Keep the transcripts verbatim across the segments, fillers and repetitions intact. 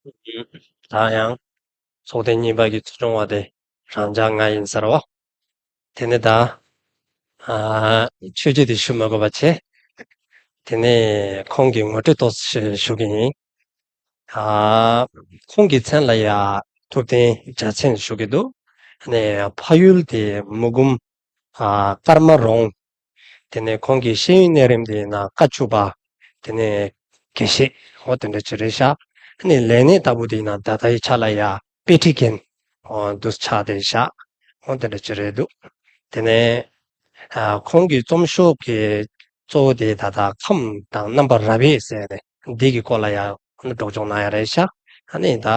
ད་ཡང་ཚོགས་ཐེངས་གཉིས་པ་གི་ཚོགས་ཆུང་བ་དེ་རང་འཇགས་ང་ཡིན་ཟེར་བ། དེ་ནས་ད་ཨ་ཆོས་བརྒྱུད་དེ་ཞུ་མ་དགོས་པ་བྱས། དེ་ནས་ཁོང་གི་ངོ་སྤྲོད་ཏོག་ཙམ་ཞུ་གི་ཡིན། ཨ་ཁོང་གི་མཚན་ལ་ཡ་ཐུབ་བསྟན་རྒྱལ་མཚན་ཞུ་གི་འདུག་ཨ་ནི་ཕ་ཡུལ་དེ་མུ་གུམ། ཨ་ཀརྨ་རོང་། དེ་ནས་ཁོང་གི་ཤེས་ཡོན་གནས་རིམ་དེ་ཡིན་ན་བཀའ་བཅུ་པ། དེ་ནས་དགེ་བཤེས་འོ་དེ་འདྲ་ཅིག་རེད་ཤག་ཨ་ནི་ལས་གནས་ལྟ་བུ་དེ་ཡིན་ན་ད་ལྟའི་ཆ་ལ་ཡ་དཔེ་ཁྲིད་མཁན་འོ་འདུག་ཆགས་བསྡད་ཤག་འོ་དེ་འདྲ་ཅིག་རེད་འདུག་དེ་ནས་ཨ་ཁོང་གི་རྩོམ་ཤོག་གི་གཙོ་བོ་དེ་ད་ལྟ་ཁམས་དང་རྣམ་པ་རབ་དབྱེ་ཟེར་ནས་འདི་གི་སྐོར་ལ་ཡ་སྒྲོག་སྦྱང་གནང་ཡ་རེད་ཤག་ཨ་ནི་ད་ཨ་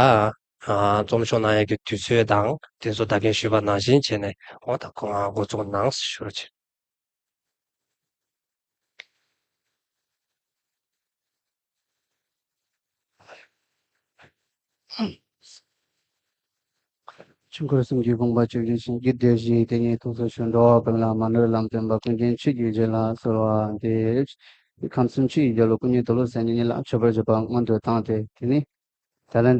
རྩོམ་ཤོག་གནང་ཡ་གི་དུས་ཚོད་དང་དེ་ཚོ་ད་གིན་ཞུས་པ་ནང་བཞིན་བྱས་ནས་འོ་ད་ཁོང་འགོ་འཛུགས་གནང་ཞུ་རོགས་བྱེད། ཆོས་འཁོར་གསུམ་གྱི་དགོངས་པ་ཇི་བཞིན་བཞིན་གྱིས་བདེ་ཞིང་དེ་ཉིད་ཐུགས་སུ་ཆུད། འགྲོ་བ་ཀུན་ལ་མ་ནོར་ལམ་སྟོན་པ། ཀུན་མཁྱེན་ཆོས་ཀྱི་རྗེ་ལ་གསོལ་བ་འདེབས། ཁམས་གསུམ་ཆོས་ཀྱི་རྒྱལ་པོ་ཀུན་མཁྱེན་ཏོ་ལོ་སེང་གེ་ཉིད་ལ་མཆོད་པར་བརྗོད་པ་སྔོན་དུ་བཏང་སྟེ། དེ་ནས་ད་ལན་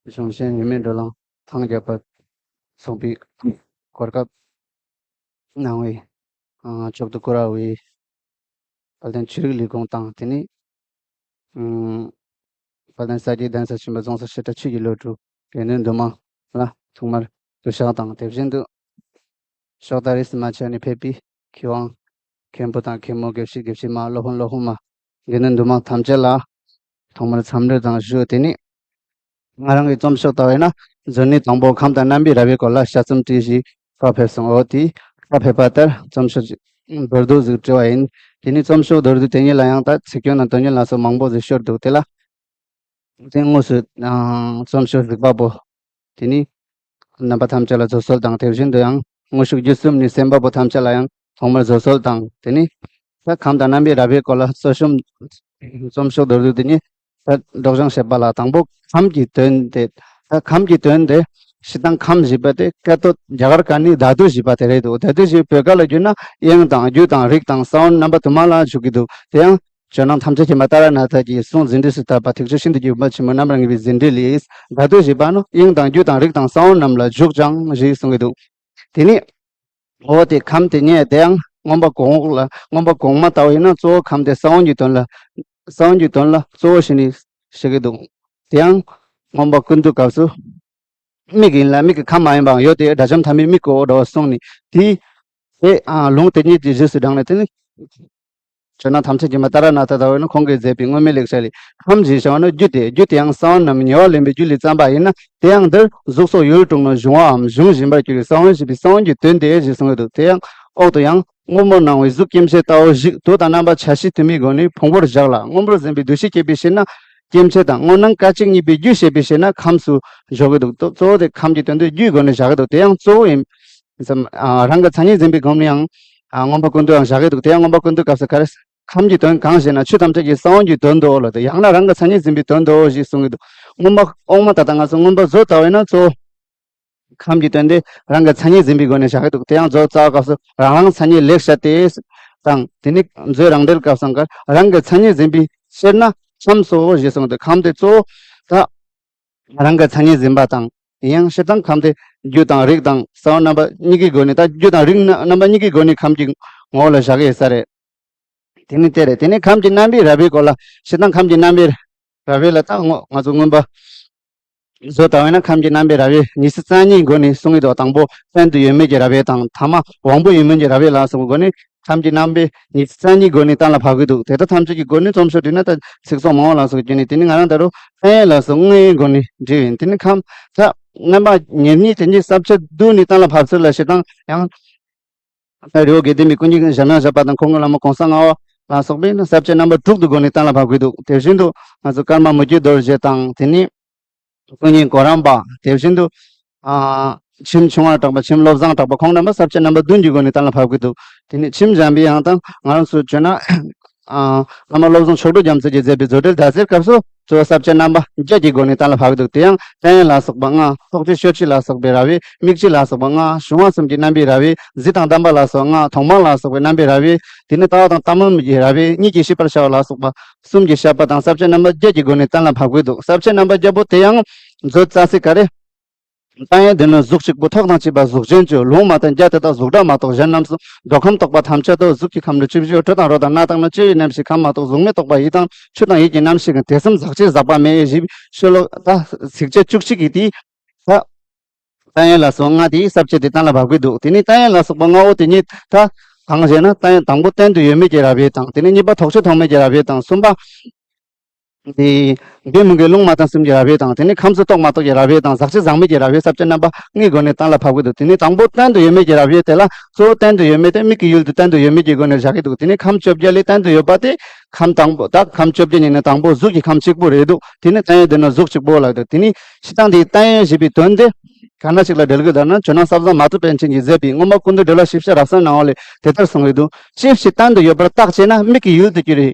གཞུང་ཆེན་ཡིད་མེད་འགྲོ་ལམ་ཐང་རྒྱལ་པར་གསུངས་པའི་གོ་སྐབས་གནང་བའི་ཨ་མཆོག་ཏུ་བཀུར་བའི་དཔལ་ལྡན་ཆོས་རིག་ལས་ཁུངས་དང་། དེ་ནས་ཨ་དཔལ་ལྡན་ས་སྐྱའི་གདན་ས་ཆེན་པོ་རྫོང་སར་སྤྱི་དྲ་ཆོས་ཀྱི་བློ་གྲོས་དགེ་འདུན་འདུས་མང་ལ་ཐོག་མར་གུས་ཕྱག་དང་། དེ་བཞིན་དུ་ཕྱོགས་མཐའ་རིས་སུ་མ་ཆད་ནས་ཕེབས་པའི་མཁས་དབང་མཁན་པོ་དང་མཁན་མོ་དགེ་བཤེས་དགེ་བཤེས་མ། སློབ་དཔོན་སློབ་དཔོན་མ། དགེ་འདུན་འདུས་མང་ཐམས་ཅད་ལ་ཐོག་མར་འཚམས་འདྲི་དང་ཞུ། དེ་ནས་ང་རང་གི་རྩོམ་ཤོག་ལྟ་བས་ན་མཛོད་ནས་དང་པོ་ཁམས་དང་རྣམ་པའི་རབ་དབྱེའི་སྐོར་ལ་དཔྱད་རྩོམ་བྲིས་ཤིང་ཕར་ཕེབས་སོང་། འོ་དེ་ཕར་ཕེབས་པ་ལྟར་རྩོམ་ཤོག་ཅིག་མདོར་བསྡུས་ཟིག་བྲིས་པ་ཡིན། དེ་ནས་རྩོམ་ཤོག་མདོར་བསྡུས་དེ་ཉིད་ལ་ཡང་ད་ཚིག་སྐྱོན་དང་དོན་སྙིང་ལ་སོགས་མང་པོ་ཟིག་ཤོར་འདུག་དེ་ལ་དེ་དངོས་སུ་ཨང་རྩོམ་ཤོག་གཟིགས་པ་པོ། དེ་ནས་རྣམ་པ་ཐམས་ཅད་ལ་བཟོད་གསོལ་དང་། དེ་བཞིན་དུ་ཡང་དངོས་ཤུགས་བརྒྱུད་གསུམ་ནས་གསན་པ་པོ་ཐམས་ཅད་ལ་ཡང་ཐོག་མར་བཟོད་གསོལ་དང་། དེ་ནས་ད་ཁམས་དང་རྣམ་པའི་རབ་དབྱེའི་སྐོར་ལ་གཙོ་བཤད་རྩོམ་ཤོག་མདོར་བསྡུས་དེ་ཉིད་ད་སྒྲོག་སྦྱང་བྱེད་པ་ལ། དང་པོ་ཁམས་ཀྱི་དོན་དེ། ད་ཁམས་ཀྱི་དོན་དེ་སྤྱིར་བཏང་ཁམས་ཞེས་པ་དེ་སྐད་དོད་རྒྱ་གར་སྐད་ནས་དྷཱ་ཏུ་ཞེས་པ་དེ་རེད་འདུག་དྷཱ་ཏུ་ཞེས་བོད་སྐད་ལ་བསྒྱུར་ན་དབྱངས་དང་རྒྱུ་དང་རིགས་དང་ས་བོན་རྣམ་པ་དུ་མ་ལ་འཇུག་གི་འདུག་དེ་ཡང་ཇོ་ནང་ཐམས་ཅད་མཁྱེན་པ་ཏཱ་ར་ནཱ་ཐ་གིས་གསུང་ཟིན་བྲིས་སུ་བཏབ་པ་ཐེག་མཆོག་ཤིན་ཏུ་རྒྱས་པ་ཆེན་པོ་རྣམ་པར་ངེས་པའི་ཟིན་བྲིས་ལས། དྷཱ་ཏུ་ཞེས་པ་ནི་དབྱངས་དང་རྒྱུ་དང་རིགས་དང་ས་བོན་རྣམས་ལ་འཇུག་ཅིང་ཞེས་གསུང་གི་འདུག་དེ་ནས་འོ་དེ་ཁམས་དེ་ཉིད་དེ་ཡང་མངོན་པ་གོང་འོག་ལ། མངོན་པ་གོང་མ་ལྟ་བུ་ཡིན་ན་གཙོ་བོ་ཁམས་དེ་ས་བོན་གྱི་དོན་ལ། ས་བོན་གྱི་དོན་ལ་གཙོ་བོ་བྱས་ནས་བཤད་ཀྱི་འདུག་དེ་ཡང་མངོན་པ་ཀུན་བཏུས་སྐབས་སུ་མིག་ཡིན་ལ་མིག་གི་ཁམས་མ་ཡིན་པའང་ཡོད་དེ། དགྲ་བཅོམ་ཐ་མའི་མིག་གི་འོག་འདྲ་བ་གསུངས་ནས། དེ་དེ་ཨ་ལུང་དེ་ཉིད་ཀྱི་རྗེས་སུ་འབྲངས་ནས། དེ་ནི་ཇོ་ནང་ཐམས་ཅད་མཁྱེན་པ་ཏཱ་ར་ནཱ་ཐ་ལྟ་བུ་ནི་ཁོང་གིས་མཛད་པའི་སྔོན་མའི་ལེགས་བཤད་ལས། ཁམས་ཞེས་བྱ་བ་ནི་རྒྱུ་སྟེ། རྒྱུ་དེ་ཡང་ས་བོན་རྣམས་ཉེ་བར་ལེན་པའི་རྒྱུ་ལས་བརྩམས་པ་ཡིན་ན། དེ་ཡང་འདིར་གཟུགས་སོགས་ཡུལ་དྲུག་ནི་འབྱུང་བའམ་འབྱུང་བཞིན་པར་གྱུར་པའི་ས་བོན་ཞེས་པའི་ས་བོན་གྱི་དོན་ཏེ་ཞེས་གསུངས་ཡོད་དོ། དེ་ཡང་འོག་ཏུ་ཡང་སྔོན་མོ་སྣང་བའི་གཟུགས་སྐྱེ་མཆེད་ལྟ་བུ་བཞིག་དུས་དང་རྣམ་པ་ཆ་ཤས་དུ་མའི་སྒོ་ནས་ཕུང་པོར་བཞག་ལ། སྔོན་པོར་འཛིན་པའི་འདུ་ཤེས་སྐྱེས་པའི་ཕྱིར་ན་སྐྱེ་མཆེད་དང་། སྔོ་སྣང་སྐད་ཅིག་གཉིས་པའི་རྒྱུ་བྱས་པའི་ཕྱིར་ན་ཁམས་སུ་འཇོག་གི་འདུག་གཙོ་བོ་དེ་ཁམས་ཀྱི་དོན་དུ་རྒྱུའི་སྒོ་ནས་བཞག་གི་འདུག་དེ་ཡང་གཙོ་བོ་ཡིན། རང་གི་མཚན་ཉིད་འཛིན་པའི་སྒོ་ནས་ཡང་མངོན་པ་ཀུན་བཏུས་ཡང་བཞག་གི་འདུག་དེ་ཡང་མངོན་པ་ཀུན་བཏུས་སྐབས་སུ་ག་རེ། ཁམས་ཀྱི་དོན་གང་ཞེ་ན། ཆོས་ཐམས་ཅད་ཀྱི་ས་བོན་གྱི་དོན་དུའོ་ལ། དེ་ཡང་ན་རང་གི་མཚན་ཉིད་འཛིན་པའི་དོན་དུའོ་ཞེས་གསུང་གི་འདུག་མངོན་པ་འོག་མ་ད་ལྟ་ང་ཚོ་མངོན་པ་མཛོད་ལྟ་བས་ན་གཙོ་བོ་ཁམས་ཀྱི་དོན་དེ་རང་གི་མཚན་ཉིད་འཛིན་པའི་སྒོ་ནས་བཞག་གི་འདུག་དེ་ཡང་མཛོད་རྩ་བའི་སྐབས་སུ་རང་རང་མཚན་ཉིད་ལེགས་བཤད་དེ་དང་། དེ་ནི་མཛོད་རང་འགྲེལ་སྐབས་སུ་ག་རང་གི་མཚན་ཉིད་འཛིན་པའི་ཕྱིར་ན་ཁམས་སོ་ཞེས་གསུངས་འདུག་ཁམས་དེ་གཙོ་བོ་ད་རང་གི་མཚན་ཉིད་འཛིན་པ་དང་། ཡང་སྤྱིར་བཏང་ཁམས་དེ་རྒྱུ་དང་རིགས་དང་ས་བོན་རྣམ་པ་གཉིས་ཀྱི་སྒོ་ནས། ད་རྒྱུ་དང་རིགས་རྣམ་པ་གཉིས་ཀྱི་སྒོ་ནས་ཁམས་ཀྱི་ངོ་བོ་ལ་བཞག་གི་ཡོད་ས་རེད། དེ་ནི་དེ་རེད། དེ་ནི་ཁམས་ཀྱི་རྣམ་པའི་རབ་དབྱེའི་སྐོར་ལ། སྤྱིར་བཏང་ཁམས་ཀྱི་རྣམ་པའི་རབ་དབྱེ་ལ་ད་ང་ང་ཚོ་མངོན་པ་བཟོ་ལྟ་བས་ན་ཁམས་ཀྱི་རྣམ་པའི་རབ་དབྱེ་ཉི་ཤུ་རྩ་གཉིས་སྒོ་ནས་གསུང་གི་འདུག་དང་པོ་གཏན་དུ་ཡོད་མེད་ཀྱི་རབ་དབྱེ་དང་། ཐ་མ་དབང་པོ་ཡོད་མིན་གྱི་རབ་དབྱེ་ལ་སོགས་སྒོ་ནས་ཁམས་ཀྱི་རྣམ་པའི་ཉི་ཤུ་རྩ་གཉིས་སྒོ་ནས་གཏན་ལ་ཕབ་ཀྱི་འདུག་དེ་ལྟར་ཐམས་ཅད་ཀྱི་སྒོ་ནས་རྩོམ་ཤོག་བྲིས་ན་ད་ཚིག་ཚོགས་མང་བ་ལ་སོགས་བརྒྱུད་ནས། དེ་ནི་ང་རང་ད་རུང་ཕན་ཡོན་ལ་སོགས་དངོས་ཡོད་སྒོ་ནས་བྲིས་ཡིན། དེ་ནི་ཁམས་ད་རྣམ་པ་ཉེར་གཉིས་དེ་ཉིད་ས་བཅད་བསྡུས་ནས་གཏན་ལ་ཕབ་ཚུལ་ལ་སྤྱིར་བཏང་ཡང་རི་བོ་དགེ་ལྡན་པའི་སྐུ་ཉིད་འཇམ་དབྱངས་བཞད་པ་དང་། ཁོང་གི་བླ་མ་གོང་ས་ལྔ་པ་ལ་སོགས་པས་ནི་ས་བཅད་རྣམ་པ་དྲུག་ཏུ་བགོས་ནས་གཏན་ལ་ཕབ་ཀྱི་འདུག་དེ་བཞིན་དུ་ང་ཚོ་ཀརྨ་མི་བསྐྱོད་རྡོ་རྗེ་དང་། དེ་ནས་སྐུ་ཉིད་གོ་རམས་པ། དེ་བཞིན་དུ་ཨ་མཆིམས་ཆུང་བ་གྲགས་པ། མཆིམས་བློ་བཟང་གྲགས་པ། ཁོང་རྣམ་པ་ས་བཅད་རྣམ་པ་བདུན་གྱི་སྒོ་ནས་གཏན་ལ་ཕབ་ཀྱི་འདུག་དེ་ནས་མཆིམས་འཇམ་པའི་དབྱངས་དང་། ང་རང་ཚོ་བརྗོད་ན་ ཨ། བླ་མ་བློ་བཟང་མཆོག་སྤྲུལ་རྒྱ་མཚོ་གིས་མཛད་པའི་བཟོ་འདྲའི་ཟླ་ཟེར་སྐབས་སུ། གཙོ་བོ་ས་བཅད་རྣམ་པ་བརྒྱད་ཀྱི་སྒོ་ནས་གཏན་ལ་ཕབ་ཀྱི་འདུག་དེ་ཡང་བརྟན་གཡོ་ལ་སོགས་པ་ལྔ། ཐོགས་བཅས་ཤོད་བྱེད་ལ་སོགས་པའི་ར་བས། མིག་བྱེད་ལ་སོགས་པ་ལྔ། གཞུང་བ་གསུམ་གྱི་རྣམ་པའི་ར་བས། གཟི་དང་གདམས་པ་ལ་སོགས་ལྔ། མཐོང་སྤང་ལ་སོགས་པའི་རྣམ་པའི་ར་བས། དེ་ནས་ལྟ་བ་དང་ལྟ་སྨོས་ཀྱི་ར་བས། གཉིད་ཀྱིས་ཤེས་པར་བྱ་བ་ལ་སོགས་པ་གསུམ་གྱི་བཤད་པ་དང་ས་བཅད་རྣམ་པ་བརྒྱད་ཀྱི་སྒོ་ནས་གཏན་ལ་ཕབ་ཀྱི་འདུག་ས་བཅད་རྣམ་པ་བརྒྱད་པོ་དེ་ཡང་མཛོད་རྩ་ཚིག་ག་རེ། བརྟན་གཡོ་འདི་ནི་གཟུགས་གཅིག་པུ་ཐོག་དང་བཅས་པ་གཟུགས་ཅན་གྱི། ལུང་མ་བསྟན་རྒྱ་དེ་དག་གཟུགས་སྒྲ་མ་གཏོགས་གཞན་རྣམས་སུ། འགྲོ་ཁམས་རྟོག་པ་ཐམས་ཅད་དུ། གཟུགས་ཀྱི་ཁམས་ནི་བཅུ་བཞི། དྲི་དང་རོ་དང་སྣ་དང་སྣ་ལྕེ་ཡི་རྣམ་ཤེས་ཁམས་མ་གཏོགས་གཟུགས་མེད་རྟོག་པ་ཡིད་དང་ཆོས་དང་ཡིད་ཀྱི་རྣམ་ཤེས་ཀྱི། དེ་གསུམ་ཟག་བཅས་ཟག་པ་མེད། ཞེས་པའི་ཤོ་ལོ་ཀ་ཚིགས་བཅད་བཅུ་གཅིག་གིས་དེའི་ས་བརྟན་གཡོ་ལ་སོགས་ལྔ་དེའི་ས་བཅད་དེ་གཏན་ལ་ཕབ་ཀྱི་འདུག་དེ་ནས་བརྟན་གཡོ་ལ་སོགས་པ་ལྔ་བོ་དེ་ཉིད་ད་གང་ཞེ་ན། བརྟན་གཡོ་དང་པོ་བརྟན་དུ་ཡོད་མེད་ཀྱི་ར་བས་དང་། དེ་ནས་གཉིས་པ་ཐོགས་བྱེད་ཐོགས་མེད་ཀྱི་ར་བས་དང་། གསུམ་པ། དེ། འབད་མི་དགོས་ལུང་མ་བསྟན་གསུམ་གྱི་ར་བས་དང་། དེ་ནས་ཁམས་སུ་རྟོག་མ་རྟོག་གི་ར་བས་དང་། ཟག་བཅས་ཟག་མེད་ཀྱི་ར་བས། ས་བཅད་རྣམ་པ་ལྔའི་སྒོ་ནས་གཏན་ལ་ཕབ་ཀྱི་འདུག་དེ་ནས་དང་པོ་བརྟན་དུ་ཡོད་མེད་ཀྱི་ར་བས་དེ་ལ་གཙོ་བོ་བརྟན་དུ་ཡོད་མེད་དེ་མིག་གི་ཡུལ་དུ་བརྟན་དུ་ཡོད་མེད་ཀྱི་སྒོ་ནས་བཞག་གི་འདུག་དེ་ནས་ཁམས་བཅོ་བརྒྱད་ལས་བརྟན་དུ་ཡོད་པ་དེ། ཁམས་དང་པོ་ད་ཁམས་བཅོ་བརྒྱད་ནས་ནི་དང་པོ་གཟུགས་ཀྱི་ཁམས་གཅིག་པུ་རེད་འདུག་དེ་ནས་བརྟན་གཡོ་འདི་ནི་གཟུགས་གཅིག་པུ་ལ་འདུག་དེ་ནས་སྤྱིར་བཏང་དེའི་བརྟན་གཡོ་ཞེས་པའི་དོན་དེ་ག་ན་ཞིག་ལ་འབྲེལ་དགོས་ལབ་ན། ཇོ་ནང་ཟབ་གསང་མ་ཐུབ་པཎ་ཆེན་གྱིས་མཛད་པའི་མངོན་པ་ཀུན་འདུས་འགྲེལ་བ་ཞིབ་ཆ་རབ་གསལ་ནང་ལས་དེ་ལྟར་གསུངས་ཡོད་འདུག་ཅི་ཕྱིར་བརྟན་དུ་ཡོད་པར་བརྟག་ཅེ་ན། མིག་གི་ཡུལ་དུ་གྱུར་རེ།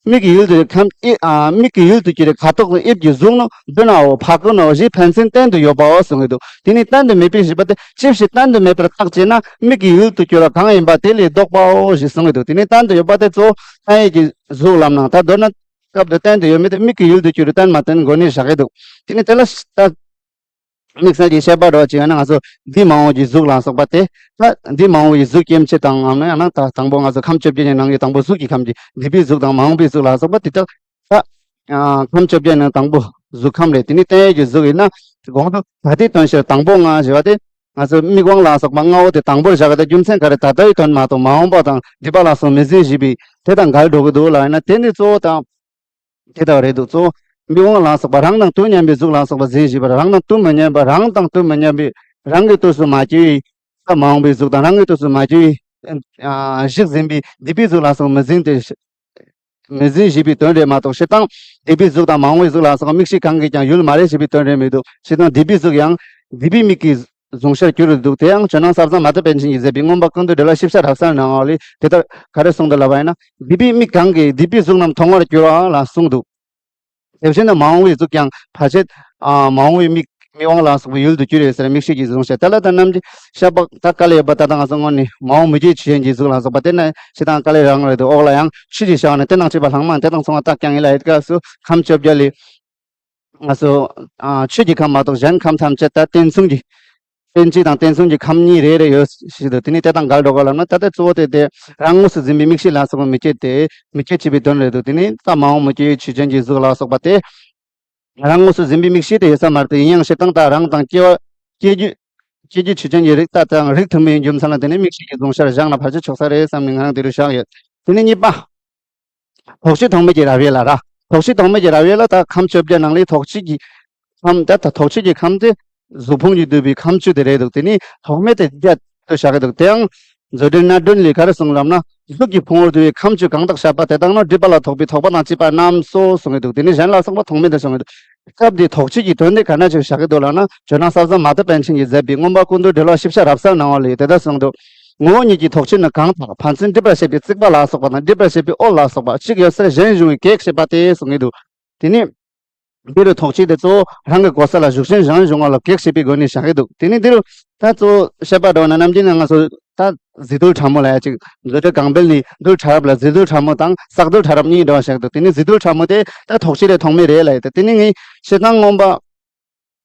མིག་གི་ཡུལ་དུ་ཁམས་ཨི་ཨ། མིག་གི་ཡུལ་དུ་གྱུར་རེ་ཁ་དོག་དབྱིབས་ཀྱི་གཟུགས་ནི་མདུན་ནའོ་ཕ་གི་ནའོ་ཞེས་ཕན་ཚུན་བརྟན་དུ་ཡོད་པའོ་གསུངས་ཡོད་འདུག་དེ་ནས་བརྟན་དུ་མེད་པའི་ཞེས་པ་དེ་ཅི་ཕྱིར་བརྟན་དུ་མེད་པར་བརྟག་ཅེ་ན། མིག་གི་ཡུལ་དུ་གྱུར་བ་གང་ཡིན་པ་དེ་ལས་ལྡོག་པའོ་ཞེས་གསུངས་ཡོད་འདུག་དེ་ནས་བརྟན་དུ་ཡོད་པ་དེ་གཙོ་བོ་བརྟན་གཡོ་གི་གཟུགས་ལབ་ནའང་ད་མདོར་ན་སྐབས་དུ་བརྟན་དུ་ཡོད་མེད་དེ་མིག་གི་ཡུལ་དུ་གྱུར་བརྟན་མ་བརྟན་སྒོ་ནས་བཞག་གི་འདུག་དེ་ནས་དེ་ལ་ད། དམིགས་བསལ་གྱི་བཤད་པ་འདྲ་བ་ཅིག་ཡོད་ན། ང་ཚོ་འདས་མ་འོངས་ཀྱི་གཟུགས་ལ་སོགས་པ་དེ། ད་འདས་མ་འོངས་ཀྱི་གཟུགས་སྐྱེ་མཆེད་དང་ངམ་ན་ཡང་ན་ད་དང་པོ་ང་ཚོ་ཁམས་བཅོ་བརྒྱད་ཀྱི་ནང་གི་དང་པོ་གཟུགས་ཀྱི་ཁམས་ཀྱི་འདས་པའི་གཟུགས་དང་མ་འོངས་པའི་གཟུགས་ལ་སོགས་པ་དེ་དག་ད། ཨ། ཁམས་བཅོ་བརྒྱད་ནང་དང་པོ་གཟུགས་ཁམས་རེད། དེ་ནས་བརྟན་གཡོ་གི་གཟུགས་ཡིན་ན། གོང་དུ་ད་ལྟའི་དོན་ཕྱིར་དང་པོ་ལྔ་ཞེས་པ་དེ། ང་ཚོ་མིག་དབང་ལ་སོགས་པ་ལྔ་བོ་དེ་དང་པོར་བཞག་གི། ད་རྒྱུ་མཚན་ག་རེ། ད་ལྟའི་དོན་མ་གཏོགས་མ་འོངས་པ་དང་འདས་པ་ལ་སོགས་མི་ཟིན་ཞེས་པའི་དེ་དང་འགལ་འགྲོ་གི་འདུག་ལབ་ཡིན་ན། དེ་ནི་གཙོ་བོ་དང་། དེ་ལྟ་བུ་རེད་འདུག་གཙོ་བོ་མིག་དབང་ལ་སོགས་པ་རང་དང་དུས་མཉམ་པའི་གཟུགས་ལ་སོགས་པ་ཟིན་ཞེས་པར། རང་དང་དུས་མི་མཉམ་པ། རང་དང་དུས་མི་མཉམ་པའི་རང་གི་དུས་སུ་མ་སྐྱེས་པའི་ས་མ་འོངས་པའི་གཟུགས་དང་། རང་གི་དུས་སུ་མ་སྐྱེས་པའི་ཨ་གཞི་ཟིན་པའི་འདས་པའི་གཟུགས་ལ་སོགས་མི་ཟིན་ཏེ། མི་ཟིན་ཞེས་པའི་དོན་རེད་མ་གཏོགས། སྤྱིར་བཏང་འདས་པའི་གཟུགས་དང་མ་འོངས་པའི་གཟུགས་ལ་སོགས་མིག་ཤེས་གང་གིས་ཀྱང་ཡུལ་མ་རེད་ཞེས་པའི་དོན་རེད་མི་འདུག་སྤྱིར་བཏང་འདས་པའི་གཟུགས་ཡང་འདས་པའི་མིག་གིས་གཟུང་ཕྱིར་གྱུར་འདུག་དེ་ཡང་ཇོ་ནང་ཟབ་གསང་མ་ཐུབ་པཎ་ཆེན་གྱིས་མཛད་པའི་མངོན་པ་ཀུན་འདུས་འགྲེལ་བ་ཞིབ་ཆ་རབ་གསལ་ནང་ལས་དེ་ལྟར་ག་རེ་གསུངས་འདུག་ལབ་པ་ཡིན་ན། འདས་པའི་མིག་གང་གིས་འདས་པའི་གཟུགས་རྣམས་མཐོང་བར་འགྱུར་བ་ལ་གསུངས་འདུག་དེ་བཞིན་དུ་མ་འོངས་པའི་གཟུགས་ཀྱང་ཕལ་ཆེར་ཨ་མ་འོངས་པའི་མིག་མིག་དབང་ལ་སོགས་པའི་ཡུལ་དུ་གྱུར་ཡོད་ཟེར། མིག་ཤེས་ཀྱིས་གཟུང་ཕྱིར། དེ་ལ་ད་ནམ་རྒྱུན་བཤད་པ་ད་དཀའ་ལས་ཡོད་པ། ད་ལྟ་ང་ཚོ་སྔོན་ནས་མ་འོངས་མི་བརྗེད་ཆོས་ཅན་གྱི་གཟུགས་ལ་སོགས་པ་དེ་ནི་ཞེ་དྲག་དཀའ་ལས་རང་རེད་འདུག་འོག་ལ་ཡང་ཆོས་ཀྱི་བྱ་བ་ནི་དེ་དང་མཚུངས་པ་དག་ཀྱང་ཡིན་ལ། ཡོད་སྐབས་སུ་ཁམས་བཅོ་བརྒྱད་ལས། ང་ཚོ་ཨ་ཆོས་ཀྱི་ཁམས་མ་གཏོགས་གཞན་ཁམས་ཐམས་ཅད་ད་རྟེན་མཚུངས་ཀྱི། རྟེན་གཅིག་དང་རྟེན་མཚུངས་ཀྱི་ཁམས་གཉིས་རེ་རེ་ཡོད་ཞེས་འདུག་དེ་ནི་དེ་དང་འགལ་འགྲོ་ག་ལབ་ན། ད་ལྟ་གཙོ་བོ་དེ་དེ་རང་དངོས་སུ་ཟིན་པའི་མིག་ཤེས་ལ་སོགས་པ་མི་སྐྱེ་སྟེ། མི་སྐྱེ་ཞེས་པའི་དོན་རེད་འདུག་དེ་ནི་ད་མ་འོངས་མི་སྐྱེ་བའི་ཆོས་ཅན་གྱི་གཟུགས་ལ་སོགས་པ་དེ། རང་དངོས་སུ་ཟིན་པའི་མིག་ཤེས་དེ་ཡོད་ས་མ་རེད་དེ། ཡིན་ཡང་སྤྱིར་བཏང་ད་རང་དང་སྐྱེ་བ་སྐྱེ་རྒྱུ། སྐྱེ་རྒྱུ་ཆོས་ཅན་གྱི་རིགས་ད་དང་རིགས་མཐུན་པའི་རྒྱུ་མཚན་ལ་བརྟེན་ནས་མིག་ཤེས་ཀྱིས་གཟུང་ཕྱིར་བཞག་ན་ཕལ་ཆེར་ཆོག་ས་རེད་བསམ་ནས་ང་རང་དེ་རུ་བཞག་ཡོད། དེ་ནི་གཉིས་པ། ཐོགས་བྱེད་ཐོགས་མེད་ཀྱི་ར་བས་ལ་ར། ཐོགས་བྱེད་ཐོགས་མེད་ཀྱི་ར་བས་ལ་ད་ཁམས་བཅོ་བརྒྱད་ནང་ལས་ཐོགས་བྱེད་ཀྱི་ཁམས་ད་ད་ཐོགས་བྱེད་ཀྱི་ཁམས་དེ་གཟུགས་ཕུང་གིས་བསྡུས་པའི་ཁམས་བཅུ་དེ་རེད་འདུག་དེ་ནི་ཐོགས་མེད་དེ་བརྒྱད་དུ་བཞག་གི་འདུག་དེའང་མཛོད་འགྲེལ་སྣ་སྒྲོན་ལས་ག་རེ་གསུངས་ལབ་ན། གཟུགས་ཀྱི་ཕུང་པོར་བསྡུ་བའི་ཁམས་བཅུ་གང་དག་བཤད་པ་དེ་དག་ནི་སྒྲིབ་པ་ལ་ཐོགས་པའི་ཐོགས་པ་དང་བཅས་པ་རྣམས་སོ་གསུངས་ཀྱི་འདུག་དེ་ནི་གཞན་ལ་སོགས་པ་ཐོགས་མེད་དུ་གསུངས་ཀྱི་འདུག་སྐབས་འདིའི་ཐོགས་བྱེད་ཀྱི་དོན་དེ་ག་འདྲ་ཅིག་བཞག་གི་འདུག་ལབ་ན། ཇོ་ནང་ཟབ་གསང་མ་ཐུབ་པཎ་ཆེན་གྱིས་མཛད་པའི་མངོན་པ་ཀུན་འདུས་འགྲེལ་བ་ཞིབ་ཆ་རབ་གསལ་ནང་བ་ལས་དེ་ལྟར་གསུངས་འདུག་ངོ་བོ་ཉིད་ཀྱི་ཐོགས་བྱེད་ནི་གང་དག་ཕན་ཚུན་སྒྲིབ་པར་བྱེད་པའི་རྩིག་པ་ལ་སོགས་པ་དང་། སྒྲིབ་པར་བྱེད་པའི་འོད་ལ་སོགས་པ་གཅིག་ཡོད་སར་གཞན་འབྱུང་བའི་གེགས་བྱེད་པ་སྟེ་གསུངས་ཀྱི་འདུག་དེ་ནི། འདི་རུ་ཐོགས་བྱེད་དེ་གཙོ་བོ་རང་གི་གོ་ས་ལ་ཞུགས་ཤིང་གཞན་འབྱུང་བ་ལ་གེགས་བྱེད་པའི་སྒོ་ནས་བཞག་གི་འདུག་དེ་ནི་འདི་རུ་ད་གཙོ་བོ་བཤད་པ་འགྲོ་ན་ནམ་རྒྱུན་ནས་ང་ཚོ་ད་ཟེའུ་འབྲུ་ཕྲ་མོ་ལ་ཡ་གཅིག་མཛོད་འགྲེལ་གང་སྤེལ་ནས་འབྲུ་ཕྲ་རབ་ལ་ཟེའུ་འབྲུ་ཕྲ་མོ་དང་ཟེའུ་འབྲུ་ཕྲ་རབ་གཉིས་འགྲོ་བ་བཞག་འདུག་དེ་ནི་ཟེའུ་འབྲུ་ཕྲ་མོ་དེ་ད་ཐོགས་བྱེད་རེད་ཐོགས་མེད་རེད་ལ་ཡ། ད་དེ་ནི་ངས་བཤད་སྟངས་མངོན་པ་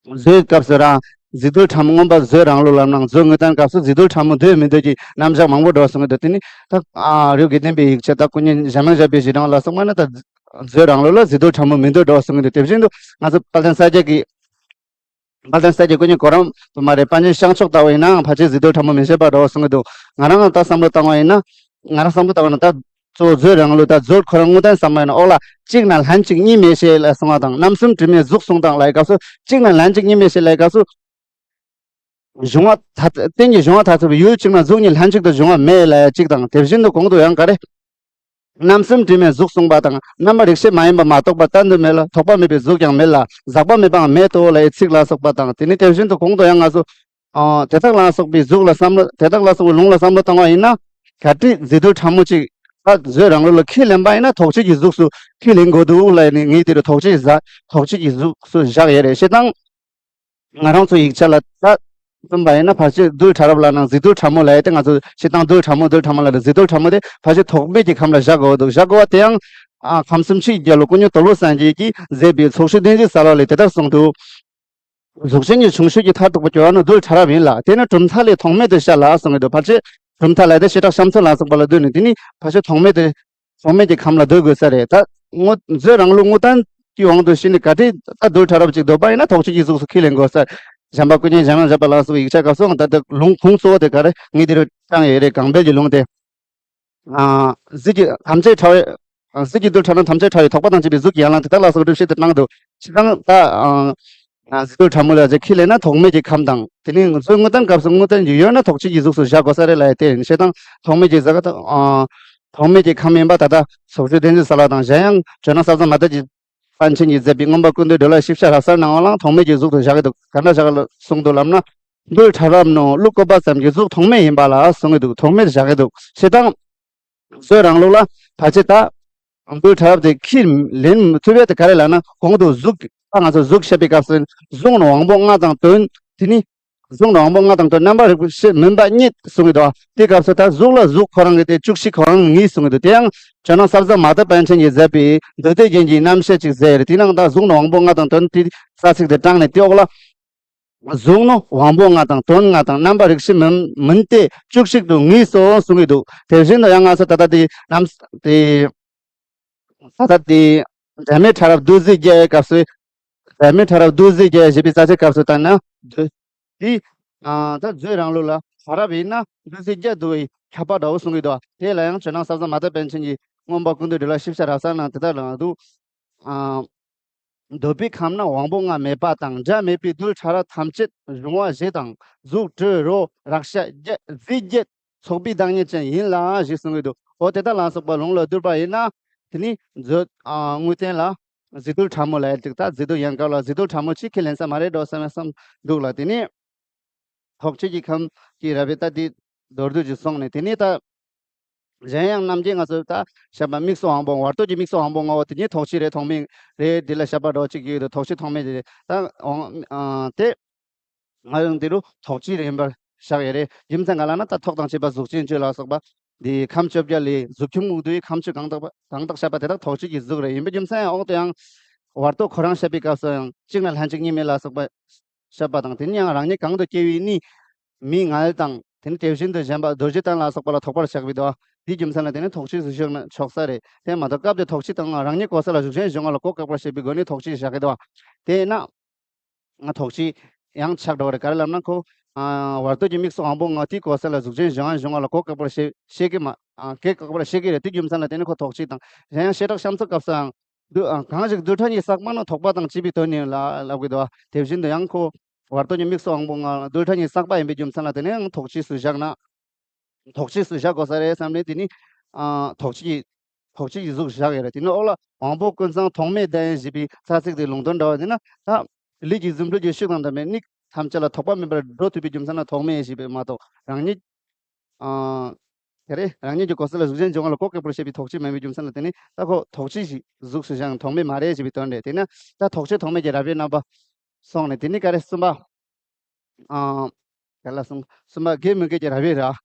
མཛོད་སྐབས་སུ་རང་ཟེའུ་འབྲུ་ཕྲ་མོ་མངོན་པ་མཛོད་རང་ལུགས་ལབ་ནའང་མཛོད་དངོས་བསྟན་སྐབས་སུ་ཟེའུ་འབྲུ་ཕྲ་མོ་འདོད་མི་འདོད་ཀྱི་རྣམ་གཞག་མང་པོ་འགྲོ་སོང་གི་འདུག་དེ་ནི་ད་ཨ་རིགས་ཀྱི་བསྟན་པའི་ཡིག་ཆ་ད་སྐུ་ཉིད་ཞྭ་མོ་བཞད་པའི་གཞི་གྲངས་ལ་སོགས་པ་ནི་ད། མཛོད་རང་ལུགས་ལ་ཟེའུ་འབྲུ་ཕྲ་མོ་མི་འདོད་འགྲོ་གསུངས་ཀྱི་འདུག་དེ་བཞིན་དུ་ང་ཚོ་དཔལ་ལྡན་ས་སྐྱ་གི། དཔལ་ལྡན་ས་སྐྱ་སྐུ་ཉིད་གོ་རམས་དུ་མ་རེད། པཎ་ཆེན་ཤངས་ཆོས་ལྟ་བུ་ཡིན་ནའང་ཕལ་ཆེར་ཟེའུ་འབྲུ་ཕྲ་མོ་མི་བཞེད་པ་འགྲོ་གསུངས་ཀྱི་འདུག་ང་རང་ད་བསམ་བློ་བཏང་བ་ཡིན་ན། ང་རང་བསམ་བློ་བཏང་བ་ན་ད་གཙོ་བོ་མཛོད་རང་ལུགས་ད་མཛོད་ཁོ་རང་དངོས་བསྟན་བསམ་བློ་ཡིན་ན་འོག་ལ་གཅིག་ན་ལྷན་ཅིག་གཉིས་མེད་ཞེས་ལ་གསུངས་པ་དང་། རྣམ་གསུམ་དྲི་མེད་གཟུགས་གསུངས་དང་ལ་ཡི་སྐབས་སུ་གཅིག་ན་ལྷན་ཅིག་གཉིས་མེད་ཞེས་ལ་ཡི་སྐབས་སུ། གཞུང་བ་ད་རྟེན་གྱི་གཞུང་བ་ད་ཚུལ་ཡུལ་གཅིག་ན་གཟུགས་གཉིས་ལྷན་ཅིག་ཏུ་འབྱུང་བ་མེད་ལ་ཡ་གཅིག་དང་། དེ་བཞིན་དུ་གོང་དུ་ཡང་ག་རེ། རྣམ་གསུམ་དྲི་མེད་གཟུགས་གསུངས་པ་དང་། རྣམ་པ་རིག་བྱེད་མ་ཡིན་པ་མ་གཏོགས་པ་གཏན་དུ་མེད་ལ། ཐོགས་པ་མེད་པའི་གཟུགས་ཀྱང་མེད་ལ། ཟག་པ་མེད་པའང་མེད་དོ་ལ་ཡི་ཚིག་ལ་སོགས་པ་དང་། དེ་ནི་དེ་བཞིན་དུ་གོང་དུ་ཡང་ང་ཚོ། ཨ་དེ་དག་ལ་སོགས་པའི་གཟུགས་ལ་བསམ་བློ། དེ་དག་ལ་སོགས་པའི་ལུང་ལ་བསམ་བློ་བཏང་བ་ཡིན་ན། གལ་ཏེ་ཟེའུ་འབྲུ་ཕྲ་མོ་གཅིག་ ད་མཛོད་རང་ལུགས་ལ་ཁས་ལེན་པ་ཡིན་ན་དོགས་གཅོད་ཀྱི་གཟུགས་སུ་ཁས་ལེན་དགོས་འདུག་ལབ་ནས། ངས་དེ་རུ་དོགས་གཅོད་ཀྱི་ཟ་དོགས་གཅོད་ཀྱི་གཟུགས་སུ་བཞག་ཡོད་རེད། བྱས་ཙང་ང་རང་ཚོ་ཡིག་ཆ་ལ་ད་བསྟུན་པ་ཡིན་ན། ཕལ་ཆེར་རྡུལ་ཕྲ་རབ་ལབ་ན་གཟུགས་རྡུལ་ཕྲ་མོ་ལབ་ཡས་དེ། ང་ཚོ་སྤྱིར་བཏང་རྡུལ་ཕྲ་མོ་རྡུལ་ཕྲ་མོ་ལབ་ན་གཟུགས་རྡུལ་ཕྲ་མོ་དེ་ཕལ་ཆེར་ཐོགས་མེད་ཀྱི་ཁམས་ལ་བཞག་དགོས་འདུག་བཞག་དགོས་པ་དེ་ཡང་། ཨ། ཁམས་གསུམ་ཆོས་ཀྱི་རྒྱལ་པོ་དཀོན་མཆོག་སྟོབས་པོ་སངས་རྒྱས་ཀྱིས་མཛད་པའི་ཚོགས་ཞུས་བདེན་བཞིའི་གསལ་བ་ལས་དེ་ལྟར་གསུངས་འདུག་གཟུགས་ཅན་གྱི་ཆུང་ཤོས་ཀྱི་མཐར་ཐུག་པ་གྱུར་པ་ནི་རྡུལ་ཕྲ་རབ་ཡིན་ལ། དེ་ནི་གྲུབ་མཐའ་ལས་ཐོགས་མེད་དུ་བཤད་ལ་གསུངས་ཀྱི་འདུག་ཕལ་ཆེར་གྲུབ་མཐའ་ལས་དེ་བྱེ་བྲག་བཤམས་མཚོད་ལ་སོགས་པ་ལ་ལྟོས་ནས། དེ་ནི་ཕལ་ཆེར་ཐོགས་མེད་དུ་ཐོགས་མེད་ཀྱི་ཁམས་ལ་འདོད་དགོས་ས་རེད། ད་དངོས་མཛོད་རང་ལུགས་དངོས་བསྟན་གྱི་དབང་དུ་བྱས་ནས་ག་འདྲའི་ད་རྡུལ་ཕྲ་རབ་ཅིག་འདོད་པ་ཡིན་ན་དོགས་གཅོད་ཀྱི་གཟུགས་སུ་ཁས་ལེན་དགོས་ས། བྱམས་པ་ཀུན་མཁྱེན་འཇམ་དབྱངས་བཞད་པ་ལ་སོགས་པའི་ཡིག་ཆ་སྐབས་སུའང་ད་ལྟ་ལུང་ཁུངས་གཙོ་བོ་དེ་ག་རེ་ངས་དེ་རུ་བཏང་ཡོད་རེད། གང་འབད་ཀྱི་ལུང་དེ། ཨ། གཟུགས་ཀྱི་ཐམས་ཅད་ཕྲ་བའི། གཟུགས་ཀྱི་རྡུལ་ཕྲ་རབ་ཐམས་ཅད་ཕྲ་བའི་དོགས་པ་དང་བཅས་པའི་གཟུགས་ཀྱི་ཡན་ལག་དེ་དག་ལ་སོགས་སྒྲུབ་བྱེད་དུ་གནང་འདུག་བྱས་ཙང་ད། ཨ། གཟུགས་རྡུལ་ཕྲ་མོ་ལ་ཅིག་ཁས་ལེན་ན་ཐོགས་མེད་ཀྱི་ཁམས་དང་། དེ་ནས་མཛོད་དངོས་བསྟན་སྐབས་སུ་དངོས་བསྟན་གྱི་ཡོད་ན་དོགས་གཅོད་ཀྱི་གཟུགས་སུ་བཞག་དགོས་ས་རེད་ལབ་ཡས་དེ་ཡིན། བྱས་ཙང་ཐོགས་མེད་ཀྱི་ཟེར་ག་ད། ཨ། ཐོགས་མེད་ཀྱི་ཁམས་ཡིན་པ་ད་ལྟ་ཚོགས་ཞུས་བདེན་བཞིའི་གསལ་བ་དང་། གཞན་ཡང་ཇོ་ནང་ས་བཟང་མ་དཔལ་གྱི་པཎ་ཆེན་གྱིས་མཛད་པའི་མངོན་པ་ཀུན་བཏུས་འགྲེལ་བ་ཞིབ་ཆ་རབ་གསལ་ནང་ལའང་ཐོགས་མེད་ཀྱི་གཟུགས་སུ་བཞག་གི་འདུག་ག་འདྲ་བཞག་གསུངས་འདུག་ལབ་ན། རྡུལ་ཕྲ་རབ་ནི་ཀླུ་སྐོར་པ་ཙམ་གྱི་གཟུགས་ཐོགས་མེད་ཡིན་པ་ལ་གསུང་གི་འདུག་ཐོགས་མེད་བཞག་གི་འདུག་བྱས་ཙང་མཛོད་རང་ལུགས་ལ་ཕལ་ཆེར་ད་རྡུལ་ཕྲ་རབ་དེ་ཁས་ལེན་མི་ཐུབ་པས་དེ་ག་རེ་ལབ་ན། གོང་དུ་གཟུགས། ད་ང་ཚོ་གཟུགས་བཤད་པའི་སྐབས་སུ་གཟུགས་ནི་དབང་པོ་ལྔ་དང་དོན། དེ་ནི་གཟུགས་ནི་དབང་པོ་ལྔ་དང་དོན་རྣམ་པར་རིག་པའི་ཕྱིར་མིན་པ་རྙེད་གསུང་གི་འདུག་དེ་སྐབས་སུ་ད་གཟུགས་ལ་གཟུགས་ཁོ་རང་གི་དེ་བཅུ་གཅིག་ཁོ་རང་ངེས་གསུང་གི་འདུག་དེ་ཡང་ཇོ་ནང་ས་བཟང་མ་དཔལ་པཎ་ཆེན་གྱིས་མཛད་པའི་མདོ་སྡེ་རྒྱན་གྱི་རྣམ་བཤད་ཅིག་མཛད་ཡོད་རེད། དེ་ནང་ད་གཟུགས་ནི་དབང་པོ་ལྔ་དང་དོན་དེ་རྩ་ཚིག་དེ་དྲངས་ནས། དེ་འོག་ལ། གཟུགས་ནི་དབང་པོ་ལྔ་དང་དོན་ལྔ་དང་རྣམ་པར་རིག་བྱེད་མིན་མིན་ཏེ་བཅུ་གཅིག་ཏུ་ངེས་སོ་གསུང་གི་འདུག་དེ་བཞིན་དུ་ཡང་ང་ཚོ་ད་ལྟ་དེ་རྣམ་དེ་ད་ལྟ་དེ་འབྲལ་མེད་ཕྲ་རབ་བདུད་རྩི་བརྒྱད་སྐབས་སུ། འབྲལ་མེད་ཕྲ་རབ་བདུད་རྩི་བརྒྱད་ཞེས་པའི་རྩ་ཚིག་སྐབས་སུ་ལྟར་ན། བདུད་དེ། ཨ། ད་མཛོད་རང་ལུགས་ལ་ཕྲ་རབ་ཡིན་ན་བདུད་རྩི་བརྒྱད་འདུ་བའི་ཁྱབ་པ་འདྲ་བོ་གསུང་གི་འདུག་དེ་ལ་ཡང་ཇོ་ནང་ས་བཟང་མ་དཔལ་པཎ་ཆེན་གྱིས་མངོན་པ་ཀུན་བཏུས་འགྲེལ་བ་ཞིབ་ཆ་རབ་གསལ་ནང་དེ་ལྟར་གསུངས་འདུག་ཨ། འདོད་པའི་ཁམས་ན་དབང་པོ་ལྔ་མེད་པ་དང་། འབྲལ་མེད་པའི་རྡུལ་ཕྲ་རབ་ཐམས་ཅད་འབྱུང་བ་བཞི་དང་། གཟུགས་དྲི་རོ་རེག་བྱ་བརྒྱད་རྫས་བརྒྱད་ཚོགས་པའི་བདག་ཉིད་ཅན་ཡིན་ལ་ཞེས་གསུང་གི་འདུག་འོ་དེ་དག་ལ་སོགས་པ་ལུང་ལ་བསྡུར་བ་ཡིན་ན། དེ་ནི་མཛོད། ཨ། དངོས་བསྟན་ལ་གཟུགས་རྡུལ་ཕྲ་མོ་ལབ་ཡས་ཅིག་ད་གཟུགས་རྡུལ་ཡན་གར་ལ་གཟུགས་རྡུལ་ཕྲ་མོ་ཅིག་ཁས་ལེན་ས་མ་རེད་འགྲོ་བསམ་བསམ་འདུག་ལ། དེ་ནི་དོགས་གཅོད་ཀྱི་ཁམས་ཀྱི་རབ་དབྱེ་ད་དེ་མདོར་བསྡུས་ཀྱིས་སོང་ནས། དེ་ནས་ད་གཞན་ཡང་རྣམ་འབྱེད་ང་ཚོས་ད་བཤད་པ་དམིགས་སུ་དབང་པོ། བར་དོ་གི་དམིགས་སུ་དབང་པོ་ལྔ་བོ་དེ་ཉིད་དོགས་གཅོད་རེད། ཐོགས་མེད་རེད། དེ་ལ་བཤད་པ་འགྲོ་གཅིག་ཡོད་དོ། དོགས་གཅོད་ཐོགས་མེད་རེད། ད་འོང་། ཨ། དེ་ང་རང་དེ་རུ་དོགས་གཅོད་རེད་ཡིན་པར་བཞག་ཡོད་རེད། རྒྱུ་མཚན་ག་ལབ་ན། ད་ཐོག་དང་བཅས་པ་གཟུགས་ཅན་བཅུ་ལ་སོགས་པ་དེ་ཁམས་བཅོ་བརྒྱད་ལས་གཟུགས་ཁམས་དབང་དུ་ཁམས་བཅུ་གང་དག་པ་གང་དག་བཤད་པ་དེ་དག་དོགས་གཅོད་ཀྱི་གཟུགས་རེད་ཡིན་པའི་རྒྱུ་མཚན་ཡང་འོག་ཏུ་ཡང་བར་དོ་ཁོ་རང་བཤད་པའི་སྐབས་སུ་ཡང་གཅིག་ན་ལྷན་ཅིག་གཉིས་མེད་ལ་སོགས་པ་བཤད་པ་དང་། དེ་ནས་ཡང་རང་ཉིད་གང་དུ་སྐྱེ་བའི་ནི་མིང་ངལ་དང་། དེ་ནས་དེ་བཞིན་དུ་གཞན་པ་རྡོ་རྗེ་གདན་ལ་སོགས་པ་ལ་དོགས་པར་བཞག་པའི་དོ། དེའི་རྒྱུ་མཚན་ལ་དེ་ནི་དོགས་གཅོད་སུ་བཞག་ན་ཆོག་ས་རེད། དེ་མ་གཏོགས་སྐབས་དེ་དོགས་གཅོད་དང་རང་ཉིད་གོ་ས་ལ་གཟུགས་ཅན་འབྱུང་བ་ལ་གོ་བཀག་པར་བྱེད་པའི་སྒོ་ནས་དོགས་གཅོད་བཞག་གི་འདུག་དེས་ན་ང་དོགས་གཅོད་ཡང་ཆགས་འགྲོ་བ་རེད། ག་རེ་ལབ་ན་ཁོ། ཨ། བར་དོ་གི་དམིགས་སུ་དབང་པོ་ལྔ་དེའི་གོ་ས་ལ་གཟུགས་ཅན་འབྱུང་བ་འབྱུང་བ་ལ་གོ་བཀག་པར་བྱེད་བྱེད་ཀྱི་མ། ཨ། གེགས་བཀག་པར་བྱེད་ཀྱི་རེད། དེ་རྒྱུ་མཚན་ལ་དེ་ནི་ཁོ་དོགས་གཅོད་དང་། གཞན་ཡང་བྱེ་བྲག་བཤམས་མཚོད་སྐབས་སུའང་། རྡུལ། ཨ། གང་ཞིག་རྡུལ་ཕྲ་གཉིས་བསགས་པ་ན་དོགས་པ་དང་བཅས་པའི་དོན་ཡིན་ལ་ལབ་ཀྱི་འདུག་དེ་བཞིན་དུ་ཡང་ཁོ་བར་དོ་གི་དམིགས་སུ་དབང་པོ་ལྔ་རྡུལ་ཕྲ་གཉིས་བསགས་པ་ཡིན་པའི་རྒྱུ་མཚན་ལ་དེ་ནི་ཡང་དོགས་གཅོད་སུ་བཞག་ན། དོགས་གཅོད་སུ་བཞག་དགོས་ས་རེད་བསམ་ནས་དེ་ནི། ཨ། དོགས་གཅོད་ཀྱི་དོགས་གཅོད་ཀྱི་གཟུགས་བཞག་ཡོད་རེད། དེ་ནི་འོག་ལ་དབང་པོ་ཀུན་ཚང་ཐོགས་མེད་ལྡན་ཞེས་པའི་རྩ་ཚིག་དེའི་ལུང་དོན་འདྲ་བ་ཡིན་ན། ད་ལུས་ཀྱི་རྫུ་འཕྲུལ་གྱི་ཤུགས་དང་ལྡན་པའི་མིག་ཐམས་ཅད་ལ་དོགས་པ་མེད་པར་འགྲོ་ཐུབ་པའི་རྒྱུ་མཚན་ལ་ཐོགས་མེད་ཞེས་པས་མ་གཏོགས་རང་ཉིད། ཨ། དེ་རེད། རང་ཉིད་ཀྱི་གོ་ས་ལ་གཟུགས་ཅན་འབྱུང་བ་ལ་གོ་བཀག་པར་བྱེད་པའི་དོགས་གཅོད་མེད་པའི་རྒྱུ་མཚན་ལ་དེ་ནི་ད་ཁོ་དོགས་གཅོད་ཀྱི་གཟུགས་སུ་བཞག་ཡང་ཐོགས་མེད་མ་རེད་ཞེས་པའི་དོན་རེད། དེས་ན་ད་དོགས་གཅོད་ཐོགས་མེད་ཀྱི་རབ་དབྱེ་རྣམ་པ་སོང་ནས། དེ་ནི་ག་རེ་གསུམ་པ། ཨ། ག་ལ་གསུམ་གསུམ་པ་དགེ་མི་དགེ་གི་རབ་དབྱེ་ར།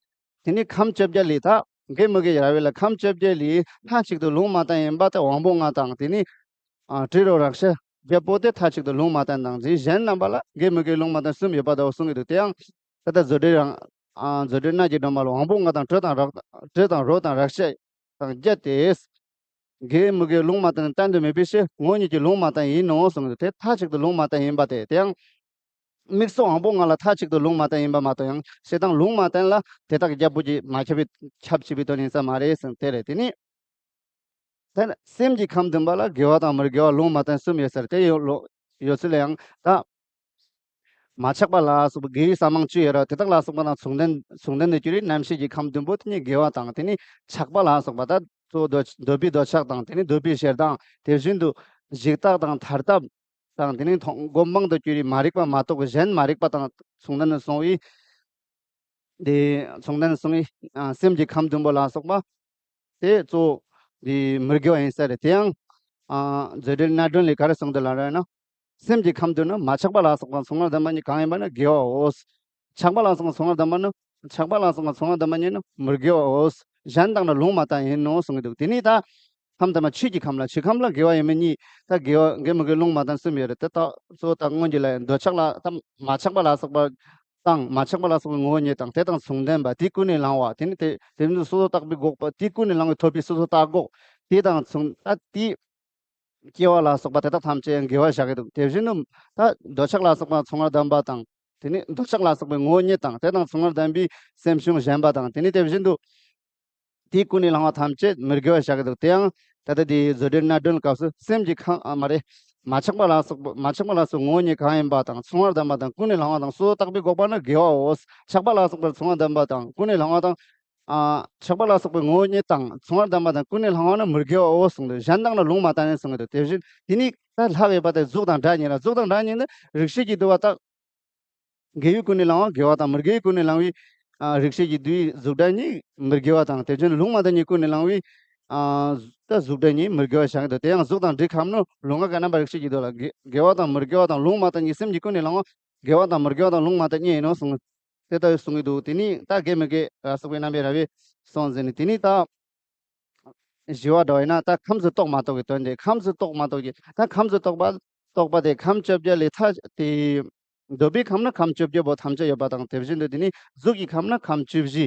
དེ་ནི་ཁམས་བཅོ་བརྒྱད་ལས་ད་དགེ་མི་དགེ་གི་རབ་དབྱེ་ལ། ཁམས་བཅོ་བརྒྱད་ལས་མཐའ་གཅིག་ཏུ་ལུང་མ་བསྟན་ཡིན་པ་དེ་དབང་པོ་ལྔ་དང་། དེ་ནི། ཨ། དྲི་རོ་རེག་བྱ་བརྒྱད་པོ་དེ་མཐའ་གཅིག་ཏུ་ལུང་མ་བསྟན་དང་། དེ་གཞན་རྣམ་པ་ལ་དགེ་མི་དགེ་ལུང་མ་བསྟན་གསུམ་ཡོད་པ་དེ་གསུང་གི་འདུག་དེ་ཡང་ད་ལྟ་མཛོད་འགྲེལ་རང་། ཨ། མཛོད་འགྲེལ་རྣ་བརྒྱའི་སྒྲོན་མ་ལ་དབང་པོ་ལྔ་དང་དྲི་དང་རོ། དྲི་དང་རོ་དང་རེག་བྱ་དང་བརྒྱད་དེ། དགེ་མི་དགེ་ལུང་མ་བསྟན་བསྟན་དུ་མེད་པའི་ཕྱིར་ངོ་བོ་ཉིད་ཀྱིས་ལུང་མ་བསྟན་ཡིན་ནོ་གསུངས་འདུག་དེ་མཐའ་གཅིག་ཏུ་ལུང་མ་བསྟན་ཡིན་པ་དེ། དེ་ཡང་དམིགས་སུ་དབང་པོ་ལྔ་ལ་མཐའ་གཅིག་ཏུ་ལུང་མ་བསྟན་ཡིན་པ་མ་གཏོགས། ཡང་བྱེད་དང་ལུང་མ་བསྟན་ལ་དེ་དག་གི་རྒྱལ་པོ་གྱིས་མ་ཁྱབ་པའི་ཁྱབ་བྱེད་པའི་དོན་ཡིན་ས་མ་རེད་ཟེར། དེ་རེད། དེ་ནི། དེ་ནི་སེམས་ཀྱི་ཁམས་བདུན་པ་ལ་དགེ་བ་དང་མི་དགེ་བ་ལུང་མ་བསྟན་གསུམ་ཡོད་ཟེར། དེ་ཡོད་ལོ། ཡོད་ཚུལ་ལ་ཡང་ད། མ་ཆགས་པ་ལ་སོགས་པའི་དགེ་བའི་ས་མིང་བཅུ་ཡོད་ར། དེ་དག་ལ་སོགས་པ་དང་མཚུངས་ལྡན་མཚུངས་ལྡན་དུ་གྱུར་པའི་རྣམ་ཤེས་ཀྱི་ཁམས་བདུན་པོ་དེ་ནི་དགེ་བ་དང་། དེ་ནི་ཆགས་པ་ལ་སོགས་པ་ད་གཙོ་བོ་འདོད་འདོད་པའི་འདོད་ཆགས་དང་། དེ་ནི་འདོད་པའི་ཞེ་སྡང་། དེ་བཞིན་དུ་འཇིགས་སྐྲག་དང་ཐར་ཐབས་དང་། དེ་ནི་མཐོང་སྒོམ་སྤང་དུ་གྱུར་པའི་མ་རིག་པ་མ་གཏོགས་གཞན་མ་རིག་པ་དང་མཚུངས་ལྡན་དུ་སོང་བའི། དེ་མཚུངས་ལྡན་དུ་སོང་བའི། ཨ། སེམས་ཀྱི་ཁམས་བདུན་པོ་ལ་སོགས་པ། དེ་གཙོ་བོ་འདི་མི་དགེ་བ་ཡིན་ས་རེད། དེ་ཡང་ཨ་མཛོད་འགྲེལ་རྣལ་འབྱོར་ལས་ག་རེ་གསུངས་འདུག་ལབ་ར་ན། སེམས་ཀྱི་ཁམས་དུ་ནི་མ་ཆགས་པ་ལ་སོགས་པ་ཚོར་སྣང་ལྡན་པ་གཉིས་གང་ཡིན་པ་ནི་དགེ་བའོ། ཆགས་པ་ལ་སོགས་པ་ཚོར་སྣང་ལྡན་པ་ནི། ཆགས་པ་ལ་སོགས་པ་ཚོར་སྣང་ལྡན་པ་གཉིས་ནི་མི་དགེ་བའོ། གཞན་དག་ནི་ལུང་མ་བསྟན་ཡིན་ནོ་གསུང་གི་འདུག་དེ་ནས་ད་ཁམས་དང་ཆོས་ཀྱི་ཁམས་ལ། ཆོས་ཁམས་ལ་དགེ་བ་ཡིན་མིན་གཉིས། ད་དགེ་བ་དགེ་མི་དགེ་ལུང་མ་བསྟན་གསུམ་ཡོད་རེད། དེ་དག་གཙོ་བོ་ད་སྔོན་གྱི་ལ་འདོད་ཆགས་ལ་ད་མ་ཆགས་པ་ལ་སོགས་པ་དང་། མ་ཆགས་པ་ལ་སོགས་པའི་ངོ་བོ་ཉིད་དང་། དེ་དང་མཚུངས་ལྡན་པ། དེས་ཀུན་ནས་བསླང་བ། དེ་ནི་དེ་དེ་ནི་སོ་སོར་བརྟགས་པའི་འགོག་པ། དེས་ཀུན་ནས་བསླང་བའི་ཐོབ་པའི་སོ་སོར་བརྟགས་འགོག་དེ་དང་མཚུངས། ད་དེ་སྐྱེ་བ་ལ་སོགས་པ་དེ་དག་ཐམས་ཅད་ཡང་དགེ་བར་བཞག་གི་འདུག་དེ་བཞིན་དུ་ད་འདོད་ཆགས་ལ་སོགས་པ་ཚོར་སྣང་ལྡན་པ་དང་། དེ་ནི་འདོད་ཆགས་ལ་སོགས་པའི་ངོ་བོ་ཉིད་དང་། དེ་དང་ཚོར་སྣང་ལྡན་པའི་སེམས་བྱུང་གཞན་པ་དང་། དེ་ནི་དེ་བཞིན་དུ་དེས་ཀུན་ནས་བསླང་བ་ཐམས་ཅད་མི་དགེ་བར་བཞག་གི་འདུག་དེ་ཡང་ད་ལྟ་དེའི་མཛོད་འགྲེལ་རྣལ་འབྱོར་སྐབས་སུ་སེམས་ཀྱི་ཁམས། ཨ་མ་རེད། མ་ཆགས་པ་ལ་སོགས་པ། མ་ཆགས་པ་ལ་སོགས་ངོ་བོ་ཉིད་གང་ཡིན་པ་དང་། ཚོར་སྣང་ལྡན་པ་དང་། ཀུན་ནས་བསླང་བ་དང་། སོ་སོར་བརྟགས་པའི་འགོག་པ་ནི་དགེ་བའོ། ཆགས་པ་ལ་སོགས་པར་ཚོར་སྣང་ལྡན་པ་དང་། ཀུན་ནས་བསླང་བ་དང་། ཨ་ཆགས་པ་ལ་སོགས་པའི་ངོ་བོ་ཉིད་དང་། ཚོར་སྣང་ལྡན་པ་དང་། ཀུན་ནས་བསླང་བ་ནི་མི་དགེ་བའོ་གསུངས་འདུག་གཞན་དག་ནི་ལུང་མ་བསྟན་ཡིན་གསུངས་འདུག་དེ་བཞིན་དེ་ནི་ད་ལྷག་ཡོད་པ་དེ་གཟུགས་དང་སྒྲ་གཉིས་ལ། གཟུགས་དང་སྒྲ་གཉིས་ནི་རིགས་ཤེས་ཀྱིས་བསྡུ་བ་དག་དགེ་བས་ཀུན་ནས་བསླང་བ་དགེ་བ་དང་། མི་དགེ་བས་ཀུན་ནས་བསླང་བའི་ཨ་རིགས་ཤེས་ཀྱིས་བསྡུ་བའི་གཟུགས་སྒྲ་གཉིས་མི་དགེ་བ་དང་། དེ་བཞིན་ལུང་མ་བསྟན་གཉིས་ཀུན་ནས་བསླང་བའི་ཨ་ད་གཟུགས་སྒྲ་གཉིས་མི་དགེ་བ་བཞག་གི་འདུག་དེ་ཡང་གཟུགས་དང་སྒྲའི་ཁམས་ནི་ལུང་ལྔ་གི་རྣམ་པ་རིགས་ཤེས་ཀྱིས་བསྡུ་ལ། དགེ་དགེ་བ་དང་མི་དགེ་བ་དང་ལུང་མ་བསྟན་གཉིས། སེམས་ཀྱིས་ཀུན་ནས་བསླང་བ་དགེ་བ་དང་མི་དགེ་བ་དང་ལུང་མ་བསྟན་གཉིས་ཡིན་ནོ་གསུངས། དེ་ལྟ་བུ་གསུང་གི་འདུག་དེ་ནས་ད་དགེ་མི་དགེ་ལ་སོགས་པའི་རྣམ་པའི་ར་བས་གསུངས་ཟིན་ནས། དེ་ནས་ད་བཞི་བ་འདྲ་བ་ཡིན་ན། ད་ཁམས་སུ་གཏོགས་མ་གཏོགས་ཀྱི་དོན་ཏེ། ཁམས་སུ་གཏོགས་མ་གཏོགས་ཀྱི། ད་ཁམས་སུ་གཏོགས་པ་གཏོགས་པ་དེ་ཁམས་བཅོ་བརྒྱད་ལས་ཐ་དེ། འདོད་པའི་ཁམས་ནི་ཁམས་བཅོ་བརྒྱད་པོ་ཐམས་ཅད་ཡོད་པ་དང་། དེ་བཞིན་དུ་དེ་ནི་གཟུགས་ཀྱི་ཁམས་ནི་ཁམས་བཅུ་བཞི།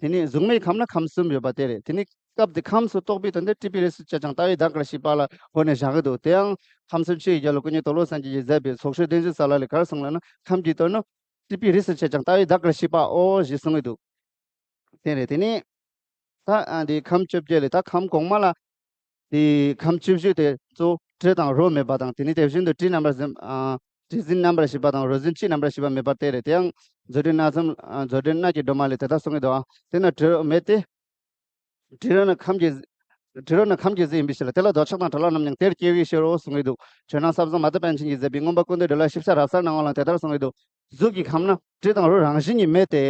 དེ་ནི་གཟུགས་མེད་ཁམས་ནི་ཁམས་གསུམ་ཡོད་པ་དེ་རེད། དེ་ནི་སྐབས་དེ་ཁམས་སུ་གཏོགས་པའི་དོན་དེ་ཏྲི་པི་རི་སུ་ཅེ་ཅང་ལྟ་བའི་བདག་གིར་ཤེས་པ་ལ་གོ་ནས་བཞག་གི་འདུག་དེ་ཡང་ཁམས་གསུམ་ཆོས་ཀྱི་རྒྱལ་པོ་ཀུན་མཁྱེན་དོལ་པོ་སེང་གེ་ཡིས་མཛད་པའི་ཚོགས་ཆོས་བདུན་ཅུ་རྩ་བརྒྱད་ལས་ག་རེ་གསུངས་ལབ་ན། ཁམས་ཀྱི་དོན་ནི་ཏྲི་པི་རི་སུ་ཅེ་ཅང་ལྟ་བའི་བདག་གིར་ཤེས་པའོ་ཞེས་གསུངས་ཀྱི་འདུག་དེ་རེད། དེ་ནི་ད་ཨ་འདི་ཁམས་བཅོ་བརྒྱད་ལས་ད་ཁམས་གོང་མ་ལ། དེ་ཁམས་བཅུ་བཞི་དེ་གཙོ་བོ་དྲི་དང་རོ་མེད་པ་དང་། དེ་ནི་དེ་བཞིན་དུ་དྲིའི་རྣམ་པར་གཟིམ། ཨ་དྲི་ཟིན་རྣམ་པར་ཞི་བ་དང་། རོ་ཟིན་ལྕེའི་རྣམ་པར་ཞི་བ་མེད་པ་དེ་རེད། དེ་ཡང་མཛོད་འགྲེལ་སྣ་གསུམ། ཨ་མཛོད་འགྲེལ་སྣ་བརྒྱའི་སྒྲོན་མ་ལས་དེ་ལྟར་གསུངས་ཀྱི་འདུག་དེས་ན་དྲི་རོ་མེད་དེ། དྲི་རོ་ནི་ཁམས་ཀྱི། དྲི་རོ་ནི་ཁམས་ཀྱི་གཟུགས་ཡིན་པའི་ཕྱིར་ལ། དེ་ལ་འདོད་ཆགས་དང་བྲལ་བ་རྣམས་ཀྱང་དེར་སྐྱེ་བའི་ཕྱིར་རོ་གསུངས་ཀྱི་འདུག་ཇོ་ནང་ས་བཟང་མ་ཏི་པཎ་ཆེན་གྱིས་མཛད་པའི་མངོན་པ་ཀུན་ཏུ་སྒྲིལ་བ་ཞིབ་ཆ་རབ་གསལ་སྣང་བ་ལ་དེ་ལྟར་གསུངས་ཀྱི་འདུག་གཟུགས་ཀྱི་ཁམས་ན་དྲི་དང་རོ་རང་བཞིན་གྱིས་མེད་དེ།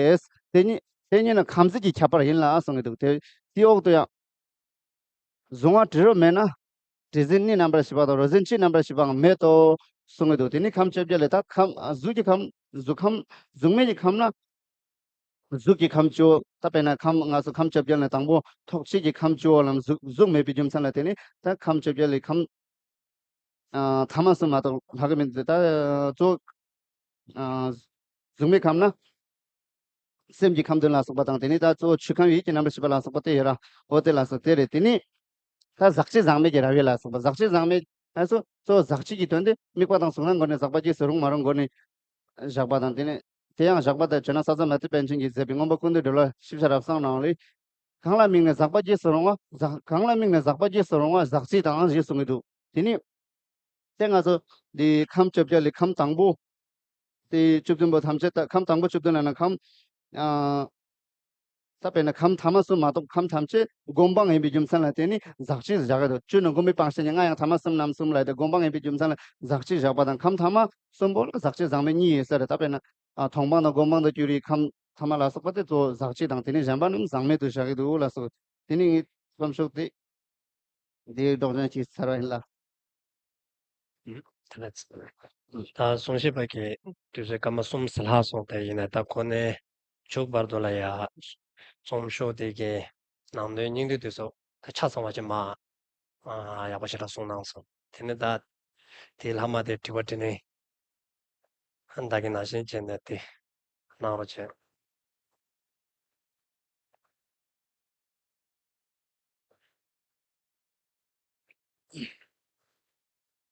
དེ་གཉིས་དེ་གཉིས་ནི་ཁམས་ཟད་ཀྱི་ཁྱད་པར་ཡིན་ལ་གསུངས་ཀྱི་འདུག་དེ་དེའི་འོག་ཏུ་ཡང་། གཟུང་བ་དྲི་རོ་མེད་ན། དྲི་ཟིན་སྣའི་རྣམ་པར་ཞི་བ་དང་། རོ་ཟིན་ལྕེའི་རྣམ་པར་ཞི་བའང་མེད་དོ་གསུངས་ཀྱི་འདུག་དེ་ནི་ཁམས་བཅོ་བརྒྱད་ལས་ད་ཁམས། གཟུགས་ཀྱི་ཁམས། གཟུགས་ཁམས། གཟུགས་མེད་ཀྱི་ཁམས་ན། གཟུགས་ཀྱི་ཁམས་བཅུ། ད་དཔེར་ན་ཁམས། ང་ཚོ་ཁམས་བཅོ་བརྒྱད་ལས་དང་པོ་ཐོགས་བཅས་ཀྱི་ཁམས་བཅུ་ལ་གཟུགས་གཟུགས་མེད་པའི་རྒྱུ་མཚན་ལ་བརྟེན་ནས། ད་ཁམས་བཅོ་བརྒྱད་ལས་ཁམས། ཨ་ཐ་མ་གསུམ་མ་གཏོགས་ལྷག་གི་མེད་དེ། ད་གཙོ་བོ་ཨ་གཟུགས་མེད་ཁམས་ན་སེམས་ཀྱི་ཁམས་བདུན་ལ་སོགས་པ་དང་། དེ་ནས་ད་གཙོ་བོ་ཆོས་ཁམས་ཡིད་ཀྱི་རྣམ་པར་ཤེས་པ་ལ་སོགས་པ་དེ་ཡོད་ར། འོ་དེ་ལ་སོགས་དེ་རེད། དེ་ནས་ད་ཟག་བཅས་ཟག་མེད་ཀྱི་ར་བས་ལ་སོགས་པ། ཟག་བཅས་ཟག་མེད། ཨ་སོ་གཙོ་བོ་ཟག་བཅས་ཀྱི་དོན་དེ་དམིགས་པ་དང་གཟུང་སྣང་སྒོ་ནས་ཟག་པ་རྗེས་སུ་རུང་མ་རུང་སྒོ་ནས་བཞག་པ་དང་། དེ་ནས་དེ་ཡང་བཞག་པ་དང་། ཇོ་ནང་ས་བཟང་མ་ཏི་པཎ་ཆེན་གྱིས་མཛད་པའི་མངོན་པ་ཀུན་ཏུ་སྒྲིལ་བ་ཞིབ་ཆ་རབ་གསལ་སྣང་བ་ལས། གང་ལ་དམིགས་ནས་ཟག་པ་རྗེས་སུ་རུང་བ། ཟག་གང་ལ་དམིགས་ནས་ཟག་པ་རྗེས་སུ་རུང་བ་ཟག་བཅས་དང་ཞེས་གསུང་གི་འདུག་དེ་ནི་དེ་ང་ཚོ་འདི་ཁམས་བཅོ་བརྒྱད་ལས་ཁམས་དང་པོ་དེ་བཅུ་བདུན་པོ་ཐམས་ཅད། ད་ཁམས་དང་པོ་བཅུ་བདུན་ལ་ན་ཁམས། ཨ་ད་དཔེར་ན་ཁམས་ཐ་མ་གསུམ་མ་གཏོགས་ཁམས་ཐམས་ཅད་སྒོམ་སྤང་ཡིན་པའི་རྒྱུ་མཚན་ལ་བརྟེན་ནས་ཟག་བཅས་བཞག་གི་འདུག་བཅུ་ནི་སྒོམ་པའི་སྤང་བྱ་ཉིད། ལྔ་ཡང་ཐ་མ་གསུམ་རྣམ་གསུམ་ལ་དེ་སྒོམ་སྤང་ཡིན་པའི་རྒྱུ་མཚན་ལ་ཟག་བཅས་བཞག་པ་དང་། ཁམས་ཐ་མ་གསུམ་པོ་ལ་ཟག་བཅས་ཟག་མེད་གཉིས་ཡོད་ས་རེད། ད་དཔེར་ན་ཨ་མཐོང་སྤང་དང་སྒོམ་སྤང་དང་སྐྱུ་རུའི་ཁམས་ཐ་མ་ལ་སོགས་པ་དེ་གཙོ་བོ་ཟག་བཅས་དང་། དེ་ནས་གཞན་པ་རྣམས་ཟག་མེད་དུ་བཞག་གི་འདུག་ལ་སོགས། དེ་ནས་ངས་མཚམས་ཞོག་དེ་འདིའི་ལྡོག་ཕྱོགས་ཅིག་ཚར་བ་ཡིན་ལ། ད་གསུང་བཤད་པ་གི་དུས་ཚོད་སྐར་མ་གསུམ་ཙམ་ལྷག་སོང་སྟེ། ཡིན་ན་ད་ཁོ་ནས་མཇུག་བར་དུ་ལ་ཡ་མཚམས་ཞོག་དེ་གི་ནང་དོན་སྙིང་བསྡུས་དེ་ཚོ་ད་ཆ་ཚང་བ་ཅིག་མ་ཨ་ཡག་པོ་ཞེ་དྲག་གསུངས་གནང་སོང་། དེ་ནས་ད་དེའི་ལྷག་མ་དེ་དྲི་བ་དྲིས་ལན་ད་གིན་ནང་བཞིན་བྱས་ནས་དེ་གནང་རོགས་བྱེད།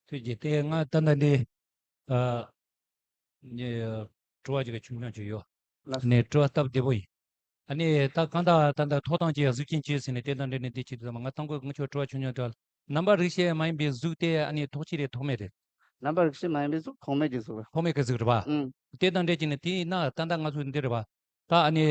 ཐུགས་རྗེ་ཆེ། དེ་ང་ད་ལྟ་འདི་ཨ་ནི་དྲི་བ་ཅིག་ཆུང་ཆུང་ཅིག་ཡོད། ལགས། ནས་དྲི་བ་སྟབས་བདེ་པོ་ཡིན། ཨ་ནི་ད་གང་ལྟར་ད་ལྟ་ཐོག་དང་བཅས་གཟུགས་ཅན་གཅིག་ཟེར་ནས་དེ་དང་འབྲེལ་ནས་འདི་ཅིག་ད་མ་ང་དང་པོ་ང་ཚོ་དྲི་བ་ཆུང་ཆུང་དྲི་བ། རྣམ་པ་རིག་བྱེད་མ་ཡིན་པའི་གཟུགས་དེ་ཨ་ནི་ཐོགས་བཅས་རེད། ཐོགས་མེད་རེད། རྣམ་པ་རིག་བྱེད་མ་ཡིན་པའི་གཟུགས་ཐོགས་མེད་ཀྱི་གཟུགས་རེད་པ། ཨང་། དེ་དང་འབྲེལ་གྱི་ནི་དེས་ན་ད་ལྟ་ང་ཚོ་འདི་རེད་པ། ད་ཨ་ནི་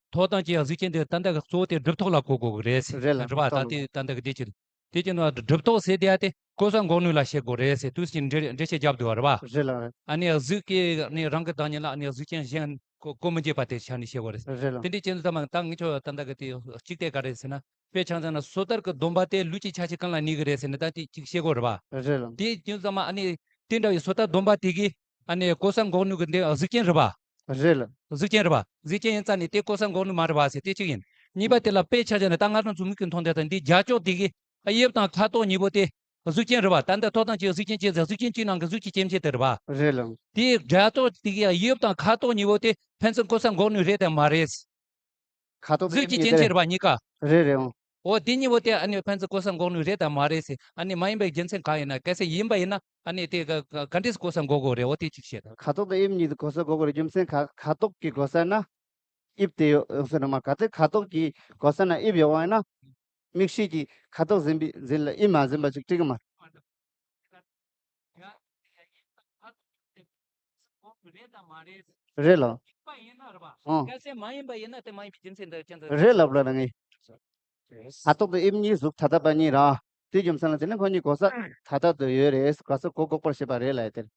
ཐོག་དང་བཅས་གཟུགས་ཅན་དེ་ད་ལྟ་གཙོ་བོ་དེ་སྒྲིབ་ཐོགས་ལ་གོ་དགོས་ཀྱི་རེད་ཟེར། རེད་ལ། རེད་པ། སྒྲིབ་ཐོགས་ལ། ད་དེ་ད་ལྟ་གི་དེ་ཅི་རེད། དེ་ཅི་ན་སྒྲིབ་ཐོགས་ཟེར་དེ་ཨ་དེ་ཀུན་ས་འགོག་ནུས་ལ་བྱེད་དགོས་རེད་ཟེར། དུས་ཕྱིན་འགྲེལ་འགྲེལ་བཤད་རྒྱབ་འདུག་པ་རེད་པ། རེད་ལ། ཨ་ནི་གཟུགས་ཀྱི་ནི་རང་གི་བདག་ཉིད་ལ་ཨ་ནི་གཟུགས་ཅན་གཞན་ གོ་གོ་མི་འབྱེད་པ་དེ་ཆ་ནས་བཤད་དགོས་རེད། རེད་ལ། དེ་འདྲའི་རྐྱེན་ཙམ་མ་ད་ངས་ཁྱོད་ད་ལྟ་གི་དེ་གཅིག་དེ་ག་རེད་ཟེར་ན། དཔེ་ཆ་ཚང་ན་སོ་ཐར་གྱི་སྡོམ་པ་དེ་ལུས་ཀྱི་ཆ་ཤས་གང་ལ་གནས་ཀྱི་རེད་ཟེར་ན་ད་དེ་གཅིག་བཤད་དགོས་རེད་པ། རེད་ལ། དེའི་རྐྱེན་ཙམ་མ་ཨ་ནི་དེ་འདྲ་བའི་སོ་ཐར་སྡོམ་པ་དེ་གིས་ཨ་ནི་གོ་ས་འགོག་ནུས་ཀྱི་འདི་གཟུགས་ཅན་རེད་པ། རེད་ལ། གཟུགས་ཅན་རེད་པ། གཟུགས་ཅན་ཡིན་ཙང་ནི་དེ་གོ་ས་འགོག་ནུས་མ་རེད་པ་ཟེར་དེ་གཅིག་ཡིན། གཉིས་པ་དེ་ལ་དཔེ་ཆ་བཞག་ན་ད་ང་རང་ཚོ་མིག་གིས་མཐོང་དེ་དང་འདི་རྒྱ་ཅོག་དེ་གིས་ཨ་དབྱིབས་དང་ཁ་དོག་གཉིས་པོ་དེ་གཟུགས་ཅན་རེད་པ། ད་ལྟ་ཐོག་དང་གཅིག་གཟུགས་ཅན་གཅིག་ཟེར་གཟུགས་ཅན་གཅིག་ནང་གི་གཟུགས་ཀྱི་སྐྱེ་མཆེད་དེ་རེད་པ། རེད་ལ། དེའི་སྒྲ་ཐོག་དེ་གི་དབྱིབས་དང་ཁ་དོག་གཉིས་པོ་དེ་ཕན་ཚུན་གོ་ས་འགོག་ནུས་རེད་དམ་མ་རེད། ཁ་དོག་དེ་གཟུགས་ཀྱི་སྐྱེ་མཆེད་རེད་པ་གཉིས་ཀ། རེད་རེད་འོང་། འོ་དེ་གཉིས་པོ་དེ་ཨ་ནི་ཕན་ཚུན་གོ་ས་འགོག་ནུས་རེད་དམ་མ་རེད་ཟེར། ཨ་ནི་མ་ཡིན་པའི་རྒྱུ་མཚན་གང་ཡིན་ན། གལ་སྲིད་ཡིན་པ་ཡིན་ན་ཨ་ནི་དེ་ག་ག་ག་འདྲས་གོ་ས་འགོག་དགོས་རེད། འོ་དེ་གཅིག་བཤད་དང་། ཁ་དོག་དང་དབྱིབས་གཉིས་དེ་གོ་ས་འགོག་དགོས་རེད། རྒྱུ་མཚན་ཁ་ཁ་དོག་གི་གོ་ས་ན། དབྱིབས་དེ་ཡོད་ཟེར་ན་མ་ག་ཚད་ཁ་དོག་གི་གོ་ས་ན་དབྱིབས་ཡོད་པ་ཡིན་ན། མིག་ཤེས་ཀྱིས་ཁ་དོག་འཛིན་པའི་འཛིན་ལ་དབྱིབས་མ་འཛིན་པ་ཅིག་འགྲིག་གི་མ་རེད། རེད་ལ། ཨང་། རེད་ལབ་ལ་ངས། ཁ་དོག་དང་དབྱིབས་གཉིས་གཟུགས་ཐ་དད་པ་གཉིས་ར། དེ་རྒྱུ་མཚན་ལ་དེ་ནི་ཁོ་གཉིས་གོ་ས་ཐ་དད་དུ་ཡོད་རེད། གོ་ས་གོ་འགོག་པར་བྱེད་པ་རེད་ལ་ཡ་དེར།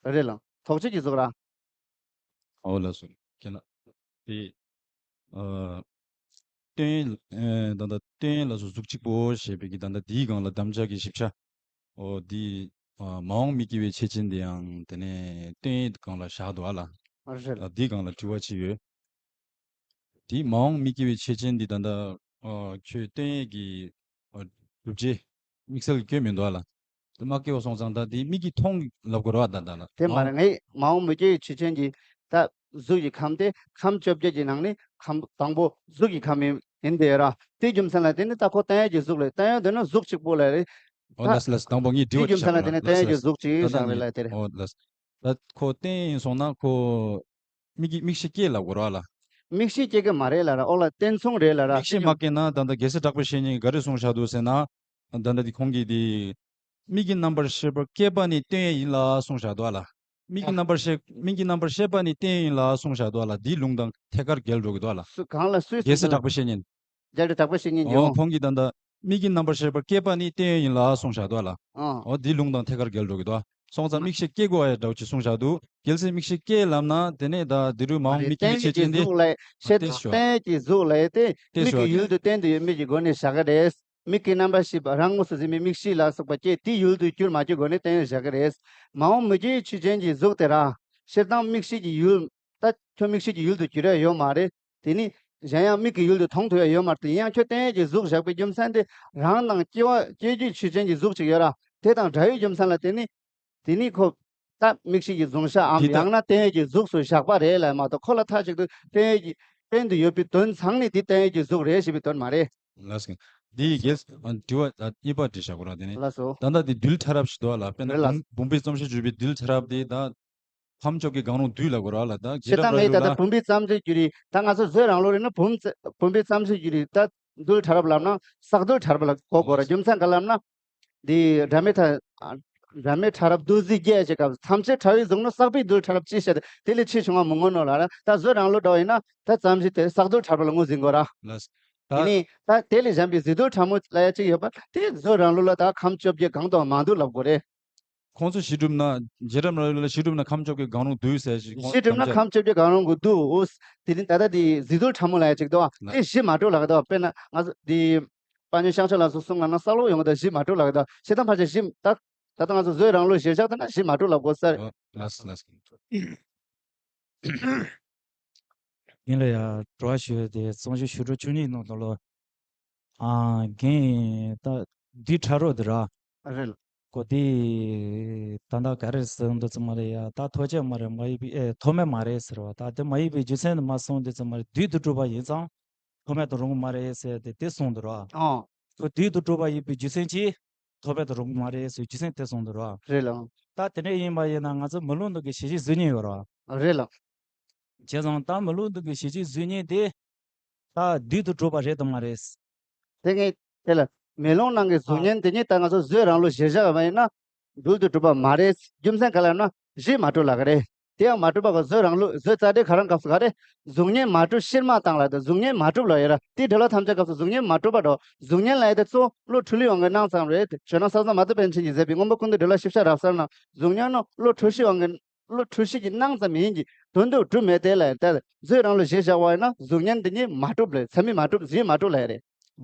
རེད་ལ། དོགས་གཅོད་ཀྱི་གཟུགས་ར། ཨོ་ལགས་སོ། ཁྱེད་ལ། དེ། ཨ། སྟོན། ཨ། ད་ལྟ་སྟོན་ལ་སོགས་གཟུགས་གཅིག་པོ་ཞེས་པའི་གི་ད་ལྟ་དེའི་སྒང་ལ་དམ་བཅའ་གི་ཞིབ་ཆ། ཨོ་དེ། ཨ། མ་འོངས་མི་སྐྱེ་བའི་ཆོས་ཅན་དེ་ཡང་དེ་ནས་སྟོན་སྒང་ལ་བཞག་འདུག་ཨ་ལ། ཨ་རེད་ལ། ཨ་དེའི་སྒང་ལ་དྲི་བ་ཅིག་ཡོད། དེ་མ་འོངས་མི་སྐྱེ་བའི་ཆོས་ཅན་འདི་ད་ལྟ། ཨ། ཁྱོད་སྟོན་ཡས་ཀྱི། ཨ། སྒྲུབ་བྱེད། དམིགས་བསལ་གྱི་སྐྱོན་མི་འདུག་ཨ་ལ། དེ་མ་སྐྱེ་བ་སོང་ཙང་ད་དེ་མིག་གིས་མཐོང་ལབ་དགོས་རེད་བ་ད་ལྟ་ལ། དེ་མ་རེད། ངས་མ་འོངས་མི་སྐྱེ་བའི་ཆོས་ཅན་གྱི་ད་གཟུགས་ཀྱི་ཁམས་དེ་ཁམས་བཅོ་བརྒྱད་ཀྱི་ནང་ནས་ཁམས་དང་པོ་གཟུགས་ཀྱི་ཁམས་ཡིན་ཡིན་དེ་ར། དེ་རྒྱུ་མཚན་ལ་དེ་ནི་ད་ཁོ་སྟོན་ཡས་ཀྱི་གཟུགས་ལས་སྟོན་ཡས་དེ་ནི་གཟུགས་གཅིག་པོ་ལ་རེད། ཨོ་ད་ལགས་སོ་ལགས་སོ། དང་པོ་ངས་དེ་དྲི་བ་རྒྱུ་ཅིག་མཚན་ལ་བྱ་དེ་ནི་དགོས་ར། སྟོན་ཡས་ལགས་ཀྱི་གཟུགས་གཅིག་ལགས་སོ། བཞག་རེད་ལ་དེ་རེད། ཨོ་ལགས་སོ། ད་ཁོ་སྟོན་ཡས་སོང་ན་ཁོ། མིག་གི་མིག་ཤེས་སྐྱེ་ལབ་དགོས་ར་ལ། མིག་ཤེས་སྐྱེ་གི་མ་རེད་ལ་ར། ཨོ་ལ་བསྟན་མཚུངས་རེད་ལ་ར། མིག་ཤེས་མ་སྐྱེ་ན་ད་ལྟ་རྒྱལ་སྲས་གྲགས་པའི་བཤེས་གཉེན་ག་རེ་གསུངས་བཞག་འདུག་ཟེར་ན། ད་ལྟ་འདི་ཁོང་གིས་འདི། མིག་གི་རྣམ་པར་ཤེས་པ་སྐྱེས་པ་ནི་སྟོན་ཡས་ཡིན་ལ་གསུངས་བཞག་འདུག་ཨ་ལ། མིག་གི་རྣམ་པར་ཤེས་མིག་གི་རྣམ་པར་ཤེས་པ་ནི་སྟོན་ཡས་ཡིན་ལ་གསུངས་བཞག་འདུག་ཨ་ལ། འདིའི་ལུང་དང་ཐད་ཀར་འགལ་འགྲོ་གི་འདུག་ཨ་ལ། སུ་གང་ལ་སུས་རྒྱལ་སྲས་གསུངས་གྲགས་པའི་བཤེས་གཉེན། རྒྱལ་སྲས་གྲགས་པའི་བཤེས་གཉེན་གྱིས། ཨོ་ཁོང་གིས་ད་ལྟ། མིག་གི་རྣམ་པར་ཤེས་པ་སྐྱེས་པ་ནི་སྟོན་ཡས་ཡིན་ལ་གསུངས་བཞག་འདུག་ཨ་ལ། ཨང་། ཨོ་འདིའི་ལུང་དང་ཐད་ཀར་འགལ་འགྲོ་གི་འདུག་ཨ། སོང་ཙང་མིག་ཤེས་སྐྱེ་དགོས་ཨ་ཡ་འདྲ་བོ་ཅིག་གསུངས་བཞག་འདུག་རྒྱལ་སྲས་མིག་ཤེས་སྐྱེ་ལབ་ན་དེ་ནས་ད་འདི་རུ་མ་འོངས་མིག་གི་ཆོས་ཅན་དེ། གཟུགས་ལ་ཤེས་དང་བསྟན་ཡས་ཀྱི་གཟུགས་ལ་དེ་མིག་གི་ཡུལ་དུ་བསྟན་དུ་ཡོད་མིན་གྱི་སྒོ་ནས་བཞག་གི་རེད། མིག་གི་རྣམ་པར་ཤེས་པ་རང་དངོས་སུ་འཛིན་པའི་མིག་ཤེས་ལ་སོགས་པ་སྐྱེ་དེའི་ཡུལ་དུ་གྱུར་མ་གྱུར་སྒོ་ནས་བསྟན་ཡས་བཞག་གི་རེད། མ་འོངས་མི་སྐྱེ་བའི་ཆོས་ཅན་གྱི་གཟུགས་དེ་ར། ཤེས་དང་མིག་ཤེས་ཀྱི་ཡུལ། ད་ཁྱོད་མིག་ཤེས་ཀྱི་ཡུལ་དུ་གྱུར་ཡ་ཡོད་མ་རེད། དེ་ནི་གཞན་ཡང་མིག་གི་ཡུལ་དུ་མཐོང་ཐུབ་ཡ་ཡོད་མ་རེད། དེ་ཡང་ཁྱོད་བསྟན་ཡས་ཀྱི་གཟུགས་བཞག་པའི་རྒྱུ་མཚན་དེ་རང་དང་སྐྱེ་བ་སྐྱེ་རྒྱུའི་ཆོས་ཅན་གྱི་གཟུགས་ཅིག་ཡོད་ར། དེ་དང་འདྲ་བའི་རྒྱུ་མཚན་ལ་དེ་ནི། དེ་ནི་ཁོ། ད་མིག་ཤེས་ཀྱི་གཟུང་བྱ་འམ་དེ་ད། ཡང་ན་བསྟན་ཡས་ཀྱི་གཟུགས་སུ་བཞག་པ་རེད་ལ་མ་གཏོགས་ཁོ་ལ་མཐའ་གཅིག་ཏུ་བསྟན་ཡས་ཀྱི་བསྟན་དུ་ཡོད་པའི་དོན་ཚང་ནི་དེ་བསྟན་ཡས་ཀྱི་གཟུགས་རེད་ཞེས་པའི་དོན་མ་རེད། ལགས་སོ། འདི་ཡི་རྒྱལ་ཨ་དྲི་བ་ཨ་གཉིས་པ་དྲི་བཞག་གོ་ར་དེ་ནི། ལགས་སོ། ད་ལྟ་འདི་རྡུལ་ཕྲ་རབ་ཞིག་འདུག་ཨ་ལ། དཔེར་ན་རེད་ལགས། བུམ་བུམ་པའི་རྩོམ་གཞི་བརྗོད་པའི་རྡུལ་ཕྲ་རབ་དེ་ད། ཁམས་བཅོ་བརྒྱད་གང་རུང་བསྡུས་ལབ་དགོས་ར་ལ་ད་བྱེད་སྟངས་ངས་ད་ལྟ་བུམ་པའི་རྩོམ་གཞི་བརྒྱུད་རིགས་ད་ང་ཚོ་བཟོད་རང་ལུགས་རེད་ན་བུམ་བུམ་པའི་རྩོམ་གཞི་བརྒྱུད་རིགས་ད་རྡུལ་ཕྲ་རབ་ལབ་ན་བསགས་རྡུལ་ཕྲ་རབ་ལ་གོ་དགོས་ར། རྒྱུ་མཚན་ག་ལབ་ན། འདི་སྒྲ་མེད་ཐ། སྒྲ་མེད་ཕྲ་རབ་རྡུལ་བསྡུས་བརྒྱད་ཅེས་སྐབས་ཐམས་ཅད་ཕྲ་བའི་གཟུགས་ནི་བསགས་པའི་རྡུལ་ཕྲ་རབ་ཅེས་བཤད་དེ་དེ་ལས་ཆེས་ཆུང་བ་མི་མངོན་ནོ་ལ་ར། ད་བཟོད་རང་ལུགས་འདྲ་བ་ཡིན་ན་ད་རྩོམ་གཞི་དེ་བསགས་རྡུལ་ཕྲ་རབ་ལ་ངོས་འཛིན་དགོས་ར། ལགས། དེ་ད་ནི་ད་དེ་ལས་གཞན་པའི་བཟོད་རྡུལ་ཕྲ་མོ་ལ་ཡ་གཅིག་ཡོད་པ་དེ་བཟོད་རང་ལུགས་ལ་ད་ཁམས་བཅོ་བརྒྱད་གང་དུའང་མ་འདུ་ལབ་དགོས་རེད། ཁོང་ཚོ་གཞི་གྲུབ་ན་རྗེ་རབ་རང་ལུགས་ལ་གཞི་གྲུབ་ན་ཁམས་བཅོ་བརྒྱད་གང་རུང་བསྡུས་ཟེར་ཞིག་ཁོང་གཞི་གྲུབ་ན་ཐམས་ཅད་ཁམས་བཅོ་བརྒྱད་གང་རུང་གི་འདུ། དེ་ནི་ད་ལྟ་དེ་བཟོད་རྡུལ་ཕྲ་མོ་ལ་ཡ་གཅིག་འདུག་ཨ། ལགས། དེ་གཞི་མ་གྲུབ་ལབ་ཀྱི་འདུག་ཨ། དཔེར་ན་ང་ཚོ་དེ། དཔལ་ལྡན་ཤཱཀྱ་ལ་སོགས་གསུངས་ལ་ན་བསགས་ལུགས་ཡོང་གི་ད་གཞི་མ་གྲུབ་ལབ་ཀྱི་འདུག་ཨ། བྱེད་སྟངས་ཕལ་ཆེར་གཞི་ད་ད་ལྟ་ང་ཚོ་བཟོད་རང་ལུགས་གཞིར་བཞག་ད་ན་གཞི་མ་གྲུབ་ལབ་དགོས་ས་རེད། ཨོ་ལགས་ལགས། ཡིན་ལ་ཡ་དྲི་བ་ཞུ་ཡ་དེ་རྩོམ་གཞི་ཞུ་སྒྲུབ་བཅུ་གཉིས་ནང་དུ་ལོ། ཨ་རྒན་ད་འདི་ཕྲ་རོལ་དེ་ར། རེད། གོ་དེ། ད་ལྟ་ག་རེ་ཟེར་འདུག་ཙམ་མ་རེད་ཡ། ད་ཐོགས་བཅས་མ་རེད་མ་ཡིན་པའི་ཨེ་ཐོགས་མེད་མ་རེད་ཟེར་བ་ད་དེ་མ་ཡིན་པའི་རྒྱུ་མཚན་དུ་མ་སོང་དེ་ཙམ་མ་རེད། བདུད་དུ་གྲུབ་པ་ཡིན་ཙང་ཐོགས་མེད་དུ་རུང་གི་མ་རེད་ཟེར་ཏེ་དེ་གསུངས་འདུག་ར། ཨང་། ཁོ་བདུད་དུ་གྲུབ་པ་ཡིན་པའི་རྒྱུ་མཚན་གྱིས་ཐོགས་མེད་དུ་རུང་གི་མ་རེད་ཟེར་རྒྱུ་མཚན་དེ་གསུངས་འདུག་ར། རེད་ལགས། ད་དེ་འདྲ་ཡིན་པ་ཡིན་ན་ང་ཚོ་མི་ལུས་འདུག་གི་གཞི་གཞི་གཟུགས་བརྙན་ཡོད་ར། རེད་ལགས། བྱས་ཙང་ད་མི་ལུས་འདུག་གི་གཞི་གཞི་གཟུགས་བརྙན་དེ་ད་བདུད་དུ་གྲུབ་པ་རེད་དམ་མ་རེད། དེ་ངས་དེ་ལ་མེ་ལོང་ནང་གི་གཟུགས་ཨ། བརྙན་དེ་ཉིད་ད་ང་ཚོ་བཟོད་རང་ལུགས་གཞིར་བཞག་པ་ཡིན་ན་བདུད་དུ་གྲུབ་པ་མ་རེད། རྒྱུ་མཚན་ག་ལ་ཡིན་ན་གཞི་མ་གྲུབ་ལབ་ཀྱི་རེད། དེ་ཡང་མ་གྲུབ་པ་ག་བཟོད་རང་ལུགས་བཟོད་རྩ་འགྲེལ་ག་རང་སྐབས་སུ་ག་རེ། གཟུགས་བརྙན་མ་གྲུབ་ཕྱིར་མ་བཏང་ལབ་དང་གཟུགས་བརྙན་མ་གྲུབ་ལབ་ཡོད་ར། དེ་འགྲེལ་པ་ཐམས་ཅད་སྐབས་སུ་གཟུགས་བརྙན་མ་གྲུབ་པ་འགྲོ། གཟུགས་བརྙན་ལབ་ཡ་དེ་གཙོ་བོ་བློ་འཁྲུལ་ལུས་དབང་གིས་སྣང་ཙམ་རེད། བྱས་ན་ས་བཟང་མ་ཏི་པཎ་ཆེན་གྱིས་མཛད་པའི་མངོན་པ་ཀུན་ཏུ་འགྲོ་ལ་ཞིབ་ཆ་རབ་གསལ་ནང་གཟུགས་བརྙན་ནི་བློ་འཁྲུལ་ཤེས་དབང་གིས་ བློ་འཁྲུལ་ཞིག་གི་སྣང་ཙམ་ཡིན་གྱི་དོན་དུ་གྲུབ་མེད་དེ་ལ་ད་མཛོད་རང་ལུགས་གཞིར་བཞག་པ་ཡིན་ན་གཟུགས་བརྙན་འདི་ཉིད་མ་གྲུབ་ལ་ཚད་མས་མ་གྲུབ་གཟིགས་མ་གྲུབ་ལ་རེད།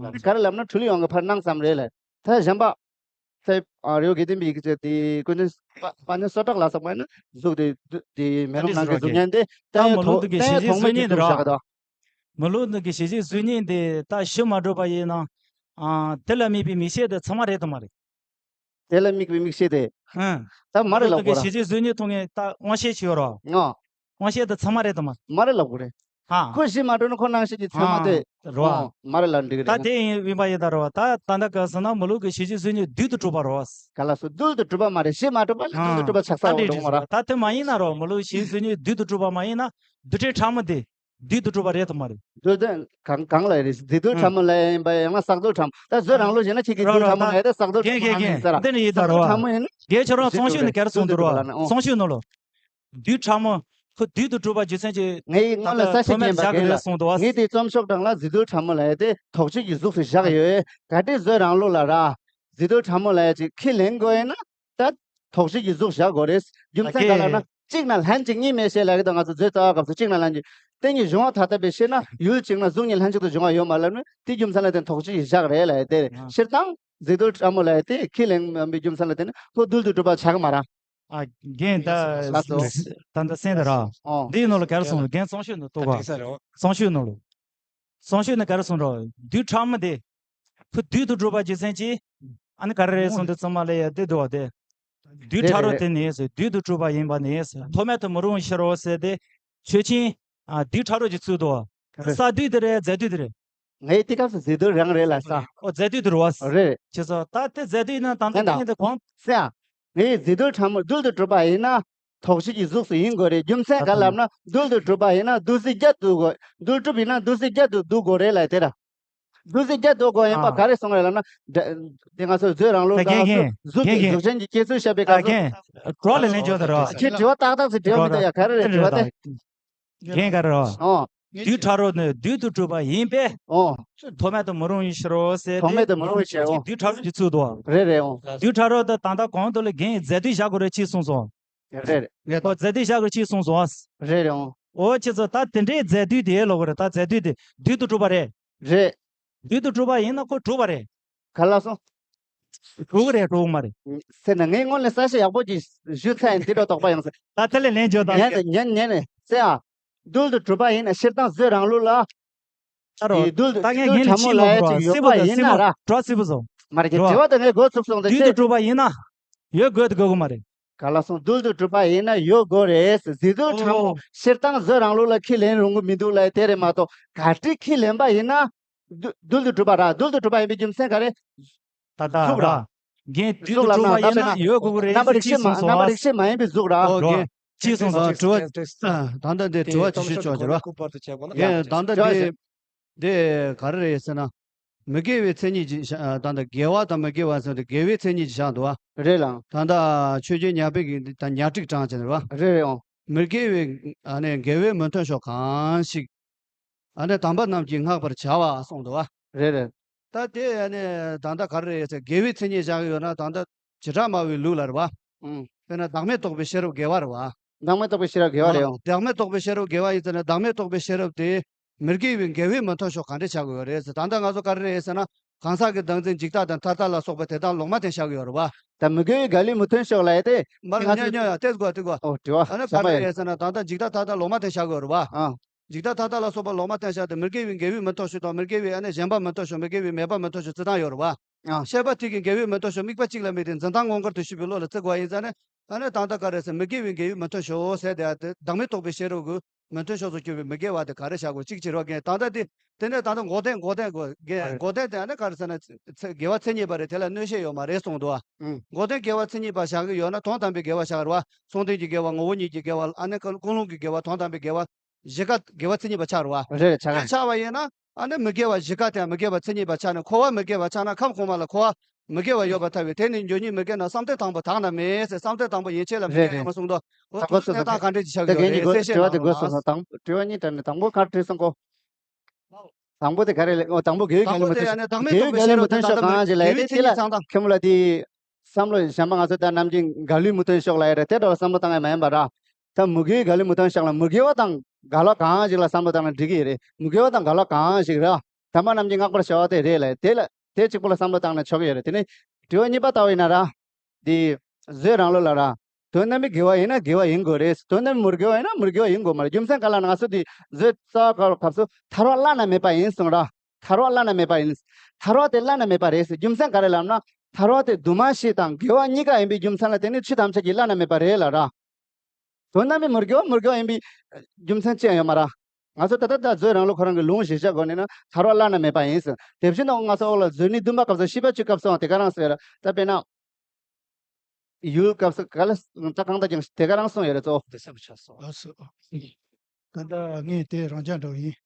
ཨ་ག་རེ་ལབ་ན་འཁྲུལ་ཡོང་གི་ཕར་སྣང་ཙམ་རེད་ལ། ད་གཞན་པ། ཚེ་རེའུ་དགེ་ལྡན་པའི་ཡི་གེ་ཚེ་དེ་ཀུན་ལྡན་པ་ཉ་སོ་དྲག་ལ་སོགས་པ་ཡིན་ན་གཟུགས་དེ་དེ་མེ་ལོང་ནང་གི་གཟུགས་བརྙན་དེ་ད་ཡང་མི་ལུགས་འདི་གི་གཞི་གཟུགས་བརྙན་འདི་ར། མི་ལུགས་འདི་གི་གཞི་གཟུགས་བརྙན་དེ་ད་ཞིབ་མ་གྲུབ་པ་ཡིན་ན། ཨ་དེ་ལ་དམིགས་པའི་མིག་ཤེས་དེ་ཚང་མ་རེད་དམ་མ་རེད། དེ་ལ་དམིགས་པའི་མིག་ཤེས་དེ། ཧུམ། ད་མ་རེད་ལབ་དགོས་ར། གཞི་གཟུགས་བརྙན་མཐོང་མཁན་ད་དབང་ཤེས་ཤིག་ཡོད་ར། ཨ། དབང་ཤེས་དེ་ཚང་མ་རེད་དམ་མ། མ་རེད་ལབ་དགོས་རེད། ཧ། ཁོ་གཞི་མ་གྲུབ་ན་ཁོ་སྣང་ཤེས་ཀྱི་ཚད་མ་དེ། རོ། ཨ། མ་རེད་ལབ་འགྲིག་གི་རེད། ད་དེ་ཡིན་ཡིན་པ་ཡིན་ད་རོ། ད་ད་ལྟ་ག་ཟེར་ན་མི་ལུགས་ཀྱི་གཞི་གཟུགས་བརྙན་བསྡུས་དུ་གྲུབ་པ་རོ། ག་ལ་སོ་བསྡུས་དུ་གྲུབ་པ་མ་རེད། གཞི་མ་གྲུབ་པ་ལ་བསྡུས་དུ་གྲུབ་པ་ཆགས་ས་འོང་འགྲོ་མ་ར། ད་དེ་མ་ཡིན་ན་རོ་མི་ལུགས་གཞི་གཟུགས་བརྙན་བསྡུས་དུ་གྲུབ་པ་མ་ཡིན་ན་རྡུལ་ཕྲན་ཕྲ་མོ་དེ། བསྡུས་དུ་གྲུབ་པ་རེད་དམ་མ་རེད། བསྡུས་དོན་གང་གང་ལ་རེད། རྫས་རྡུལ་ཕྲ་མོ་ལ་ཡིན་པ་ཡང་ན་བསགས་རྡུལ་ཕྲ་མོ། ད་བཟོད་རང་ལུགས་ཡིན་ན་ཁྱེད་ཀྱིས་རོ་རྡུལ་རོ་ཕྲ་མོ་ལ་ཡིན་ད་བསགས་རྡུལ་ཕྲ་མོ་ལ་ཡིན་ཟེར་ར། འདི་ནི་ཡིན་ད་རོ། བསགས་རྡུལ་ཕྲ་མོ་ཡིན་ན། རྒན་ཁྱོད་རང་གསུང་ཤོད་ནི་ག་རེ་གསུང་འདུག་རོ། གསུང་ཤོད་ནོ་ལོ། རྡུལ་ཕྲ་མོ། ཁོ་བསྡུས་དུ་གྲུབ་པ་རྒྱུ་མཚན་གྱིས། ངས་སྔོན་ལ་གསལ་བཤད་བྱས་པ་གན་ལ། ངས་དེ་རྩོམ་ཤོག་གྲངས་ལ་རྫས་རྡུལ་ཕྲ་མོ་ལ་ཡིན་ཏེ་དོགས་གཅོད་ཀྱི་གཟུགས་སུ་བཞག་ཡོད། གལ་ཏེ་བཟོད་རང་ལུགས་ལ་ར། རྫས་རྡུལ་ཕྲ་མོ་ལ་ཡ་ཅིག་ཁས་ལེན་དགོས་ཡིན་ན། ད་དོགས་གཅོད་ཀྱི་གཟུགས་བཞག་དགོས་རེད། རྒྱུ་མཚན་ག་ལ་ན་གཅིག་ན་ལྷན་ཅིག་གཉིས་མེད་ཞེས་ལབ་ཀྱི་འདུག་ང་ཚོ་རྫས་རྩ་བ་སྐབས་སུ་གཅིག་ན་ལྷན་ཅིག་དེ་གཉིས་གཞུང་བ་ཐ་དད་པའི་ཕྱིར་ན་ཡུལ་གཅིག་ན་གཟུགས་གཉིས་ལྷན་ཅིག་ཏུ་འབྱུང་བ་ཡོད་མ་ལབ་ནས་དེ་རྒྱུ་མཚན་ལ་བརྟེན་དོགས་གཅོད་ཀྱི་བཞག་རེད་ལབ་ཡ་དེ་རེད། སྤྱིར་བཏང་རྫས་རྡུལ་ཕྲ་མོ་ལབ་ཡ་དེ་ཁས་ལེན་མིན་པའི་རྒྱུ་མཚན་ལ་བརྟེན་ནས་ཁོ་རྡུལ་དུ་གྲུབ་པ་ཆགས་ཀྱི་མ་རེད། ཨ་རྒན་ད་ལགས་སོ། ད་ད་སེང་ད་ར། ཨོ། འདིའི་ནང་ལ་ག་རེ་གསུངས། རྒན་གསུང་ཤོད་ནང་གཏུགས་པ། གསུང་ཤོད་ནང་ལ། གསུང་ཤོད་ནང་ག་རེ་གསུངས་ར། རྡུལ་ཕྲ་མོ་དེ། ཁོ་བསྡུས་དུ་གྲུབ་པ་རྒྱུ་མཚན་གྱིས། ཨ་ནི་ག་རེ་རེད་གསུངས་དུས་ཙམ་པ་ལ་ཡ་དེ་འདུག་བ་དེ། རྡུལ་ཕྲ་རོ་དེ་ནི་ཟེར། བསྡུས་དུ་གྲུབ་པ་ཡིན་པ་ནི་ཟེར། ཐོགས་མེད་དུ་མི་རུང་ཕྱིར་རོ་ཟེར་ཏེ། ཆོས་ཅན། ཨ་རྡུལ་ཕྲ་རོ་གྱི་ཚུལ་དུ། རེད། བསགས་རྡུལ་དེ་རེད་རྫས་རྡུལ་དེ་རེད། ངའི་དེ་སྐབས་སུ་རྫས་རྡུལ་རང་རེད་ལ་ས། ཨོ་རྫས་རྡུལ་དེ་རེད་བ། རེད། ཅེས་སོ། ད་དེ་རྫས་རྡུལ་ཡིན་ན་དང་དེ་ཡིན་ད། དེ་གོང་། སེ་ཨ། ངའི་རྫས་རྡུལ་ཕྲ་མོ་རྡུལ་དུ་གྲུབ་པ་ཡིན་ན། དོགས་གཅོད་ཀྱི་གཟུགས་སུ་ཡིན་དགོས་རེད། རྒྱུ་མཚན་ག་ལབ་ན་རྡུལ་དུ་གྲུབ་པ་ཡིན་ན་རྡུལ་གཟུགས་བརྒྱད་དུ་དགོས། རྡུལ་གྲུབ་ཡིན་ན་རྡུལ་གཟུགས་བརྒྱད་དུ་འདུ་དགོས་རེད་ལ་དེ་ར། རྡུལ་གཟུགས་བརྒྱད་འདུ་དགོས་ཡིན་པ་ཨ། ག་རེ་གསུངས་རེད་ལབ་ན། དེ་ང་ཚོ་རྫས་རང་ལུགས་ད་ག་ང་ཚོ་རྒན་གཟུགས་ཀྱི་རྒན་གཟུགས་ཅན་གྱི་སྐྱེ་ཚུལ་བཤད་པའི་ད་སྐབས་སུ། རྒན་འགྲོ་ལ་ལན་བརྗོད་ད་ར། ཁྱེད་དྲི་བ་ཏག་ཏག་ཅིག་དྲི་བ་མི་འདུག་ཡ། ག་རེ་རེད་དྲི་བ་དེ། རྒན་ག་རེ་ར། ཨོ། རྒན་ག་རེ་ར། ཨོ། རྡུལ་ཕྲ་རོ་ནི་རྡུལ་དུ་གྲུབ་པ་ཡིན་པས། ཨོ། ཐོགས་མེད་དུ་མི་རུང་བའི་ཕྱིར་རོ་ཟེར་ཏེ། ཐོགས་མེད་དུ་མི་རུང་བའི་ཕྱིར་རོ། རྡུལ་ཕྲ་རོ་གྱི་ཚུལ་དུ། རེད་རེད། ཨོ། རྡུལ་ཕྲ་རོ་དེ་ད་ལྟ་གོང་དུ་ལ་རྒན་ཡིས་རྫས་རྡུལ་བཞག་དགོས་རེད་ཅེས་གསུངས་སོང་། རེད་རེད། ཨོ་རྫས་རྡུལ་བཞག་དགོས་ཅེས་གསུངས་སོང་། རེད་རེད། ཨོ། ཨོ་ཁྱེད་ཚོ་ད་དེ་འདྲའི་རྫས་རྡུལ་དེ་ལོག་གི་རེད། ད་རྫས་རྡུལ་དེ་རྡུལ་དུ་གྲུབ་པ་རེད། རེད། རྡུལ་དུ་གྲུབ་པ་ཡིན་ན་ཁོ་གྲུབ་པ་རེད། ག་ལ་སོང་། གྲུབ་ཀྱི་རེད་གྲུབ་ཀྱི་མ་རེད། ཟེར་ན་ངས་སྔོན་ལ་གསལ་བཤད་ཡག་པོ་ཅིག་ཞུས་ཚར་ཡིན། འདི་འདྲ་དོགས་པ་ཡོང་ཟེར། ད་དེ་ལས་ལན་བརྗོད་དང་། ཉན་ཉན་ཉན་ནས་ཟེར་ཨ། རྡུལ་དུ་གྲུབ་པ་ཡིན་ན་སྤྱིར་བཏང་རྫས་རང་ལུགས་ལ། ཨ་རོ། དེ་རྡུལ་ད་ངས་རྡུལ་ངས་ཕྲ་ནི་མོ་ཅི་ལབ་ལ་འགྲོ་ཡ་ཅིག་ཡོད་སྲིད་པ་པ་ཡིན་ན་ར། འགྲོ་སྲིད་པ་བཟོ། མ་རེད་ཀྱི་འགྲོ་དྲི་བ་དེ་ངས་གོ་ཚུགས་སོང་དེ་རྡུལ་དུ་ཚེ། གྲུབ་པ་ཡིན་ན། ཡོད་དགོས་དགོས་ཀྱི་མ་རེད། ག་ལ་སོང་། རྡུལ་དུ་གྲུབ་པ་ཡིན་ན་ཡོད་དགོས་རེད། རྫས་རྡུལ་ཕྲ་མོ་ཨོ། སྤྱིར་བཏང་བཟོད་རང་ལུགས་ལ་ཁས་ལེན་རུང་གི་མི་འདུག་ལབ་དེ་རེད་མ་གཏོགས་གལ་ཏེ་ཁས་ལེན་པ་ཡིན་ན། རྡུལ་རྡུལ་དུ་གྲུབ་པ་ར། རྡུལ་དུ་གྲུབ་པ་ཡིན་པའི་རྒྱུ་མཚན་ག་རེ། ད་ད་གཟུགས་ར། ར། རྒན་རྡུལ་གཟུགས་དུ་ལ་གྲུབ་པ་ན་ད་ཡིན་དཔེར་ན་ན་རྣམ་པ་རིག་བྱེད་མ་རྣམ་པ་རིག་བྱེད་མ་ཡིན་པའི་གཟུགས་ར། ཨོ་རྒན། ཅི་གསུངས་སོང་། དྲི་བ། ད་ལྟ་འདི་དྲི་བ་ཇི་ཞིག་ཆོག་ཅེས་ར། རྒན་ད་ལྟ་འདི། འདི་ག་རེ་རེད་ཟེར་ན། མི་དགེ་བའི་མཚན་ཉིད་ཀྱི་ད་ལྟ་དགེ་བ་དང་མི་དགེ་བ་ཟེར་ཏེ་དགེ་བའི་མཚན་ཉིད་ཀྱི་བཞག་འདུག་བ། རེད་ལ། ད་ལྟ་ཆོས་རྒྱལ་ཉ་པའི་གི་ད་ཉ་ཊཱིཀ་དྲངས་བྱས་ནས་ར། རེད་རེད་ཨང་། མི་དགེ་བའི་ཨ་ནི་དགེ་བས་མི་མཐུན་ཕྱོགས་གང་ཞིག་ཨ་ནི་དམ་པ་རྣམས་ཀྱིས་བསྔགས་པར་བྱ་བ་གསུངས་འདུག་བ། རེད་རེད། ད་དེ་ཨ་ནི་ད་ལྟ་ག་རེ་རེད་ཟེར། དགེ་བའི་མཚན་ཉིད་བཞག་ཡོད་ན་ད་ལྟ་བྱེ་བྲག་སྨྲ་བའི་ལུགས་ལ་རེད་བ། ཨང་། དཔེར་ན་བདག་མེད་རྟོགས་པའི་ཤེས་རབ་དགེ་བ་རེད་བ། བདག་མེད་རྟོགས་པའི་ཤེས་རབ་དགེ་བ་རེད་ཨང་། བདག་མེད་རྟོགས་པའི་ཤེས་རབ་དགེ་བ་ཡིན་ཟེར་ན་བདག་མེད་རྟོགས་པའི་ཤེས་རབ་དེ། མི་དགེ་བའི་འགལ་བས་མི་མཐུན་ཕྱོགས་ག་འདྲས་བྱ་དགོས་ཡོད་རེད་ཟེར། ད་ལྟ་ང་ཚོ་ག་རེ་རེད་ཟེར་ན། གང་ཟག་གི་བདག་འཛིན་འཇིག་ལྟ་དང་ཐར་ལྟ་ལ་སོགས་པ་དེ་དག་ལོག་སྨྲ་དེ་བཞག་ཡོད་རེད་བ། ད་མི་དགེ་བའི་འགལ་བས་མི་མཐུན་ཕྱོགས་ལ་ཡ་དེ། མར་ང་ཚོ་ཉོ་ཉོ་ཡ་ཏེ་དགོ་ཏེ་དགོ། ཨོ་དྲི་བ་ཨ་ནི་ག་རེ་རེད་ཟེར་ན་ད་ལྟ་འཇིག་ལྟ་ཐར་ལྟ་ལོག་སྨྲ་དེ་བཞག་ཡོད་རེད་བ། ཨ། འཇིག་ལྟ་ཐར་ལྟ་ལ་སོགས་པ་ལོག་སྨྲ་དེ་བཞག་སྟེ་མི་དགེ་བའི་འགལ་བས་མི་མཐུན་ཕྱོགས་དང་མི་དགེ་བའི་ཨ་ནི་གཞན་པ་མི་མཐུན་ཕྱོགས་མི་དགེ་བའི་མེད་པ་མི་མཐུན་ཕྱོགས་རྩི་སྟངས་ཡོད་རེད་བ། ཨ། ཤེས་པ་དེ་གིས་འགལ་བས་མི་མཐུན་ཕྱོགས་དམིགས་པ་གཅིག་ལ་དམིགས་ཏེ་འཛིན་སྟངས་མངོན་གར་དུ་ཞུས་པའི་བློ་ལ་བརྩི་དགོས་པ་ཡིན་ཙང་ནི། ཨ་ནི་ད་ལྟ་ག་རེ་ཟེར་མི་དགེ་བའི་འགལ་བས་མི་མཐུན་ཕྱོགས་ཟེར་དེ་ཨ་དེ་བདག་མེད་རྟོགས་པའི་ཤེས་རབ་ཀྱིས། མི་མཐུན་ཕྱོགས་སུ་གྱུར་པའི་མི་དགེ་བ་དེ་ག་རེ་བྱ་དགོས། གཅིག་བྱེད་རོགས་རྒན། ད་ལྟ་དེ། དེ་ནས་ད་ལྟ་འགོག་བདེན་འགོག་བདེན་གོ་རྒན། འགོག་བདེན་དེ་ཨ་ནི་ག་རེ་ཟེར་ན། ཚེ་དགེ་བ་མཚན་ཉིད་པ་རེད། དེ་ལ་གནོད་བྱེད་ཡོད་མ་རེད་གསུངས་འདུག་ཨ། འགོག་བདེན་དགེ་བ་མཚན་ཉིད་པ་བཞག་གི་ཡོད་ན་དོན་དམ་པའི་དགེ་བ་བཞག་རེད་བ། མཚུངས་ལྡན་གྱི་དགེ་བ་ངོ་བོ་ཉིད་ཀྱི་དགེ་བ་ཨ་ནི་ཀུན་སློང་གི་དགེ་བ་དོན་དམ་པའི་དགེ་བ། བཞི་ཀ་དགེ་བ་མཚན་ཉིད་པ་ཆགས་རེད་བ། རེད་ཆགས་ཀ་ཆགས་པ་ཡིན་ན། ཨ་ནི་མི་དགེ་བ་བཞི་ཀ་དེ་མི་དགེ་བ་མཚན་ཉིད་པ་ཆགས་ནས་འཁོར་བ་མི་དགེ་བ་ཆགས་ན་ཁམས་གོང་མ་ལ་འཁོར་བ་མི་དགེ་བ་ཡོད་པར་ཐལ་བས། དེ་ནི་འགྱུར་ཉིད་མི་དགེ་ན་བསམ་གཏན་དང་པོ་དག་ན་མེད་ཟེར། བསམ་གཏན་དང་པོ་ཡན་ཆད་ལ་མི་དགེ་ཡོད་མ་གསུངས་འདུག་འོ་དྲི་བ་དེ་གསལ་བཤད་གནང་རོགས་གནང་། དྲི་བ་དེ་དགོས་སོང་། དང་དྲི་བ་གཉིས་དྲིས་ནས་དང་དང་པོ་ག་དྲིས་སོང་གོ། དང་པོ་དེ་ག་རེ་ལབ། འོ་དང་པོ་དགེ་བའི་འགལ་བས་མི་མཐུན་ཕྱོགས། དགེ་བའི་འགལ་བས་མི་མཐུན་ཕྱོགས་གང་ཞིག་ལབ་ཡ་དེ་དེ་ལ་མཁན་པོ་ལ་དེ་བསམ་བློ་གཞན་པ་ང་ཚོ་ད་ནམ་རྒྱུན་འགལ་བས་མི་མཐུན་ཕྱོགས་ལབ་ཡ་རེད། དེ་འདྲ་ལ་བསམ་བློ་བཏང་ཡ་མ་ཡིན་པ་ར། ད་མི་དགེ་བའི་ག་ལེ་མུ་ཐང་བཞག་ལ་མི་དགེ་བ་དང་ག་ལ་གང་ཞིག་ལ་བསམ་བློ་བཏང་ན་འགྲིག་གི་རེད། མི་དགེ་བ་དང་ག་ལ་གང་ཞིག་ར། དམ་པ་རྣམས་ཀྱིས་བསྔགས་པར་བྱ་བ་དེ་རེད་ལ། དེ་ལ་དེ་གཅིག་པོ་ལ་བསམ་བློ་བཏང་ན་ཆོག་གི་ཡོད་རེད། དེ་ནས་དྲི་བ་གཉིས་པ་ལྟ་བ་ཡིན་ན་ར། འདི་བཟོད་རང་ལུགས་ལ་ར། དོན་དམ་པའི་དགེ་བ་ཡིན་ན་དགེ་བ་ཡིན་དགོས་རེད། དོན་དམ་པའི་མི་དགེ་བ་ཡིན་ན་མི་དགེ་བ་ཡིན་དགོས་མ་རེད། རྒྱུ་མཚན་ག་ལ་ན་ང་ཚོ་འདི་བཟོད་རྩ་བ་སྐབས་སུ་ཐར་བ་བླ་ན་མེད་པ་ཡིན་གསུངས་ར། ཐར་བ་བླ་ན་མེད་པ་ཡིན། ཐར་བ་དེ་བླ་ན་མེད་པ་རེད་ཟེར། རྒྱུ་མཚན་ག་རེ་ལབ་ན། ཐར་བ་དེ་འདུས་མ་བྱས་དང་དགེ་བ་གཉིས་ཀ་ཡིན་པའི་རྒྱུ་མཚན་ལ་བརྟེན་ནས་ཆོས་ཐམས་ཅད་ཀྱི་བླ་ན་མེད་པ་རེད་ལ་ར། དོན་དམ་པའི་མི་དགེ་བ་མི་དགེ་བ་ཡིན་པའི་རྒྱུ་མཚན་ཅི་ཡང་ཡོད་མ་ར། ང་ཚོ་ད་ལྟ་ད་བཟོད་རང་ལུགས་ཁོ་རང་གི་ལུང་གཞིར་བཞག་སྒོ་ནས་ན་ཐར་བ་བླ་ན་མེད་པ་ཡིན་ཟེར། དེ་བཞིན་དུ་ང་ཚོ་འོག་ལ་བཟོད་ནི་བདུན་པ་སྐབས་སུ་ཤེས་པ་བཅུ་སྐབས་སུའང་དེ་ག་རང་ཟེར། ད་དཔེར་ན། ཡུལ་སྐབས་སུ་ག་ལ་ད་གང་ལྟར་ཀྱང་དེ་ག་རང་གསུངས་ཡོད་རེད་གཙོ་བོ། དེ་ས་བུ་ཆ་སོ། ལགས་སོ། ད་ལྟ་ངས་དེ་རང་འཇགས་འདྲ་བོ་ཡིན།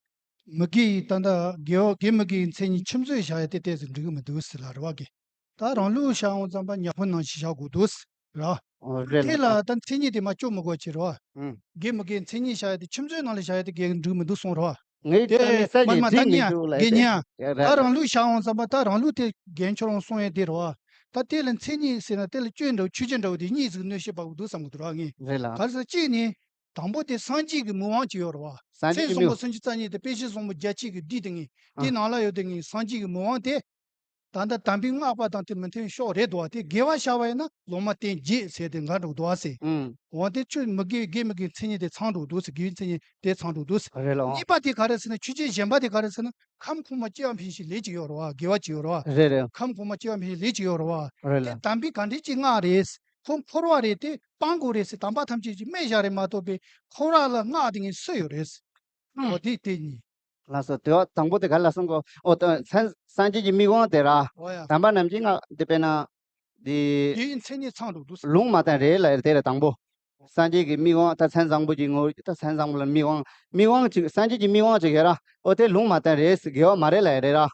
མི་དགེ་ཡི་ད་ལྟ་དགེ་བ་དགེ་མི་དགེའི་མཚན་ཉིད་ཆུད་ཟོས་བྱ་ཡ་དེ་ཏོག་ཙམ་འགྲིག་གི་མི་འདུག་ཟེར་ལ་རེད་བ་གི། ད་རང་ལུགས་བྱ་འོང་ཙམ་པ་ཉ་ཕོ་ནང་བཞིན་བྱ་དགོས་འདུག་ཟེར་ར། ཨོ་རེད་དེ་ལ་ལ། ད་མཚན་ཉིད་དེ་མ་སྐྱོ་མི་དགོས་ཅི་རེད་བ། ཨང་། དགེ་མི་དགེའི་མཚན་ཉིད་བྱ་ཡ་དེ་ཆུད་ཟོས་ནང་ལ་བྱ་ཡ་དེ་དགེ་འགྲིག་མི་འདུག་གསུངས་རེད་བ། ངའི་དེ་ལྟ་ནས་ས་མ་ཉིད་མ་ད་འགྲིག་མི་ཉ་འདུག་ལ་དགེ་ཉ། ཡ་ར་ད་ར། རང་ལུགས་བྱ་འོང་ཙམ་པ་ད་རང་ལུགས་དེ་རྒན་ཁྱོད་རང་གསུང་ཡ་དེ་རེད་བ། ད་དེ་ལ་མཚན་ཉིད་ཟེར་ན་དེ་ལ་སྐྱོན་འདྲ་བོ་ཆོས་ཅན་འདྲ་བོ་དེ་གཉིས་ཟིག་གནོད་བྱེད་པ་འདུག་བསམ་གི་འདུག་ར་ངས། རེད་ལ། ག་རེ་ཟེར་གཅིག་ནི། དང་པོ་དེ་སངས་རྒྱས་ཀྱི་མི་དབང་ཅིག་ཡོད་རེད་བ། སངས་རྒྱས་ཀྱི་མི། མཚན་གསུམ་པོ་སུམ་ཅུ་རྩ་གཉིས་དེ་དཔེ་ཆ་བཟང་པོ་བརྒྱ་གཅིག་གི་སྡེ་དེ་ངས་དེ་ཨ་ནང་ལ་ཡོད་དེ་ངས་སངས་རྒྱས་ཀྱི་མི་དབང་དེ། ད་ལྟ་དམ་པའི་བསྔགས་པ་དང་དེ་མི་མཐུན་ཕྱོགས་རེད་འདུག་བ། དེ་དགེ་བ་བྱ་བ་ཡིན་ན་ལོག་མ་བསྟན་བརྗེད་ཟེར་དེ་འགའ་འགྲོ་འདུག་བ་ཟེར། ཨང་། འོ་དེ་ཆོས་མི་དགེ་དགེ་མི་དགེའི་མཚན་ཉིད་དེ་ཚང་འགྲོ་འདུག་ཟེར། དགེ་བའི་མཚན་ཉིད་དེ་ཚང་འགྲོ་འདུག་ཟེར། རེད་ལ། ཨང་། གཉིས་པ་དེ་ག་རེ་ཟེར་ན་ཆོས་ཅན་གཞན་པ་དེ་ག་རེ་ཟེར་ན་ཁམས་གོང་མ་སྐྱེ་བ་འཕེན་བྱེད་ལས་ཅིག་ཡོད་རེད་བ། དགེ་བ་ཅིག་ཡོད་རེད་བ། རེད་རེད། ཁམས་གོང་མ་སྐྱེ་བ་འཕེན་བྱེད་ལས་ཅིག་ཡོད་རེད་བ། རེད་ལ། དེ་དམ་པའི་ག་འདྲས་ཅིག་བསྔགས་རེད། ཁོ་འཁོར་བ་རེད་དེ་སྤང་དགོས་རེད་ཟེར། དམ་པ་ཐམས་ཅད་ཀྱིས་སྨད་བཞག་རེད་མ་གཏོགས་པའི་འཁོར་བ་ལ་བསྔགས་དེ་ངས་སུ་ཡོད་རེད་ཟེར། ཨང་། འོ་དེ་དེ་གཉིས། ལགས་སོ། དེ་བ་དང་པོ་དེ་ག་ལ་གསུང་གོ། ཨོ་ད་མཚན་སངས་རྒྱས་ཀྱི་མིག་དབང་དེ་ར། འོ་ཡ། དམ་པ་རྣམས་ཀྱིས་བསྔགས་དེ་དཔེར་ན། དེ། དེའི་མཚན་ཉིད་ཚང་འགྲོ་འདུག་ཟེར། ལུང་མ་བསྟན་རེད་ལ་དེ་རེད་དང་པོ། སངས་རྒྱས་ཀྱི་མིག་དབང་ད་མཚན་བཟང་པོ་གྱི་ངོ་ད་མཚན་བཟང་པོ་ལ་མིག་དབང་མིག་དབང་ཅིག་སངས་རྒྱས་ཀྱི་མིག་དབང་ཅིག་ཡོད་ར། ཨོ་དེ་ལུང་མ་བསྟན་རེད་ཟེར། དགེ་བ་མ་རེད་ལ་རེད་ར།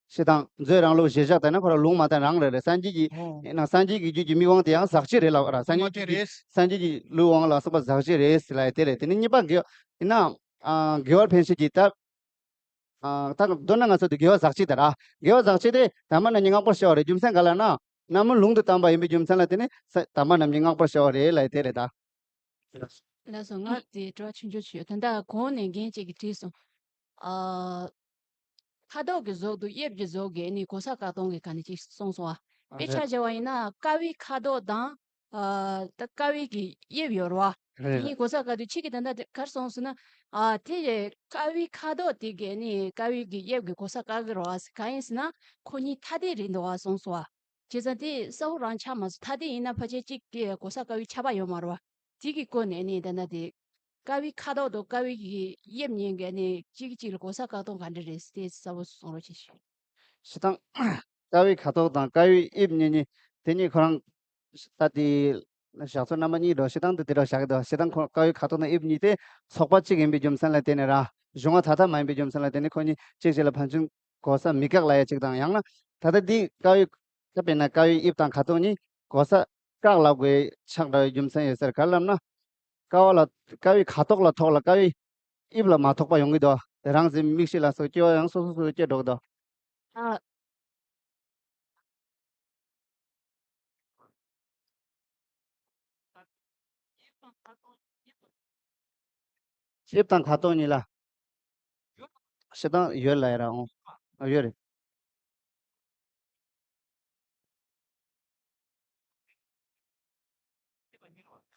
ཞེ་སྡང་བཟོད་རང་ལུགས་གཞིར་བཞག་བལྟས་ན་ཁོ་རང་ལུང་མ་བསྟན་རང་རེད་རེད། སངས་རྒྱས་ཀྱི་ཨོ། ཡིན་ན་སངས་རྒྱས་ཀྱི་རྒྱུད་ཀྱི་མིག་དབང་དེ་ཡང་ཟག་བཅས་རེད་ལབ་ར། སངས་རྒྱས་ཀྱི་རྒྱུད་སངས་རྒྱས་ཀྱི་ལུས་དབང་ལ་སོགས་པ་ཟག་བཅས་རེད་ཟེར་ལ་དེ་རེད། དེ་ནི་གཉིས་པ་དགེ་བ་ཡིན་ན། ཨ་དགེ་བར་ཕན་བྱེད་ཀྱི་ད། ཨ་ད་མདོར་ན་ང་ཚོ་དེ་དགེ་བ་ཟག་བཅས་དེ་ར། དགེ་བ་ཟག་བཅས་དེ་དམ་པ་རྣམས་ཀྱིས་བསྔགས་པར་བྱ་བ་རེད། རྒྱུ་མཚན་ག་ལ་ན། ན་མོ་ལུང་དུ་བསྟན་པ་ཡིན་པའི་རྒྱུ་མཚན་ལ་བརྟེན་ནས་ས་དམ་པ་རྣམས་ཀྱིས་བསྔགས་པར་བྱ་བ་རེད་ལ་དེ་རེད་ད། ལགས་སོ། ང་དེ་དྲི་བ་ཆུང་ཆུང་ཞིག་ཡོད། ད་ལྟ་གོང་ནས་རྒན་གཅིག་གིས་དྲིས་སོང་། ཨ། ཁ་དོག་གི་ཟུར་དུ་དབྱིབས་ཀྱི་ཟུར་གྱི་ནི་གོ་ས་བཀག་སྡོམ་གྱི་ག་ནས་ཅིག་གསུངས་སོང་བ། དཔེ་ཆ་བྱས་པ་ཡིན་ན་ཀ་བའི་ཁ་དོག་དང་། ཨ། ད་ཀ་བའི་གི་དབྱིབས་ཡོད་རེད་བ། རེད། དེ་གཉིས་གོ་ས་བཀག་དུས་ཁྱེད་ཀྱིས་ད་ལྟ་ག་རེ་གསུངས་སོང་ན། ཨ། དེ་ཀ་བའི་ཁ་དོག་དེ་གས་ནི་ཀ་བའི་གི་དབྱིབས་ཀྱི་གོ་ས་བཀག་གི་རེད་བ། གང་ཡིན་ཟེར་ན་ཁོ་གཉིས་ཐ་དད་རེད་འདུག་བ་གསུངས་སོང་བ། བྱས་ཙང་དེ་གསལ་པོ་རང་ཆགས་མ་སོང་། ཐ་དད་ཡིན་ན་ཕལ་ཆེར་གཅིག་གི་གོ་ས་བཀག་པའི་ཁྱབ་པ་ཡོད་མ་རེད་བ། དེ་གི་སྐོར་ནས་ནི་ད་ལྟ་དེ། ཀ་བའི་ཁ་དོག་དང་ཀ་བའི་གི་དབྱིབས་གཉིས་ཀ་ནི་གཅིག་གིས་གཅིག་ལ་གོ་ས་བཀག་སྡོམ་ག་འདྲ་རེད་ཟེར་དེ་གསལ་པོ་གསུང་རོགས་བྱེད་ཞུ། སྤྱིར་བཏང་། ཀ་བའི་ཁ་དོག་དང་ཀ་བའི་དབྱིབས་གཉིས་གཉིས་དེ་གཉིས་ཁོ་རང་། ད་དེ། བཞག་ཚུལ་རྣམ་པ་གཉིས་འགྲོ། སྤྱིར་བཏང་དུ་དེ་འདྲ་བཞག་གི་འདུག་སྤྱིར་བཏང་ཁོ་ཀ་བའི་ཁ་དོག་དང་དབྱིབས་གཉིས་དེ་ཚོགས་པ་གཅིག་ཡིན་པའི་རྒྱུ་མཚན་ལ་བརྟེན་ནས་ར། གཞུང་བ་ཐ་དད་མ་ཡིན་པའི་རྒྱུ་མཚན་ལ་བརྟེན་ནས་ཁོ་གཉིས་གཅིག་གཅིག་ལ་ཕན་ཚུན་གོ་ས་མི་བཀག་ལབ་ཡ་གཅིག་དང་། ཡང་ན་ད་ལྟ་འདི་ཀ་བའི། ད་དཔེར་ན་ཀ་བའི་དབྱིབས་དང་ཁ་དོག་གཉིས་གོ་ས་བཀག་ལབ་དགོས་ཆགས་འདྲ་བའི་རྒྱུ་མཚན་ཡོད་ས་རེད། ག་རེ་ལབ་ན། ཀ་བ་ལ། ཀ་བའི་ཁ་དོག་ལ་ཐོགས་ལ་ཀ་བའི་དབྱིབས་ལ་མ་ཐོགས་པ་ཡོང་གི་འདུག་དེ་རང་བཞིན་མིག་ཤེས་ལ་སོགས་སྐྱེ་བོ་ཡང་སོ་སོ་སོ་སོ་སྐྱེ་འགྲོ་གི་འདུག་ཨ། དབྱིབས་དང་ཁ་དོག་གཉིས་ལ། སྤྱིར་བཏང་ཡོད་ལ་ཡ་ར་འོང་། ཨ་ཡོད་རེད།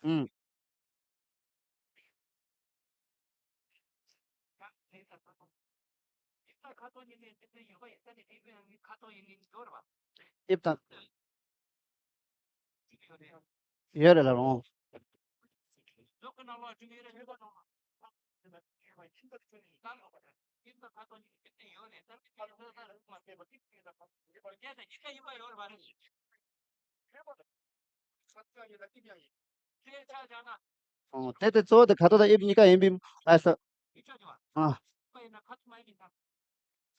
ཨུམ། དབྱིབས་དང་། ཡོད་རེད་ལ་རོང་། ཨོ། དེ་དེ་གཙོ་བོ་དེ་ཁ་དོག་དང་དབྱིབས་གཉིས་ཀ་ཡིན་པའི་ཨ་ས། ཨ།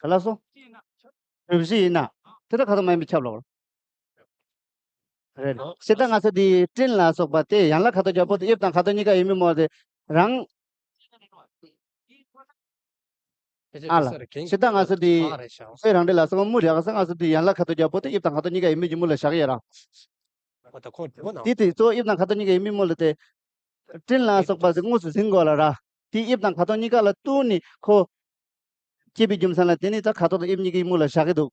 ག་ལ་སོ། གྲུ་བཞི་ཡིན་ན། དེ་ད་ཁ་དོག་མ་ཡིན་པའི་ཁྱབ་ལོ། རེད། སྤྱིར་བཏང་ང་ཚོ་འདི་སྤྲིན་ལ་སོགས་པ་དེ་ཡན་ལག་ཁ་དོག་རྒྱ་པོ་དེ་དབྱིབས་དང་ཁ་དོག་གཉིས་ཀ་ཡིན་མིན་མོ་དེ་རང་། ཨ་ལ། སྤྱིར་བཏང་ང་ཚོ་འདི་ཨོ་རང་འདྲ་ལ་སོགས་མུ་རེ་ག་ས་ང་ཚོ་འདི་ཡན་ལག་ཁ་དོག་རྒྱ་པོ་དེ་དབྱིབས་དང་ཁ་དོག་གཉིས་ཀ་ཡིན་མིན་གྱི་མུ་ལ་བཞག་ཡོད་ར། དེ་དེ་གཙོ་བོ་དབྱིབས་དང་ཁ་དོག་གཉིས་ཀ་ཡིན་མིན་མོ་ལ་དེ། སྤྲིན་ལ་སོགས་པ་དེ་དངོས་སུ་ཟིན་དགོས་ལ་ར། དེ་དབྱིབས་དང་ཁ་དོག་གཉིས་ཀ་ལ་ལྟོས་ནས་ཁོ་སྐྱེས་པའི་རྒྱུ་མཚན་ལ་དེ་ནི་ད་ཁ་དོག་དང་དབྱིབས་གཉིས་ཀའི་མུ་ལ་བཞག་གི་འདུག་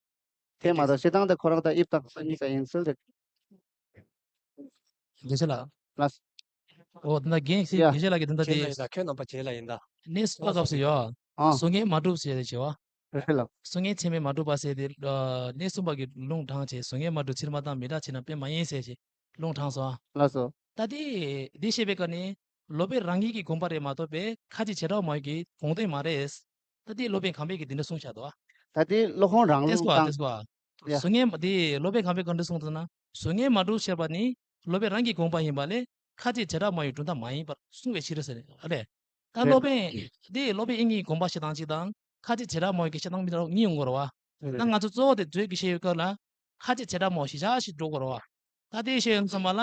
དེ་མ་གཏོགས་སྤྱིར་བཏང་དེ་ཁོ་རང་ད་དབྱིབས་དང་ཁ་དོག་གཉིས་ཀ་ཡིན་ཟེར་ཏེ། དགེ་བཤེས་ལགས། ལགས། འོ་ད་རྒན་ཡ། དགེ་བཤེས་ལགས་ཀྱིས་ད་ལྟ་རྗེས་ལ་དེ་ཡིན་ད། ཁྱོད་རྣམ་པ་རྗེས་ལ་ཡིན་ད། གནས་གསུམ་པ་སྐབས་སུ་ཡོད། ཨ། གཟུགས་བརྙན་མ་གྲུབ་ཟེར་ཏེ་བྱས་པ། རེད་ལགས། གཟུགས་བརྙན་ཚད་མས་མ་གྲུབ་པ་ཟེར་ཏེ། ཨ། གནས་གསུམ་པ་གིས་ལུང་དྲངས་བྱས། གཟུགས་བརྙན་མ་གྲུབ་ཕྱིར་མ་བཏང་། མི་འདྲ་ཕྱིར་ན་དཔེ་མ་ཡིན་ཟེར་བྱས་ལུང་དྲངས་སོང་། ལགས་སོ། ད་དེ་འདི་བཤད་པའི་སྐབས་ནི་སློབ་དཔོན་རང་ཉིད་ཀྱི་དགོངས་པ་རེད་མ་གཏོགས་པའི་ཁ་ཅིག་བྱེ་བྲག་སྨྲ་བའི་གི་དགོངས་དོན་མ་རེད། ད་དེ་སློབ་དཔོན་གང་པོའི་གིས་དེ་འདྲ་གསུངས་བཞག་འདུག་ཨ། ད་དེ་སློབ་དཔོན་རང་ལུགས་དང་། ཡ། གཟུགས་བརྙན་དེ་སློབ་དཔོན་གང་པོས་ག་འདྲ་གསུངས་འདུག་ན། གཟུགས་བརྙན་མ་གྲུབ་ཞེས་པ་ནི་སློབ་དཔོན་རང་གི་དགོངས་པ་ཡིན་པ་ལས་ཁ་ཅིག་བྱེ་བྲག་སྨྲ་བའི་གྲུབ་མཐའ་མ་ཡིན་པར་གསུངས་པའི་ཕྱིར་ཟེར་ཨ་ལས། ད་རེད། སློབ་དཔོན་དེ་སློབ་དཔོན་དབྱིངས་ཀྱི་དགོངས་པ་ཞིག་དང་གཅིག་དང་། ཁ་ཅིག་བྱེ་བྲག་སྨྲ་བའི་གི་བཤད་སྟངས་མི་འདྲ་བ་གཉིས་ཡོང་གི་རེད་བ། རེད། ད་ང་ཚོ་གཙོ་བོ་དེ་མཛོད་ཀྱི་བཤད་ཡོད་སྐབས་ལ་ཁ་ཅིག་བྱེ་བྲག་སྨྲ་བ་གཞིར་བཞག་ཞིག་འགྲོ་དགོས་རེད་བ། ད་དེ་བཤད་ཡོང་ཙམ་པ་ལ་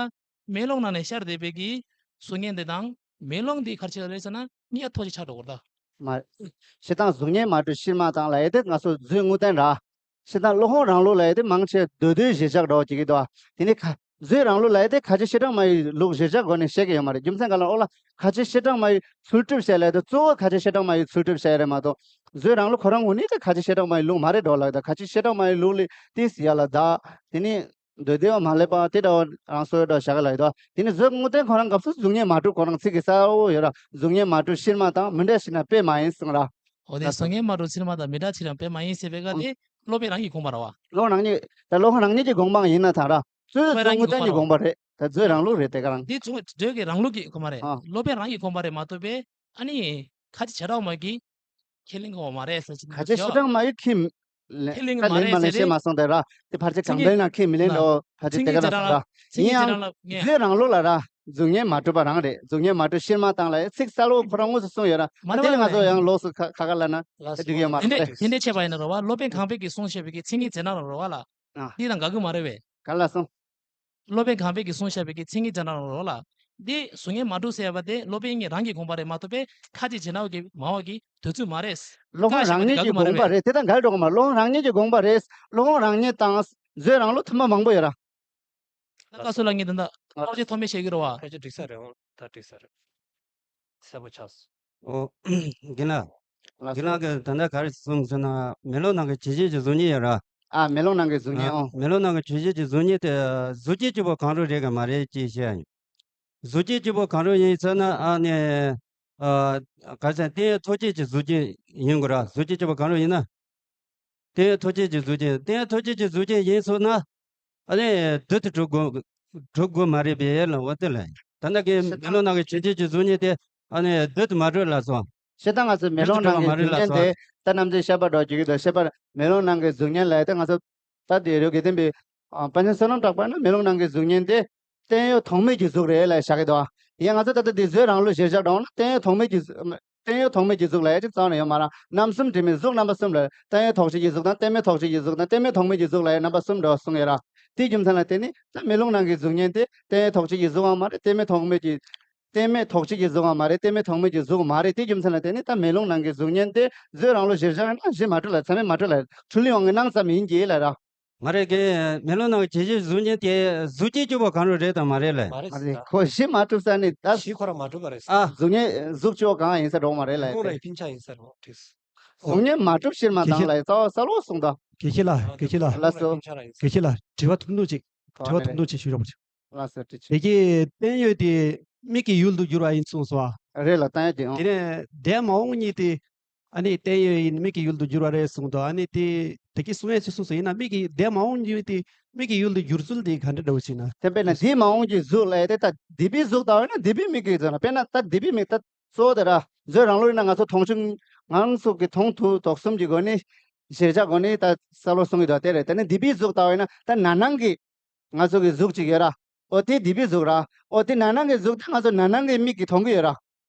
མེ་ལོང་ནང་ནས་ཤར་བསྡད་པའི་གི་གཟུགས་བརྙན་དེ་དང་མེ་ལོང་འདི་ག་རེ་བྱེད་ལ་རེད་ཟེར་ན། གཉིས་ཀ་ཐོག་གཅིག་ཆགས་འགྲོ་དགོས་རེད་ད། མ། བྱེད་སྟངས་གཟུགས་བརྙན་མ་གྲུབ་ཕྱིར་མ་བཏང་ལབ་ཡས་དེ་ང་ཚོ་མཛོད་དངོས་བསྟན་ར། བྱེད་སྟངས་སློབ་དཔོན་རང་ལུགས་ལབ་ཡས་དེ་མང་ཆེ་མདོ་དོན་གཞིར་བཞག་འདྲ་བོ་བྱེད་ཀྱི་འདུག་དེ་ནས་ཁ། མཛོད་རང་ལུགས་ལབ་ཡས་དེ་ཁ་ཆེ་བཤད་གྲྭ་སྨྲ་བའི་ལུགས་གཞིར་བཞག་སྒོ་ནས་བཤད་ཀྱི་ཡོད་མ་རེད། རྒྱུ་མཚན་ག་ལ་ཨོ་ལ། ཁ་ཆེ་བཤད་གྲྭ་སྨྲ་བའི་ཚུལ་ཁྲིམས་བཤད་ལབ་ཡས་དེ་གཙོ་བོ་ཁ་ཆེ་བཤད་གྲྭ་སྨྲ་བའི་ཚུལ་ཁྲིམས་བཤད་ཡས་རེད་མ་གཏོགས། མཛོད་རང་ལུགས་ཁོ་རང་ངོས་ནས་དེ་ཁ་ཆེ་བཤད་གྲྭ་སྨྲ་བའི་ལུགས་མ་རེད་འགྲོ་ལབ་ཡས་དེ། ཁ་ཆེ་བཤད་གྲྭ་སྨྲ་བའི་ལུགས་ལས་ཏིས་ཡ་ལ་ད། དེ་ནས། མདོ་སྡེ་བ་མ་ལེགས་པ་དེ་འདྲ་བ་རང་སོའི་འདྲ་བཞག་གི་ལ་ཡོད་དོ། དེ་ནི་མཛོད་དངོས་བསྟན་ཁོ་རང་སྐབས་སུ་གཟུགས་བརྙན་མ་གྲུབ་ཁོ་རང་ཚིག་གི་གསལ་བོ་ཡོད་ར། གཟུགས་བརྙན་མ་གྲུབ་ཕྱིར་མ་བཏང་། མི་འདྲ་ཕྱིར་ན་དཔེ་མ་ཡིན་གསུངས་ར། འོ་དེ་ལགས་སོ། གཟུགས་བརྙན་མ་གྲུབ་ཕྱིར་མ་བཏང་། མི་འདྲ་ཕྱིར་ན་དཔེ་མ་ཡིན་ཟེར་བའི་སྐབས་དེ་སློབ་དཔོན་རང་གི་དགོངས་པ་ར་བ། སློབ་དཔོན་རང་ཉིད་ད་སློབ་དཔོན་རང་ཉིད་ཀྱི་དགོངས་པ་ཡིན་ན་ཐང་ར། མཛོད་དངོས་བསྟན་གྱི་དགོངས་པ་རེད། ད་མཛོད་རང་ལུགས་རེད་དེ་ག་རང་། འདི་མཛོད་མཛོད་ཀྱི་རང་ལུགས་ཀྱི་དགོངས་པ་རེད། ཨ། སློབ་དཔོན་རང་གི་དགོངས་པ་རེད་མ་གཏོགས་པས། ཨ་ནི། ཁ་ཅིག་བྱེ་བྲག་སྨྲ་བའི་གི་ཁས་ལེན་གོ་མ་རེད་ཟེར་གྱི་ཁ་ཆེ་བཤད་གྲྭ་སྨྲ་བའི་ཁས་ལེན། ཁས་ལེན་གི་མ་རེད་ཟེར་རེད། ཁས་མ་སོང་དེ་ར། དེ་ཕལ་ཆེར་གང་ལེན་ན་ཁས་མི་ལེན་འགྲོ། ཕལ་ཆེར་དེ་ག་རང་སོང་ར། ཡིན་ཡང་། མཛོད་རང་ལུགས་ལ་ར། གཟུགས་བརྙན་མ་གྲུབ་པ་རང་རེད། གཟུགས་བརྙན་མ་གྲུབ་ཕྱིར་མ་བཏང་ལ་ཡ་ཚིག་གསལ་བོ་ཁོ་རང་དངོས་སུ་གསུངས་ཡོད་ར། མ་རེད་དེ་ལ་ང་ཚོ་ཡང་ལོགས་སུ་ཁ་ཁ་ཁ་ལ་ན། ལགས་སོ། འགྲིག་ཡོད་མ་དེ་འདྲ་རེད། དེ་འདྲ་བྱས་པ་ཡིན་ན་ར་བ། སློབ་དཔོན་གང་པོའི་གིས་གསུངས་བཞག་པའི་གི་མཚན་ཉིད་རྗེས་གནང་ར་ར་བ་ལ། ཨ། འདི་དང་འགལ་གི་མ་རེད་བས། ག་ལ་སོང་། སློབ་དཔོན་གང་པོའི་གིས་གསུངས་བཞག་པའི་གི་མཚན་ཉིད་རྗེས་གནང་རོགས་ལ། འདི་གཟུགས་བརྙན་མ་གྲུབ་ཟེར་བ་དེ་སློབ་དཔོན་ཉིད་རང་གི་དགོངས་པ་རེད་མ་གཏོགས་པས་ཁ་ཅིག་བྱེ་བྲག་གི་སྨྲ་བ་གི་འདོད་ཚུལ་མ་རེད། སློབ་དཔོན་རང་ཉིད་ཀྱི་དགོངས་པ་རེད། དེ་དང་འགལ་འགྲོ་གི་མ་རེད། སློབ་དཔོན་རང་ཉིད་ཀྱི་དགོངས་པ་རེད། སློབ་དཔོན་རང་ཉིད་དང་མཛོད་རང་ལུགས་མཐུན་པ་མང་པོ་ཡོད་ར། ད་བཀའ་ཟུར་ལགས་ངས་འདི་འདྲ་ཐག་གཅོད་ཐོགས་མེད་བཤད་ཀྱི་རེད་བ། ཕལ་ཆེར་འགྲིག་ས་རེད་འོང་། ད་འགྲིག་ས་རེད། གསལ་པོ་ཆགས་སོང་། ཨོ། རྒན་ལགས། ལགས་རྒན་ལགས་སོ། ཀྱིས་ད་ལྟ་ག་རེ་གསུངས་སོང་ན། མེ་ལོང་ནང་གི་བྱེད་བྱེད་ཀྱི་གཟུགས་བརྙན་ཡོད་ར། ཨ། མེ་ལོང་ནང་གི་གཟུགས་བརྙན། ཨ། ཨོ། མེ་ལོང་ནང་གི་བྱེད་བྱེད་ཀྱི་གཟུགས་བརྙན་དེ་གཟུགས་ཅན་གཅིག་པོ་གང་རུང་རེད་གི་མ་རེད་ཅེས་བཤད་ཡིན། གཟུགས་ཅན་གཅིག་པོ་གང་རུང་ཡིན་ཟེར་ན། ཨ་ནི། ཨ། ག་རེ་ཟེར། བརྟན་གཡོ་ཐོགས་བཅས་ཀྱི་གཟུགས་ཅན་ཡིན་དགོས་ར། གཟུགས་ཅན་གཅིག་པོ་གང་རུང་ཡིན་ན། བརྟན་གཡོ་ཐོགས་བཅས་ཀྱི་གཟུགས་ཅན། བརྟན་གཡོ་ཐོགས་བཅས་ཀྱི་གཟུགས་ཅན་ཡིན་སོང་ན། ཨ་ནི་བསྡུ་སྟེ་གྲུབ་དགོས། གྲུབ་དགོས་མ་རེད་པས་ལ། འོ་དེ་ལ། ད་ལྟ་གི་མེ་ལོང་ནང་གི་བྱེད་བྱེད་ཀྱི་གཟུགས་བརྙན་དེ། ཨ་ནི་བསྡུ་སྟེ་མ་གྲུབ་ལ་སོང་། བྱེད་སྟངས་ང་ཚོའི་མེ་ལོང་ནང་གི་གཟུགས་བརྙན་དེ་ད་ནམ་རྒྱུན་བཤད་པ་འགྲོ་གི་གི་འདུག་བཤད་པ། མེ་ལོང་ནང་གི་གཟུགས་བརྙན་ལ་དེ་ང་ཚོ་ད་དེ་རེད་དགེ་ལྡན་པའི་ཨ། དཔལ་ལྡན་བསོད་ནམས་གྲགས་པ་ནི་མེ་ལོང་ནང་གི་གཟུགས་བརྙན་དེ་བརྟན་གཡོ་ཐོགས་མེད་ཀྱི་གཟུགས་རེད་ལ་བཞག་གི་འདུག་ཡང་ང་ཚོ་ད་ལྟ་འདི་མཛོད་རང་ལུགས་གཞིར་བཞག་འགྲོ་ན་བརྟན་གཡོ་ཐོགས་མེད་ཀྱི་གཟུགས། བརྟན་གཡོ་ཐོགས་མེད་ཀྱི་གཟུགས་ལ་ཡ་གཅིག་རྩ་བ་ནས་ཡོད་མ་རེད། རྣམ་གསུམ་དྲི་མེད་གཟུགས་རྣམ་པ་གསུམ་ལ། བརྟན་གཡོ་ཐོགས་བྱེད་ཀྱི་གཟུགས་དང་། བརྟན་མེད་ཐོགས་བྱེད་ཀྱི་གཟུགས་དང་། བརྟན་མེད་ཐོགས་མེད་ཀྱི་གཟུགས་ལ་ཡ་རྣམ་པ་གསུམ་འདྲ་བ་གསུངས་ཡོད་ར། དེའི་རྒྱུ་མཚན་ལ་བརྟེན་ནས་ད་མེ་ལོང་ནང་གི་གཟུགས་བརྙན་དེ་བརྟན་གཡོ་ཐོགས་བྱེད་ཀྱི་གཟུགས་ཡང་མ་རེད། བརྟན་མེད་ཐོགས་མེད་ཀྱི། བརྟན་མེད་ཐོགས་བྱེད་ཀྱི་གཟུགས་ཡང་མ་རེད། བརྟན་མེད་ཐོགས་མེད་ཀྱི་གཟུགས་མ་རེད། དེའི་རྒྱུ་མཚན་ལ་བརྟེན་ནས་ད་མེ་ལོང་ནང་གི་གཟུགས་བརྙན་དེ་མཛོད་རང་ལུགས་གཞིར་བཞག་ཡིན་ན་གཞི་མ་གྲུབ་ལ། ཚད་མས་མ་གྲུབ་ལ། འཁྲུལ་ལུས་དབང་གིས་སྣང་ཙམ་ཡིན་གྱི་ལ་ར། ང་རེ་གི་མེ་ལོང་ནང་གི་བྱེད་བྱེད་གཟུགས་བརྙན་དེ་གཟུགས་ཅན་གཅིག་པོ་གང་རུང་རེད་དམ་མ་རེད་ལ། མ་རེད་ཟེར། ཁོ་གཞི་མ་གྲུབ་ས་ནི་ད། གཞི་ཁོ་རང་མ་གྲུབ་པ་རེད་ཟེར། ཨ། གཟུགས་བརྙན་གཟུགས་ཅིག་པོ་གང་ཡིན་ས་འགྲོ་མ་རེད་ལ། ཁོང་རང་ཡི་ཕིན་ཆ་ཡིན་ས་རེད་འོ་དེས། གཟུགས་བརྙན་མ་གྲུབ་ཕྱིར་མ་བཏང་ལ་རྩ་བ་གསལ་པོ་གསུངས་དང་། དགེ་བཤེས་ལགས། དགེ་བཤེས་ལགས། ལགས་སོ། དགེ་བཤེས་ལགས། དྲི་བ་ཐུང་ཐུང་ཅིག་དྲི་བ་ཐུང་ཐུང་ཅིག་ཞུ་རོགས་བྱེད། ལགས་སོ། དྲི་ཆེ། དེ་གའི་བརྟན་གཡོ་དེ་མིག་གི་ཡུལ་དུ་གྱུར་པ་ཡིན་གསུངས་སོ། རེད་ལ་བརྟན་གཡོ་དེ་ཨང་། དེ་ནས་འདས་མ་འོངས་གཉིས་དེ། ཨ་ནི་བརྟན་གཡོ་ཡིན་མིག་གི་ཡུལ་དུ་གྱུར་པ་རེད་གསུངས་འདུག་ཨ་ནི་དེ་དེ་གའི་གསུང་ཡས་ཚོས་གསུངས་སོ། ཡིན་ན་མིག་གི་འདས་མ་འོངས་གཉིས་དེ་མིག་གི་ཡུལ་དུ་གྱུར་ཚུལ་དེ་ག་འདྲ་འདྲ་བོ་ཞིག་ན། དེ་དཔེར་ན་འདས་མ་འོངས་ཀྱི་གཟུགས་ལ་ཡ་དེ་ད་འདས་པའི་གཟུགས་ལྟ་བས་ན་འདས་པའི་མིག་གི་གཟུགས་ན། དཔེར་ན་ད་འདས་པའི་མིག་ད། གཙོ་བོ་དེ་ར། མཛོད་རང་ལུགས་ཡིན་ན་ང་ཚོ་མཐོང་ཆོས་ངང་ཚུལ་གྱི་མཐོང་ཐོས་དོགས་གསུམ་གྱི་སྒོ་ནས་གཞིར་བཞག་སྒོ་ནས་ད་གསལ་པོ་གསུང་གི་འདུག་དེ་རེད། དེ་ནས་འདས་པའི་གཟུགས་ལྟ་བས་ན་ད་ན་ནིང་གི་ང་ཚོ་གི་གཟུགས་ཅིག་ཡོད་ར། ཨོ་དེ་འདས་པའི་གཟུགས་ར། ཨོ་དེ་ན་ནིང་གི་གཟུགས་དེ་ང་ཚོ་ན་ནིང་གི་མིག་གིས་མཐོང་གི་ཡོད་ར།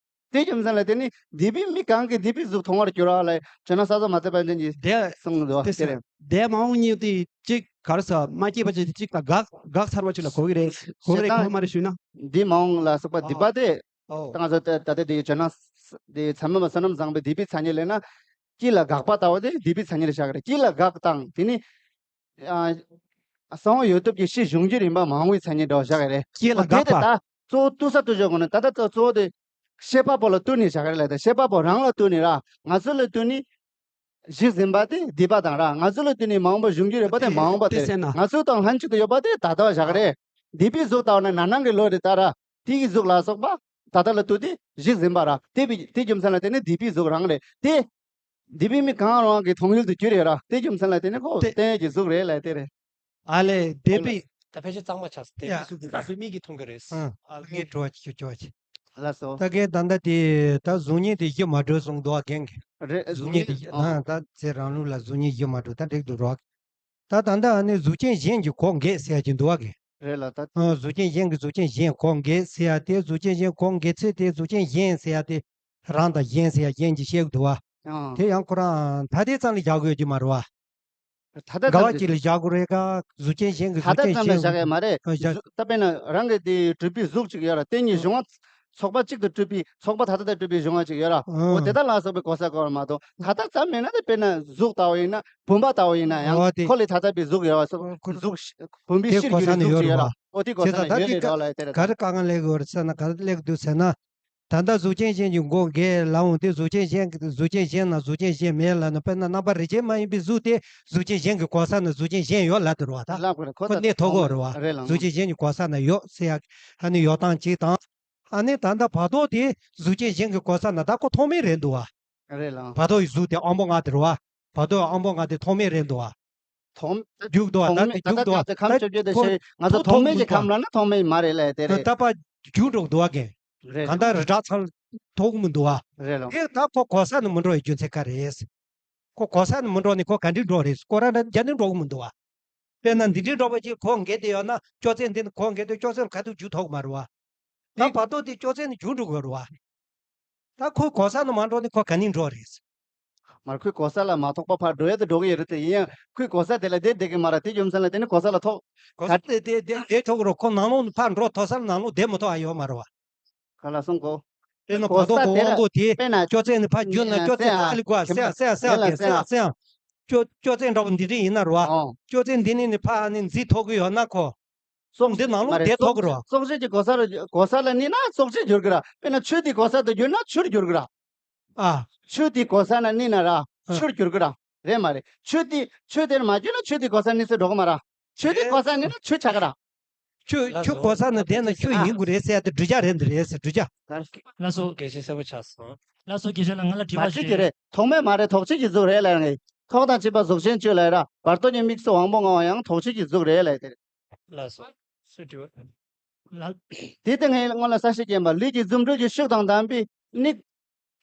དེ་རྒྱུ་མཚན་ལ་བརྟེན་ནས་འདས་པའི་མིག་གང་གིས་འདས་པའི་གཟུགས་མཐོང་བར་འགྱུར་བ་ལ་ཇོ་ནང་ས་ཚོ་མ་ཚད་པ་ཅན་གྱིས་དེ་གསུངས་འདུག་དེ་དེ་རེད། འདས་མ་འོངས་གཉིས་དེ་གཅིག་ག་རེ་ཟ་མ་སྐྱེས་པ་ཅིག་གཅིག་དང་འགག་འགག་ཚར་བ་ཅིག་ལ་གོ་གི་རེད། གོ་གི་རེད་གོ་གི་མ་རེད་ཞུས་ན། འདས་མ་འོངས་ལ་སོགས་པ་འདས་པ་དེ། ད་ང་ཚོ་ད་ད་ལྟ་འདི་ཇོ་ནང་འདི་ཚད་མ་བསོད་ནམས་བཟང་པོའི་འདས་པའི་མཚན་ཉིད་ལབ་ན། སྐྱེས་ལ་འགག་པ་ལྟ་བུ་དེ་འདས་པའི་མཚན་ཉིད་ལ་བཞག་གི་རེད། སྐྱེས་ལ་འགག་དང་དེ་ནི། ཨ། གསང་བ་ཡོད་སྟོབས་ཀྱིས་ཕྱི་འབྱུང་འགྱུར་ཡིན་པ་མ་འོངས་པའི་མཚན་ཉིད་འདྲ་བོ་བཞག་གི་རེད། སྐྱེས་ལ་འགག་པ། དེ་དེ་ད་ གཙོ་བོ་བཏུལ་ས་བཏུལ་ཆོག་གོ་ནི་ད་ལྟ་གཙོ་བོ་དེ་བཤད་པ་པོ་ལ་བཏུལ་ནི་བཞག་གི་རེད་ལབ་ཡ་དེ། བཤད་པ་པོ་རང་ལ་བཏུལ་ནི་ར། ང་ཚོ་ལ་བཏུལ་ནི་གཞི་འཛིན་པ་དེ་སྡིག་པ་དང་ར། ང་ཚོ་ལ་བཏུལ་ནི་མ་འོངས་པ་གཞུང་རྒྱུད་རེད་པ་དེ་མ་འོངས་པ་དེ་རེད། ང་ཚོ་དང་ལྷན་ཅིག་ཏུ་ཡོད་པ་དེ་ད་ལྟ་བ་བཞག་གི་རེད། སྡིག་པའི་གཟུགས་ལྟ་བ་ན་ན་ནང་གི་ལོ་རེ་ལྟར་ར། དེ་གི་གཟུགས་ལ་སོགས་པ་ད་ལྟ་ལ་ལྟོས་ཏེ་གཞི་འཛིན་པ་ར། དེ་བི་དེ་རྒྱུ་མཚན་ལ་བརྟེན་ནས་སྡིག་པའི་གཟུགས་རང་རེད་དེ། སྡིག་པའི་མིག་གང་རུང་གི་མཐོང་ཡུལ་དུ་གྱུར་ཡོད་ར། དེ་རྒྱུ་མཚན་ལ་བརྟེན་ནས་ཁོ་དེ་བསྟན་ཡོད་ཀྱི་གཟུགས་རེད་ལབ་དེ་རེད། ཨ་ལས་སྡིག་པའི། ད་ཕལ་ཆེར་གཙང་མ་ཆགས་སོང་། སྡིག་ཡ། པའི་གཟུགས་དེ་སྡིག་པའི་མིག་གིས་མཐོང་གི་རེད། ཨ། ཨ་ངས་དྲི་བ་ཅིག་ཞུ་ཆོག་ཅིག་ལགས་སོ། ད་གིན་ད་ལྟ་དེ་ད་གཟུགས་བརྙན་དེ་གཞི་མ་གྲུབ་གསུངས་འདུག་ཨ། རྒན་གྱིས། རེད། གཟུགས་བརྙན་དེ་གཞི་ཨ། ད་ཚེ་རང་ལུགས་ལ་གཟུགས་བརྙན་གཞི་མ་གྲུབ་ད་འགྲིག་འདུག་རོགས། ད་ད་ལྟ་ཨ་ནི་གཟུགས་ཅན་གཞན་གྱི་གོ་འགེགས་ཟེར་ཡ་ཅིག་འདུག་ཨ་གི། རེད་ལ་ད། ཨ། གཟུགས་ཅན་གཞན་གྱི་གཟུགས་ཅན་གཞན་གོ་འགེགས་ཟེར་ཡ་དེ། གཟུགས་ཅན་གཞན་གོ་འགེགས་ཚུལ་དེ། གཟུགས་ཅན་གཞན་ཟེར་ཡ་དེ། རང་དང་གཞན་ཟེར་ཡ་གཞན་གྱི་བཤད་ཀྱི་འདུག་བ། ཨང་། དེ་ཡང་ཁོ་རང་ད་ལྟའི་ཙམ་ལ་བཞག་དགོས་ཀྱི་མ་རེད་བ། ད་ལྟ་འགལ་བ་ཙམ་གྱི་ལ་བཞག་དགོས་རེད་ག་གཟུགས་ཅན་གཞན་གྱི་ད་གཟུགས་ལྟ་ཅན་ཙམ་ལ་གཞན་བཞག་ཡ་མ་རེད། ཨ། བཞག་གཟུགས་ད་དཔེར་ན་རང་གི་དེ་གྲུབ་པའི་གཟུགས་ཅིག་ཡོད་ར། དེ་གཉིས་ཨ། གཞུང་བ་ཚོགས་པ་གཅིག་ཏུ་གྲུབ་པའི་ཚོགས་པ་ད་ལྟ་ལྟར་གྲུབ་པའི་གཞུང་བ་ཅིག་ཡོད་ར། ཨ། འོ་དེ་དག་ལ་སོགས་པའི་གོ་ས་གོ་བ་མ་གཏོགས་ད་ལྟ་ཙམ་མིན་ན་དེ། དཔེར་ན་གཟུགས་ལྟ་བུ་ཡིན་ན། བུམ་པ་ལྟ་བུ་ཡིན་ན་ཡང་འོ་དེ་ཁོ་ལས་ད་ལྟ་པའི་གཟུགས་ཡོད་ར། ཨ། ཁོ་གཟུགས་བུམ་པའི་དེ་གཤིས་གོ་ས་རྒྱུད་ནི་གཟུགས་ཡོད་ཅིག་ཡོད་ར། ར། འོ་དེ་གོ་ས་ནི་ད་ཡོད་ལེ་དེ་ར་ལ་དེ་ར། ག་རེ་དཀའ་ངལ་སླེབས་ཀྱི་ཡོད་རེད་ཟེར་ན། ག་རེ་སླེབས་ཀྱི་འདུག་ཟེར་ན། ད་ལྟ་གཟུགས་ཅན་གཞན་གྱི་གོ་འགེགས་ལབ་འོང་དེ། གཟུགས་ཅན་གཞན་གྱི་གཟུགས་ཅན་གཞན་ན་གཟུགས་ཅན་གཞན་མེད་ལབ་ན། དཔེར་ན་རྣམ་པ་རིགས་ཅན་མ་ཡིན་པའི་གཟུགས་དེ་གཟུགས་ཅན་གཞན་གྱི་གོ་ས་ན་གཟུགས་ཅན་གཞན་ཡོད་ལབ་དེ་རེད་བ། ད་ལབ་དགོས་རེད། ཁོ་ཁོ་ད་གནས་ཐུབ་ཀྱི་ཡོད་རེད་བ། རེད་ལ། གཟུགས་ཅན་གཞན་གྱི་གོ་ས་ན་ཡོད་ཟེར་ཡ་ཨ་ནི་ཡོད་སྟངས་གཅིག་དང་། ཨ་ནི་ད་ལྟ་བར་དོ་དེ་གཟུགས་ཅན་གཞན་གྱི་གོ་ས་ན་ད་ཁོ་ཐོགས་མེད་རེད་འདུག་བ། རེད་ལ། བར་དོ་ཡི་གཟུགས་དེ་དབང་པོ་ལྔ་དེ་རེད་བ། བར་དོ་དབང་པོ་ལྔ་དེ་ཐོགས་མེད་རེད་འདུག་བ། ཐོགས། རྒྱུགས་འདུག་བ། ད་ཐོགས་མེད་དེ་ད་རྒྱུགས་འདུག་བ། ད་ཁམས་བཅོ་བརྒྱད་དེ་ཁོ་ཤེས། ང་ཚོ་ཐོགས་མེད་ཀྱི་ཁམས་ལ་ན་ཐོགས་མེད་མ་རེད་ལ་དེ་རེད། ད་པ་རྒྱུགས་འགྲོ་འདུག་བ་གན། རེད། གང་ལྟར་རི་བྲག་ཚང་ཐོགས་མི་འདུག་བ། རེད་ལ། དེ་ད་ཁོ་གོ་ས་ནས་མི་འགྲོ་བའི་རྒྱུ་མཚན་ག་རེད། ཁོ་གོ་ས་ནས་མི་འགྲོ་ནི་ཁོ་ག་འདྲས་འགྲོ་རེད། ཁོ་རང་རང་རྒྱ་ནས་འགྲོ་གི་མི་འདུག་བ། དཔེར་ན་འདི་འདྲས་འགྲོ་བ་ཅིག་གོ་འགེགས་དེ་ཡོད་ན་ཅོག་ཙེ་འདི་ནི་གོ་འགེགས་དེ་ཅོག་ཙེ་ལ་ཁ་ཐུག་རྒྱུགས་ཐུབ་མ་རེད་བ། ད་བར་དོ་དེ་ཅོག་ཙེ་ནས་རྒྱུགས་འགྲོ་དགོས་རེད་བ། ད་ཁོའི་གོ་ས་ནས་མ་འགྲོ་ནི་ཁོ་ག་ནས་འགྲོ་རེད། མར་ཁོའི་གོ་ས་ལ་མ་ཐོགས་པ་ཕར་འགྲོ་ཡ་དེ་འགྲོ་གི་ཡོད་རེད་དེ། ཡིན་ཡང་ཁོའི་གོ་ས་དེ་ལ་བསྡད་བསྡད་ཀྱི་མ་རེད། དེ་རྒྱུ་མཚན་ལ་བརྟེན་ནས་གོ་ས་ལ་ཐོགས། གོ་ས་དེ་དེ་དེ་བསྡད་ཐུབ་ཀྱི་རེད། ཁོ་ནང་ལོགས་ནས་ཕར་འགྲོ་ཐུབ་ས་ལ་ནང་ལོགས་བསྡད་མི་ཐུབ་ཨ་ཡོད་མ་རེད་བ། ག་ལ་སོང་གོ། དཔེར་ན་གོ་བར་ས་དོ་དེ་ལ་དབང་པོ་དེ་དཔེར་ན་ཅོག་ཙེ་ནས་ཕར་རྒྱུགས་ན་ཅོག་ཙེ་ཨ་ལི་གོ་ཨ་སེ་ཨ་སེ་ཨ་སེ་ཨ་སེ་ཨ་སེ་ཨ། ཅོག་ཅོག་ཙེ་འདྲ་པོ་འདི་འདྲ་ཡིན་ན་རེད་བ། ཨོ། ཅོག་ཙེ་འདི་ནས་ནི་ཕར་ནི་འཛེག་ཐུབ་ཀྱི་ཡོད་ན་ཁོ། སོང་འདི་ནང་ལོགས་བསྡད་ཐུབ་ཀྱི་རེད་བ། སོག་ཤིང་གི་གོ་ས་རུ་གོ་ས་ལ་གནས་ན་སོག་ཤིང་འགྱུར་གི་ར། དཔེར་ན་ཆུ་དེ་གོ་ས་དུ་གྱུར་ན་ཆུར་འགྱུར་གི་ར། ཨ། ཆུ་དེ་གོ་ས་ན་གནས་ན་ར། ཨ། ཆུར་འགྱུར་གི་ར། རེད་མ་རེད། ཆུ་དེ་ཆུ་དེར་མ་གྱུར་ན་ཆུ་དེ་གོ་ས་གནས་ཚུལ་འགྲོ་གི་མ་ར། ཆུ་དེ་གོ་ས་གནས་ན་ཆུ་ཆགས་གི་ར། ཆུ་ཆུ་གོ་ས་ན་བསྡད་ན་ཆུ་ཡིན་དགོས་རེད་ཟེར་ཡ་དེ་འགྲུལ་བྱ་རེད་འདི་རེད་ཟེར་འགྲུལ་བྱ། ལགས་སོ། དགེ་བཤེས་གསལ་པོ་ཆགས་སོང་། ལགས་སོ་དགེ་བཤེས་ལགས། ང་ལ་དྲི་བ་བར་ཆད་ཅིག་རེད། ཐོགས་མེད་མ་རེད། ཐོགས་བྱེད་ཀྱི་གཟུགས་རེད་ལབ་ངེས། ཐོགས་དང་བཅས་པ་གཟུགས་ཅན་གཅིག་ལབ་ར། བར་དོ་གཉིས་དམིགས་སུ་དབང་པོ་ལྔ་བ་ཡང་ཐོགས་བྱེད་ཀྱི་གཟུགས་རེད་ལབ་དེ་རེད། ལགས་སོ། སུས་དྲི་བ། ལགས། དེ་ལྟ་ངས་སྔོན་ལ་གསལ་བཤད་བསྐྱོན་པ། ལུས་ཀྱི་རྫུ་འཕྲུལ་གྱི་ཤུགས་དང་ལྡན་པའི་མིག་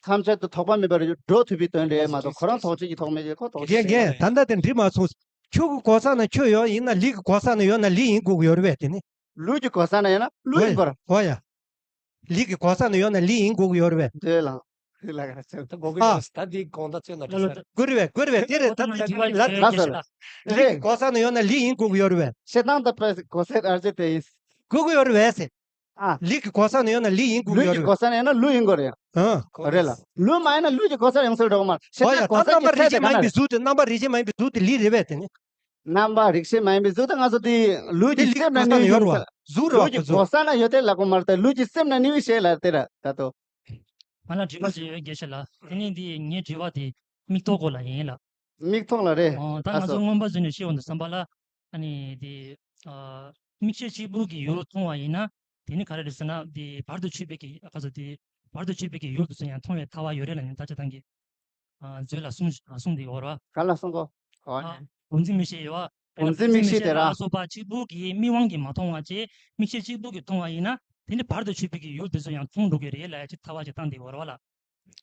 ཐམས་ཅད་དུ་ཐོགས་པ་མེད་པར་འགྲོ་ཐུབ་པའི་དོན་རེད་མ་གཏོགས་ཁོ་རང་ཐོགས་བྱེད་ཀྱི་ཐོགས་མེད་ཀྱི་ཁོ་ཐོགས་རྒན་རྒན་ད་ལྟ་དེ་འགྲིག་མ་སོང་། ཆུ་གི་གོ་ས་ན་ཆུ་ཡོད་ཡིན་ན་ལུས་ཀྱི་གོ་ས་ན་ཡོད་ན་ལུས་ཡིན་དགོས་ཀྱི་ཡོད་རེད་པས་དེ་ནི། ལུས་ཀྱི་གོ་ས་ན་ཡོད་ན་ལུས་ཡིན་དགོས་རེད། ཨོ་ཡ། ལུས་ཀྱི་གོ་ས་ན་ཡོད་ན་ལུས་ཡིན་དགོས་ཀྱི་ཡོད་རེད་པས། འདོད་ལ། ལུས་ལ་ག་ཚད། ད་གོ་གི་ཨ། ཡོད་ད་འདི་དགོང་དག་ཚོད་ན་དྲི་ས་རེད། དགོས་རེད་པས་དགོས་རེད་པས་དེ་རེད་ད་ལྟ་ལ་ལ་ལ་ལུས་ཀྱི་གོ་ས་ན་ཡོད་ན་ལུས་ཡིན་དགོས་ཀྱི་ཡོད་རེད་པས། ཤེས་སྟངས་ད་པས་གོ་ས་ཨར་ཅེ་དེ་ཡིན། དགོས་ཀྱི་ཡོད་རེད་པས་ཟེར། ཨ། ལུས་ཀྱི་གོ་ས་ན་ཡོད་ན་ལུས་ཡིན་དགོས་ཀྱི་ལུས་ཀྱི་ཡོད་རེད་པས། གོ་ས་ན་ཡོད་ན་ལུས་ཡིན་དགོས་རེད། ཨ། རེད་ལ། ལུས་མ་ཡིན་ན་ལུས་ཀྱི་གོ་ས་ཡོང་ས་འགྲོ་གི་མ་རེད། ཤེས་ཨོ་ཡ་སྟངས་ད་གོ་ས་རྣམ་པ་རིགས་ཅན་མ་ཡིན་པའི་གཟུགས་དེ་རྣམ་པ་རིགས་ཅན་མ་ཡིན་པའི་གཟུགས་དེ་ལུས་རེད་པས་དེ་ནི། རྣམ་པ་རིགས་ཤེས་མ་ཡིན་པའི་གཟུགས་དང་ང་ཚོ་དེ་ལུས་ཀྱི་སེམས་ན་གནས་པའི་ཡོད་རེད་བ། གཟུགས་རེད་བ། ལུས་ཀྱི་གོ་ས་ན་ཡོད་དེ་ལབ་དགོས་མ་རེད་དེ། ལུས་ཀྱི་སེམས་ན་གནས་པའི་ཤེས་ལ་དེ་ར་ད་དོ། ང་ལ་དྲི་བ་ཞིག་ཡོད་དགེ་བཤེས་ལགས། དེ་ནས་འདི་ངའི་དྲི་བ་དེ་མིག་ཐོག་སྐོར་ལ་ཡིན་ལགས། མིག་ཐོག་ལ་རེད། ཨོ་ད་ང་ཚོ་མངོན་པ་བཟུང་ནས་ཤེས་འོང་དུ་བསམ་པ་ལ་ཨ་ནི་དེ་ཨ་མིག་ཤེས་གཅིག་པུ་གི་ཡུལ་མཐོང་བ་ཡིན་ན་དེ་ནི་ག་རེ་རེད་ཟེར་ན་དེ་བར་དུ་ཆོད་པའི་གི་ཨ་ཁ་ཚོ་དེ་བར་དུ་ཆོད་པའི་གི་ཡུལ་དུ་སོང་ཡང་མཐོང་བའི་ཐལ་བ་ཡོད་རེད་ལབ་ནས་ད་ཆ་ཐང་གི། ཨ་མཛོད་ལ་གསུང་གསུང་འདི་འོར་བ། ག་ལ་གསུང་གོ། ཨོ་ཨ་ནི། བུམ་འཛིན་མིག་ཤེས་ཡོད་བ། བུམ་འཛིན་མིག་ཤེས་དེ་ར། ལ་སོགས་པ་གཅིག་པུ་གིས་མིག་དབང་གིས་མ་མཐོང་བ་བཅས་མིག་ཤེས་གཅིག་པུ་གིས་མཐོང་བ་ཡིན་ན་དེ་ནི་བར་དུ་ཆོད་པའི་གི་ཡུལ་དེ་ཚོ་ཡང་མཐོང་འགྲོ་གི་རེད་ལབ་ཡ་ཅིག་ཐལ་བ་ཅིག་བཏང་འདི་འོར་བ་ལ།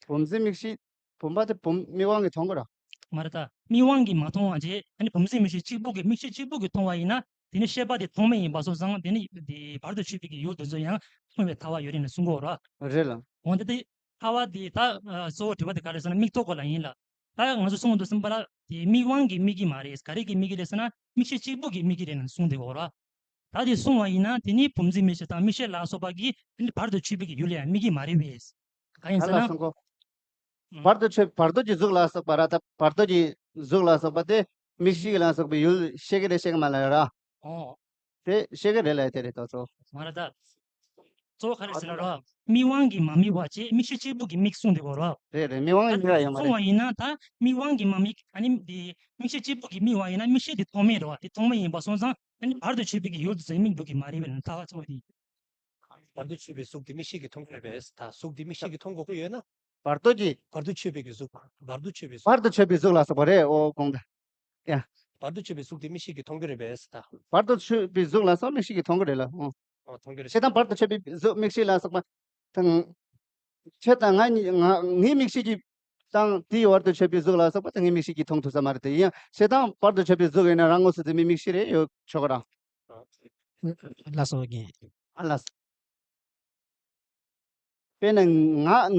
བུམ་འཛིན་མིག་ཤེས། བུམ་པ་དེ་བུམ་མིག་དབང་གིས་མཐོང་གི་ར། མ་རེད་ད། མིག་དབང་གིས་མ་མཐོང་བ་བཅས་ཨ་ནི་བུམ་འཛིན་མིག་ཤེས་གཅིག་པུ་གིས་མིག་ཤེས་གཅིག་པུ་གིས་མཐོང་བ་ཡིན་ན་དེ་ནི་ཤེས་པ་དེ་ཐོགས་མེད་ཡིན་པ་སོང་ཙང་དེ་ནི་དེ་བར་དུ་ཆོད་པའི་གི་ཡུལ་དེ་ཚོ་ཡང་མཐོང་བའི་ཐལ་བ་ཡོད་རེད་ལབ་གསུང་གི་འོར་བ། རེད་ལ། འོན་ཏེ་དེ། ཐལ་བ་དེ་ད་ཨ་གཙོ་བོ་དྲི་བ་དེ་ག་རེ་ཟེར་ན་མིག་ཐོག་སྐོར་ལ་ཡིན་ལ། ད་ང་ཚོ་གསུང་དུ་ཟིན་པ་ལ་དེ་མིག་དབང་གི་དམིགས་ཀྱི་མ་རེད། ག་རེ་གི་དམིགས་ཀྱི་རེད་ཟེར་ན་མིག་ཤེས་གཅིག་པུ་གི་དམིགས་ཀྱི་རེད་ལབ་གསུངས་དེ་འོ་ར། ད་དེ་གསུང་བ་ཡིན་ན་དེ་ནི་བུམ་འཛིན་མིག་ཤེས་དང་མིག་ཤེས་ལ་སོགས་པ་གི་དེ་ནི་བར་དུ་ཆོད་པའི་གི་ཡུལ་ལ་ཡང་དམིགས་ཀྱི་མ་རེད་པས། ག་ཡིན་ཟེར་ན། ཨ། བར་དུ་ཆོད་བར་དོ་གི་གཟུགས་ལ་སོགས་པ་ར། ད་བར་དོ་གི་གཟུགས་ལ་སོགས་པ་དེ་མིག་ཤེས་ལ་སོགས་པའི་ཡུལ་ཤེས་ཀྱི་རེད་ཤེས་ཀྱི་མ་རེད་ལབ་ར། ཨོ། དེ་ཤེས་ཀྱི་རེད་ལབ་དེ་རེད་ད་གཙོ། མ་རེད་ད། གཙོ་བོ་ག་རེ་ཟེར་ན་ར། མིག་དབང་གིས་མ་དམིགས་པ་བྱས་མིག་ཤེས་གཅིག་པུ་གིས་མིག་བཟུང་བསྡད་ཡོད་ར། རེད་རེད། མིག་དབང་གིས་དམིགས་པ་ཡོད་མ་རེད། མཚུངས་པ་ཡིན་ན་ད་མིག་དབང་གིས་མ་དམིགས། ཨ་ནི་དེ་མིག་ཤེས་གཅིག་པུ་གིས་དམིགས་པ་ཡིན་ན་མིག་ཤེས་དེ་མཐོང་མེད་ར། དེ་མཐོང་མེད་ཡིན་པ་སོང་ཙང་ཨ་ནི་བར་དུ་ཆོད་པའི་གི་ཡུལ་དུ་ཟེར་མི་འདུག་གི་མ་རེད་པས་ན། ད་ག་ཚོད་དེ། བར་དུ་ཆོད་པའི་གཟུགས་དེ་མིག་ཤེས་ཀྱིས་མཐོང་གི་རེད་པས། ད་གཟུགས་དེ་མིག་ཤེས་ཀྱིས་མཐོང་དགོས་ཀྱི་ཡོད་ན། བར་དོ་གི། བར་དུ་ཆོད་པའི་གི་གཟུགས། བར་དུ་ཆོད་པའི་གཟུགས། བར་དུ་ཆོད་པའི་གཟུགས་ལ་སོགས་པ་རེད། ཨོ་དགོངས་དག་ཡ། བར་དུ་ཆོད་པའི་གཟུགས་དེ་མིག་ཤེས་ཀྱིས་མཐོང་གི་རེད་པས་ད། བར་དུ་ཆོད་པའི་གཟུགས་ལ་སོགས་མིག་ཤེས་ཀྱིས་མཐོང་གི་རེད་ལ། ཨོ། ཨོ་མཐོང་གི་རེད། ཞེ་སྡང་བར་དུ་ཆོད་པའི་གཟུགས་མིག་ཤེས་ལ་སོགས་པ་དང་། ཁྱེད་དང་ང་གཉིས་ང་ངའི་མིག་ཤེས་ཀྱིས་དང་དེའི་བར་དུ་ཆོད་པའི་གཟུགས་ལ་སོགས་པ་དེ་ངའི་མིག་ཤེས་ཀྱིས་མཐོང་ཐུབ་ས་མ་རེད་དེ། ཡིན་ཡང་ཞེ་སྡང་བར་དུ་ཆོད་པའི་གཟུགས་ཡིན་ན་རང་ངོ་སོ་ཟིན་མི་མིག་ཤེས་རེད་ཡོད་ཆོག་གི་རང་། ལ་སོགས་ཀྱི། ཨ་ལ། དཔེར་ན་ང་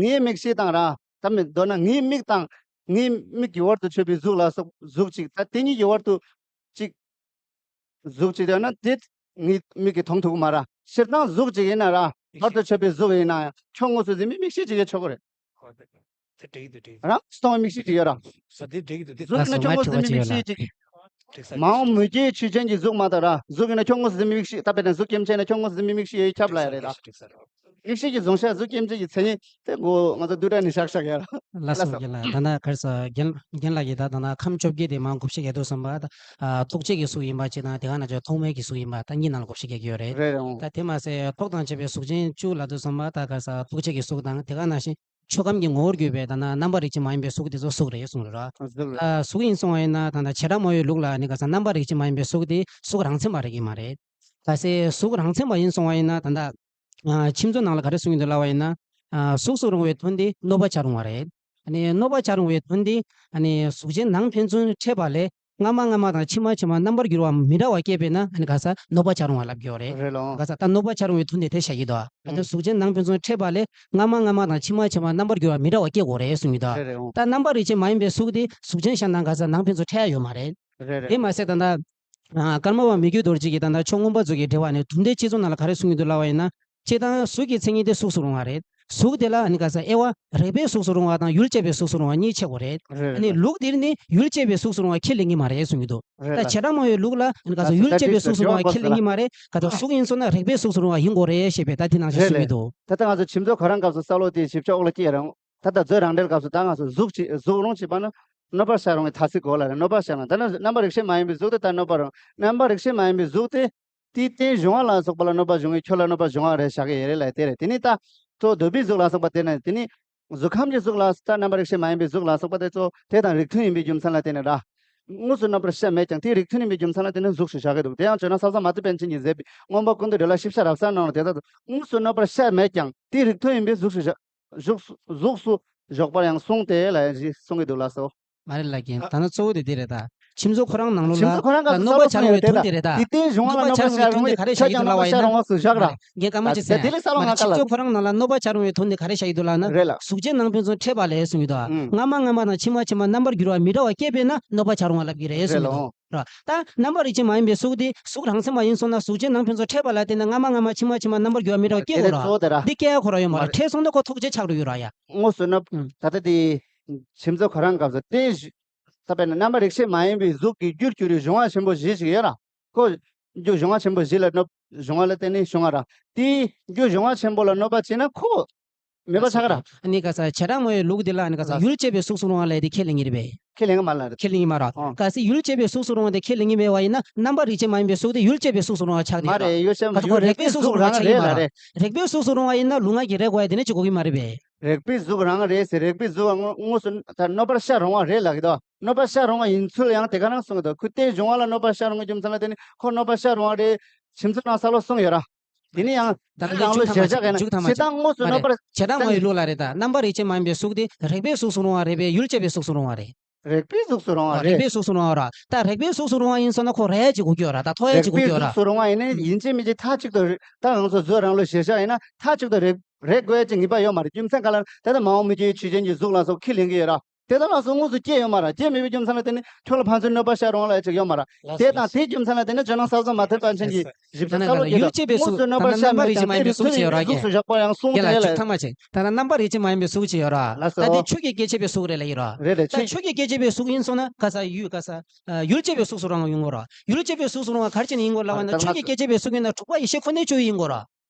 ངའི་མིག་ཤེས་དང་ར། ད་མི་མདོར་ན་ངའི་མིག་དང་ངའི་མིག་གི་བར་དུ་ཆོད་པའི་གཟུགས་ལ་སོགས་གཟུགས་གཅིག་ད་དེ་གཉིས་ཀྱི་བར་དུ་གཅིག་གཟུགས་གཅིག་ཡོད་ན་དེ་ངའི་མིག་གིས་མཐོང་ཐུབ་ཀྱི་མ་ར། སྤྱིར་བཏང་གཟུགས་གཅིག་ཡིན་ན་ར། བར་དུ་ཆོད་པའི་གཟུགས་ཡིན་ན་ཡང་ཁྱོད་ངོ་སོ་ཟིན་མི་མིག་ཤེས་གཅིག་ཡོད་ཆོག་གི་རེད། ཧོ་དེ་དེ་འགྲིག་འདུག་འགྲིག་འདུག་རང་སྟོང་མིག་ཤེས་གཅིག་ཡོད་ར། ས་དེ་འགྲིག་འདུག་དེ་གཟུགས་ཡིན་ན་ཁྱོད་ངོ་སོ་ཟིན་མི་མིག་ཤེས་གཅིག་འགྲིག་ས་མ་འོངས་མུ་གེའི་ཆོས་ཅན་གྱི་གཟུགས་མ་གཏོགས་ར། གཟུགས་ཡིན་ན་ཁྱོད་ངོ་སོ་ཟིན་མི་མིག་ཤེས། ད་དཔེར་ན་གཟུགས་སྐྱེ་མཆེད་ན་ཁྱོད་ངོ་སོ་ཟིན་མི་མིག་ཤེས་ཡོད་ཁྱབ་ལ་ཡ་རེད་ད། འགྲིག་ས་རེད། མིག་ཤེས་ཀྱི་གཟུང་བྱ་གཟུགས་སྐྱེ་མཆེད་ཀྱི་མཚན་ཉིད་དེ་གོ་ང་ཚོ་བསྡུས་གྲྭ་ནས་བཞག་བཞག་ཡ་ར། ལ་སོགས་ཀྱི་ལ་ད་ན་གར་ས་རྒན་རྒན་ལགས་ཀྱིས་ད་ད་ན་ཁམས་བཅོ་བརྒྱད་དེ་མ་དགུ་བཤད་ཡ་དུ་བསམ་པ་ད་ཐུག་བྱེད་ཀྱི་གཟུགས་ཡིན་པ་ཅིག་དང་དེ་ག་ན་ཅོ་ཐོག་མའི་གི་གཟུགས་ཡིན་པ་ད་གཉིས་ནང་ལ་དགུ་བཤད་ཀྱི་ཡོད་རེད། རེད་རེད། ད་དེ་མ་ཟད་ཐོག་དང་བཅས་པའི་གཟུགས་ཅན་བཅུ་ལ་དུ་བསམ་པ་ད་གར་ས་ཐུག་བྱེད་ཀྱི་གཟུགས་དང་དེ་ག་ན་བཞིན། ཆོས་ཁམས་ཀྱི་ངོ་བོར་གྱུར་པའི་ད་ན་རྣམ་པ་རིག་བྱེད་མ་ཡིན་པའི་གཟུགས་དེ་ཚོ་གཟུགས་རེད་གསུངས་རེད་ར། གཟུགས་རེད། ད་གཟུགས་ཡིན་གསུངས་པ་ཡིན་ན་ད་ན་བྱེ་བྲག་སྨྲ་བའི་ལུགས་ལ་ནི་ག་ས་རྣམ་པ་རིག་བྱེད་མ་ཡིན་པའི་གཟུགས་དེ་གཟུགས་རང་མཚན་མ་རེད་ཀྱི་མ་རེད། ག་སའི་གཟུགས་རང་མཚན་མ་ཡིན་གསུངས་པ་ཡིན་ན་ད་ད་ཁྱིམ་མཚོ་ནང་ལ་ག་རེ་གསུངས་ཡོད་འདུག་ལབ་པ་ཡིན་ན། གཟུགས་སུ་རུང་བའི་དོན་དེ་གནོད་པ་བྱ་རུང་བ་རེད། ཨ་ནི་གནོད་པ་བྱ་རུང་བའི་དོན་དེ་ཨ་ནི་གཟུགས་ཅན་ནང་ཕན་ཚུན་འཕྲད་པ་ལས། སྔ་མ་སྔ་མ་དང་ཕྱི་མ་ཕྱི་མ་རྣམ་པར་འགྱུར་བ་མི་འདྲ་བ་སྐྱེས་པས་ན་ཨ་ནི་ག་ས་གནོད་པ་བྱ་རུང་བ་ལབ་ཀྱི་ཡོད་རེད། རེད་ལོ། ག་ས་ད་གནོད་པ་བྱ་རུང་བའི་དོན་དེ་དེ་བྱ་ཡི་དོ། ཨ་ད་གཟུགས་ཅན་ནང་ཕན་ཚུན་འཕྲད་པ་ལས་སྔ་མ་སྔ་མ་དང་ཕྱི་མ་ཕྱི་མ་རྣམ་པར་འགྱུར་བ་མི་འདྲ་བ་སྐྱེ་དགོས་རེད་གསུངས་ཡོད་དོ། རེད་རེད་འོང་། ད་རྣམ་པ་རིག་བྱེད་མ་ཡིན་པའི་གཟུགས་དེ་གཟུགས་ཅན་གཞན་དང་ག་ས་ནང་ཕན་ཚུན་འཕྲད་ཡ་ཡོད་མ་རེད། རེད་རེད། དེ་མ་ཟད་ད་ད་ཀརྨ་པ་མི་བསྐྱོད་རྡོ་རྗེ་གིས་ད་ད་ཆོས་མངོན་པ་མཛོད་ཀྱི་འགྲེལ་པ་ནས་དུམ་བདེ་ཆེད་རྩོམ་ནང་ལ་ག་རེ་གསུངས་ཡོད་འདུག་ལབ་པ་ཡིན་ན། སྤྱིར་བཏང་གཟུགས་ཀྱི་མཚན་ཉིད་དེ་གཟུགས་སུ་རུང་བ་རེད། གཟུགས་དེ་ལ་ཨ་ནི་ག་ས་དབྱེ་བ་རེག་པའི་གཟུགས་སུ་རུང་བ་དང་ཡུལ་དཔྱད་པའི་གཟུགས་སུ་རུང་བ་གཉིས་ཕྱེ་དགོས་རེད། རེད། ཨ་ནི་ལུགས་འདིར་ནི་ཡུལ་དཔྱད་པའི་གཟུགས་སུ་རུང་བ་ཁས་ལེན་གྱི་མ་རེད་གསུངས་ཀྱི་འདུག་རེད་ད་ལ། བྱེ་བྲག་སྨྲ་བའི་ལུགས་ལ་ཨ་ནི་ག་ས་ད་ཡུལ་དཔྱད་པའི་གཟུགས་སུ་རུང་བ་ཁས་ལེན་གྱི་མ་རེད། ག་ས་གཟུགས་ཡིན་སོང་ན་རེག་པའི་གཟུགས་སུ་རུང་བ་ཡིན་དགོས་རེད་ཞེས་པའི་ད་དེ་ནང་བཞིན་གསུངས་ཀྱི་འདུག་ད་ལྟ་ང་ཚོ་ཁྱིམ་མཚེས་ཁོ་རང་སྐབས་སུ་ས་ལོ་དེའི་ཞིབ་ཆ་འོག་ལ་སྐྱེས་རང་། ད་ལྟ་མཛོད་རང་འགྲེལ་སྐབས་སུ་ད་ང་ཚོ་གཟུགས་ཅིག་གཟུགས་རུང་ཅིག་པ་ན་གནོད་པ་བྱ་རུང་བའི་ཐ་ཚིག་གོ་ལ་རེད། གནོད་པ་བྱ་རུང་ད་ནི་རྣམ་པ་རིག་བྱེད་མ་ཡིན་པའི་གཟུགས་དེ་ད་གནོད་པ་རུང་། རྣམ་པ་རིག་བྱེད་མ་ཡིན་པའི་གཟུགས་དེ། དེའི་རྟེན་གཞུང་བ་ལ་སོགས་པ་ལ་གནོད་པ་འབྱུང་བས་ཁྱོད་ལ་གནོད་པ་འབྱུང་བ་རེད་བཞག་གི་ཡོད་རེད་ལ་དེ་རེད། དེ་ནི་ད་གཙོ་བོ་འདོད་པའི་གཟུགས་ལ་སོགས་པ་དེ་ནི་དེ་ནི་གཟུགས་ཁམས་ཀྱི་གཟུགས་ལ་ད་རྣམ་པ་རིག་བྱེད་མ་ཡིན་པའི་གཟུགས་ལ་སོགས་པ་དེ་གཙོ་བོ་དེ་དང་རིགས་མཐུན་ཡིན་པའི་རྒྱུ་མཚན་ལ་བརྟེན་ནས་ར། དངོས་སུ་གནོད་པར་བྱ་མེད་ཀྱང་དེའི་རིགས་མཐུན་ཡིན་པའི་རྒྱུ་མཚན་ལ་བརྟེན་ནས་གཟུགས་སུ་བཞག་གི་འདུག་དེ་ཡང་བརྗོད་ན་ས་སྐྱ་མ་ཏི་པཎ་ཆེན་གྱིས་མཛད་པའི་མངོན་པ་ཀུན་ཏུ་འགྲེལ་ལ་ཞིབ་ཆ་རབ་གསལ་ནང་ལ་དེ་ལྟར་དུ་དངོས་སུ་གནོད་པར་བྱ་མེད་ཀྱང་དེའི་རིགས་མཐུན་ཡིན་པའི་གཟུགས་སུ་བཞག་གཟུགས་སུ་གཟུགས་སུ་འཇོག་པར་ཡང་གསུངས་ཏེ་ལ་ཡང་ཞེས་གསུང་གི་འདུག་ལགས་སོ། མ་རེད་ལགས་རྒན། ད་ནི་གཙོ་བོ་དེ་འདི་རེད་ད། ཁྱིམ་མཚེས་ཁོ་རང་ནང་ལོགས་ལ་ཁྱིམ་མཚེས་ཁོ་རང་ད་ག་གནོད་པ་བྱ་རུང་བའི་དོན་དེ་རེད་ད། དེ་རྟེན་གཞུང་ལ་གནོད་པ་བྱ་རུང་བའི་དོན་དེ་ག་རེ་བྱ་ཡི་འདུག་ལབ་པ་ཡིན་ན། ཁྱོད་ཀྱང་གནོད་པ་བྱ་རུང་བ་སུ་བཞག་ར། རྒན་སྐར་མ་གཅིག་ཟེར། དེ་ལས་ས་ལོ་ང་ལ་ཁྱིམ་མཚེས་ཁོ་རང་ནང་ལ་གནོད་པ་བྱ་རུང་བའི་དོན་དེ་ག་རེ་བྱ་ཡི་འདུག་ལབ་ན། རེད་ལ། གཟུགས་ཅན་ནང་ཕན་ཚུན་འཕྲད་པ་ལས་གསུངས་ཡོད་དོ། ཨུམ། སྔ་མ་སྔ་མ་དང་ཕྱི་མ་ཕྱི་མ་རྣམ་པར་འགྱུར་བ་མི་འདྲ་བ་སྐྱེས་པས་ན་གནོད་པ་བྱ་རུང་བ་ལབ་ཀྱི་རེད་གསུངས་ཡོད་དོ། རེད་ལ། ར། ད་རྣམ་པ་རིག་བྱེད་མ་ཡིན་པའི་གཟུགས་དེ་གཟུགས་རང་མཚན་མ་ཡིན་སོང་ན་གཟུགས་ཅན་ནང་ཕན་ཚུན་འཕྲད་པ་ལ་བརྟེན་ནས་སྔ་མ་སྔ་མ་ཕྱི་མ་ཕྱི་མ་རྣམ་པར་འགྱུར་བ་མི་འདྲ་བ་སྐྱེ་དགོས་ར། དེ་རེད་ད་ར། འདི་སྐྱེ་ཡ་ཁོ་ར་ཡོད་མ་རེད། འཕྲད་སོང་ན་ཁོ་ཐུག་རྗེ་ཆགས་འགྲོ་ཡོད་ར་ཡ། དངོས་སུ་ན། ཨུམ། ད་ལྟ་དེ། ཁྱིམ་མཚེས་ཁོ་རང་སྐབས་སུ་རྟེན་གཞི། ད་དཔེར་ན་རྣམ་པ་རིག་བྱེད་མ་ཡིན་པའི་གཟུགས་ཀྱི་རྒྱུར་གྱུར་པའི་གཞུང་བ་ཆེན་པོ་བཞི་ཞིག་ཡོད་ར། ཁོ། རྒྱུ་གཞུང་བ་ཆེན་པོ་བཞི་ལ་གནོད། གཞུང་བ་ལ་བརྟེན་ནས་བྱུང་བ་ར། དེའི་རྒྱུ་གཞུང་བ་ཆེན་པོ་ལ་གནོད་པ་བྱས་ན་ཁོ། མེད་པ་ཆགས་ཀྱི་ར། ཨ་ནི་ག་ས་བྱེ་བྲག་སྨྲ་བའི་ལུགས་འདི་ལ་ཨ་ནི་ག་ས་ལ། ཡུལ་དཔྱད་པའི་གཟུགས་སུ་རུང་བ་ལས་དེ་ཁས་ལེན་གྱི་རེད་པས། ཁས་ལེན་གྱི་མ་ལ་རེད། ཁས་ལེན་གྱི་མ་ར། ཨོ། ག་ས་ཡུལ་དཔྱད་པའི་གཟུགས་སུ་རུང་བ་དེ་ཁས་ལེན་གྱི་མེད་པ་ཡིན་ན་རྣམ་པ་རིག་བྱེད་མ་ཡིན་པའི་གཟུགས་དེ་ཡུལ་དཔྱད་པའི་གཟུགས་སུ་རུང་བ་ཆགས་ཀྱི་མ་རེད། ཡོད་ཤ་ག་ས་ཁོ་ཡུལ་རེག་པའི་གཟུགས་སུ་རུང་བ་ཆགས་ཀྱི་མ་ར། རེད། རེག་པའི་གཟུགས་སུ་རུང་བ་ཡིན་ན་ལུས་ངག་གི་རེག་པ་ཡིན་དེ་ནས་ཅི་གོ་གི་མ་རེད་པས། རེག་པའི་གཟུགས་རང་རེད་ཟེར། རེག་པའི་གཟུགས་དངོས་དངོས་སུ་ད་གནོད་པར་བྱ་རུང་བ་རེད་ལབ་ཀྱི་འདུག་གནོད་པར་བྱ་རུང་བ་ཡིན་ཚུལ་ཡང་དེ་ག་རང་གསུང་གི་འདུག་ཁོ་རྟེན་གཞུང་བ་ལ་གནོད་པར་བྱ་རུང་བའི་རྒྱུ་མཚན་ལ་བརྟེན་ནས་ཁོ་གནོད་པར་བྱ་རུང་བ་རེད། ཁྱིམ་མཚེས་ནང་ས་ལོ་གསུངས་ཡོད་ར། དེ་ནི་ཡང་། ད་ལྟ་རང་ལོ་མཇུག་ཐམ་པ་ཞེ་བྱ་ག་ན་མཇུག་ཐམ་པ་ཞེ་སྡང་དངོས་སུ་མ་རེད། གནོད་པར། བྱེ་བྲག་སྨྲ་བའི་ལུགས་ལ་རེད་ད། རྣམ་པ་རིག་བྱེད་མ་ཡིན་པའི་གཟུགས་དེ་རེག་པའི་གཟུགས་སུ་རུང་བ་རེད་པས། ཡུལ་དཔྱད་པའི་གཟུགས་སུ་རུང་བ་རེད། རེག་པའི་གཟུགས་སུ་རུང་བ་རེད། རེག་པའི་གཟུགས་སུ་རུང་བ་ར། ད་རེག་པའི་གཟུགས་སུ་རུང་བ་ཡིན་སོང་ན་ཁོ་རེག་ཡ་ཅིག་གོ་གི་ཡོད་ར། ད་ཐོག་ཡ་ཅིག་གོ་གི་ཡོད་ར། རེག་པའི་གཟུགས་སུ་རུང་བ་ཡིན་ན་ཡིན་གཅིག་མིན་གཅིག་མཐའ་གཅིག་ཏུ་རེག་ད་ང་ཚོ་མཛོད་རང་ལོ་ཞེ་བྱ་ཡིན་ན་མཐའ་གཅིག་ཏུ་རེག་རེག་དགོས་ཡ་ཅིག་ངེས་པ་ཡོད་མ་རེད། རྒྱུ་མཚན་ག་ལ་ད་ལྟ་མ་འོངས་མི་སྐྱེ་བའི་ཆོས་ཅན་གྱི་གཟུགས་ལ་སོགས་ཁས་ལེན་གྱི་ཡོད་ར། དེ་དག་ལ་སོགས་དངོས་སུ་སྐྱེས་ཡོད་མ་རེད། སྐྱེས་མེད་པའི་རྒྱུ་མཚན་ལ་བརྟེན་ནས་ཁྱོད་ལ་ཕན་ཚུན་གནོད་པ་བྱ་རུང་བ་ལ་ཅིག་ཡོད་མ་རེད། ལགས་དེ་སོ། དང་དེའི་རྒྱུ་མཚན་ལ་བརྟེན་ནས་ཇོ་ནང་ས་བཟང་མ་ཐེག་པ་ཆེན་གྱིས་ཞིབ་ཆ་ལགས་སོ། ད་ལྟ་ཡུལ་དཔྱད་པའི་གཟུགས་དངོས་སུ་གནོད་པ་ད་ལྟ་རྣམ་པ་རིག་བྱེད་མ་ཡིན་པའི་གཟུགས་ཅིག་ཡོད་ར་གི། གཟུགས་སུ་བཞག་པ་ཡང་གསུངས་ཏེ་ལ་ལ། ཐུགས་ཐ་མ་ཆེ། ད་ལྟ་རྣམ་པ་རིག་བྱེད་མ་ཡིན་པའི་གཟུགས་ཅིག་ཡོད་ར། ལགས་སོ། ད་དེ་ཆོས་ཀྱི་སྐྱེ་མཆེད་པའི་གཟུགས་རེད་ལ་ཡིན་ར། རེད་རེད། ད་ཆོས་ཆོས་ཀྱི་སྐྱེ་མཆེད་པའི་གཟུགས་ཡིན་སོང་ན་ག་ས་ཡུལ་ག་ས། ཡུལ་དཔྱད་པའི་གཟུགས་སུ་རུང་བ་ཡིན་དགོས་ར། ཡུལ་དཔྱད་པའི་གཟུགས་སུ་རུང་བ་ག་རེ་བྱས་ནས་ཡིན་དགོས་ལབ་པ་ཡིན་ན་ཆོས་ཀྱི་སྐྱེ་མཆེད་པའི་གཟུགས་ཡིན་ན་དྲུག་པ་ཡེ་ཤེས་ཁོ་ནའི་སྤྱོད་ཡུལ་ཡིན་དགོས་ར།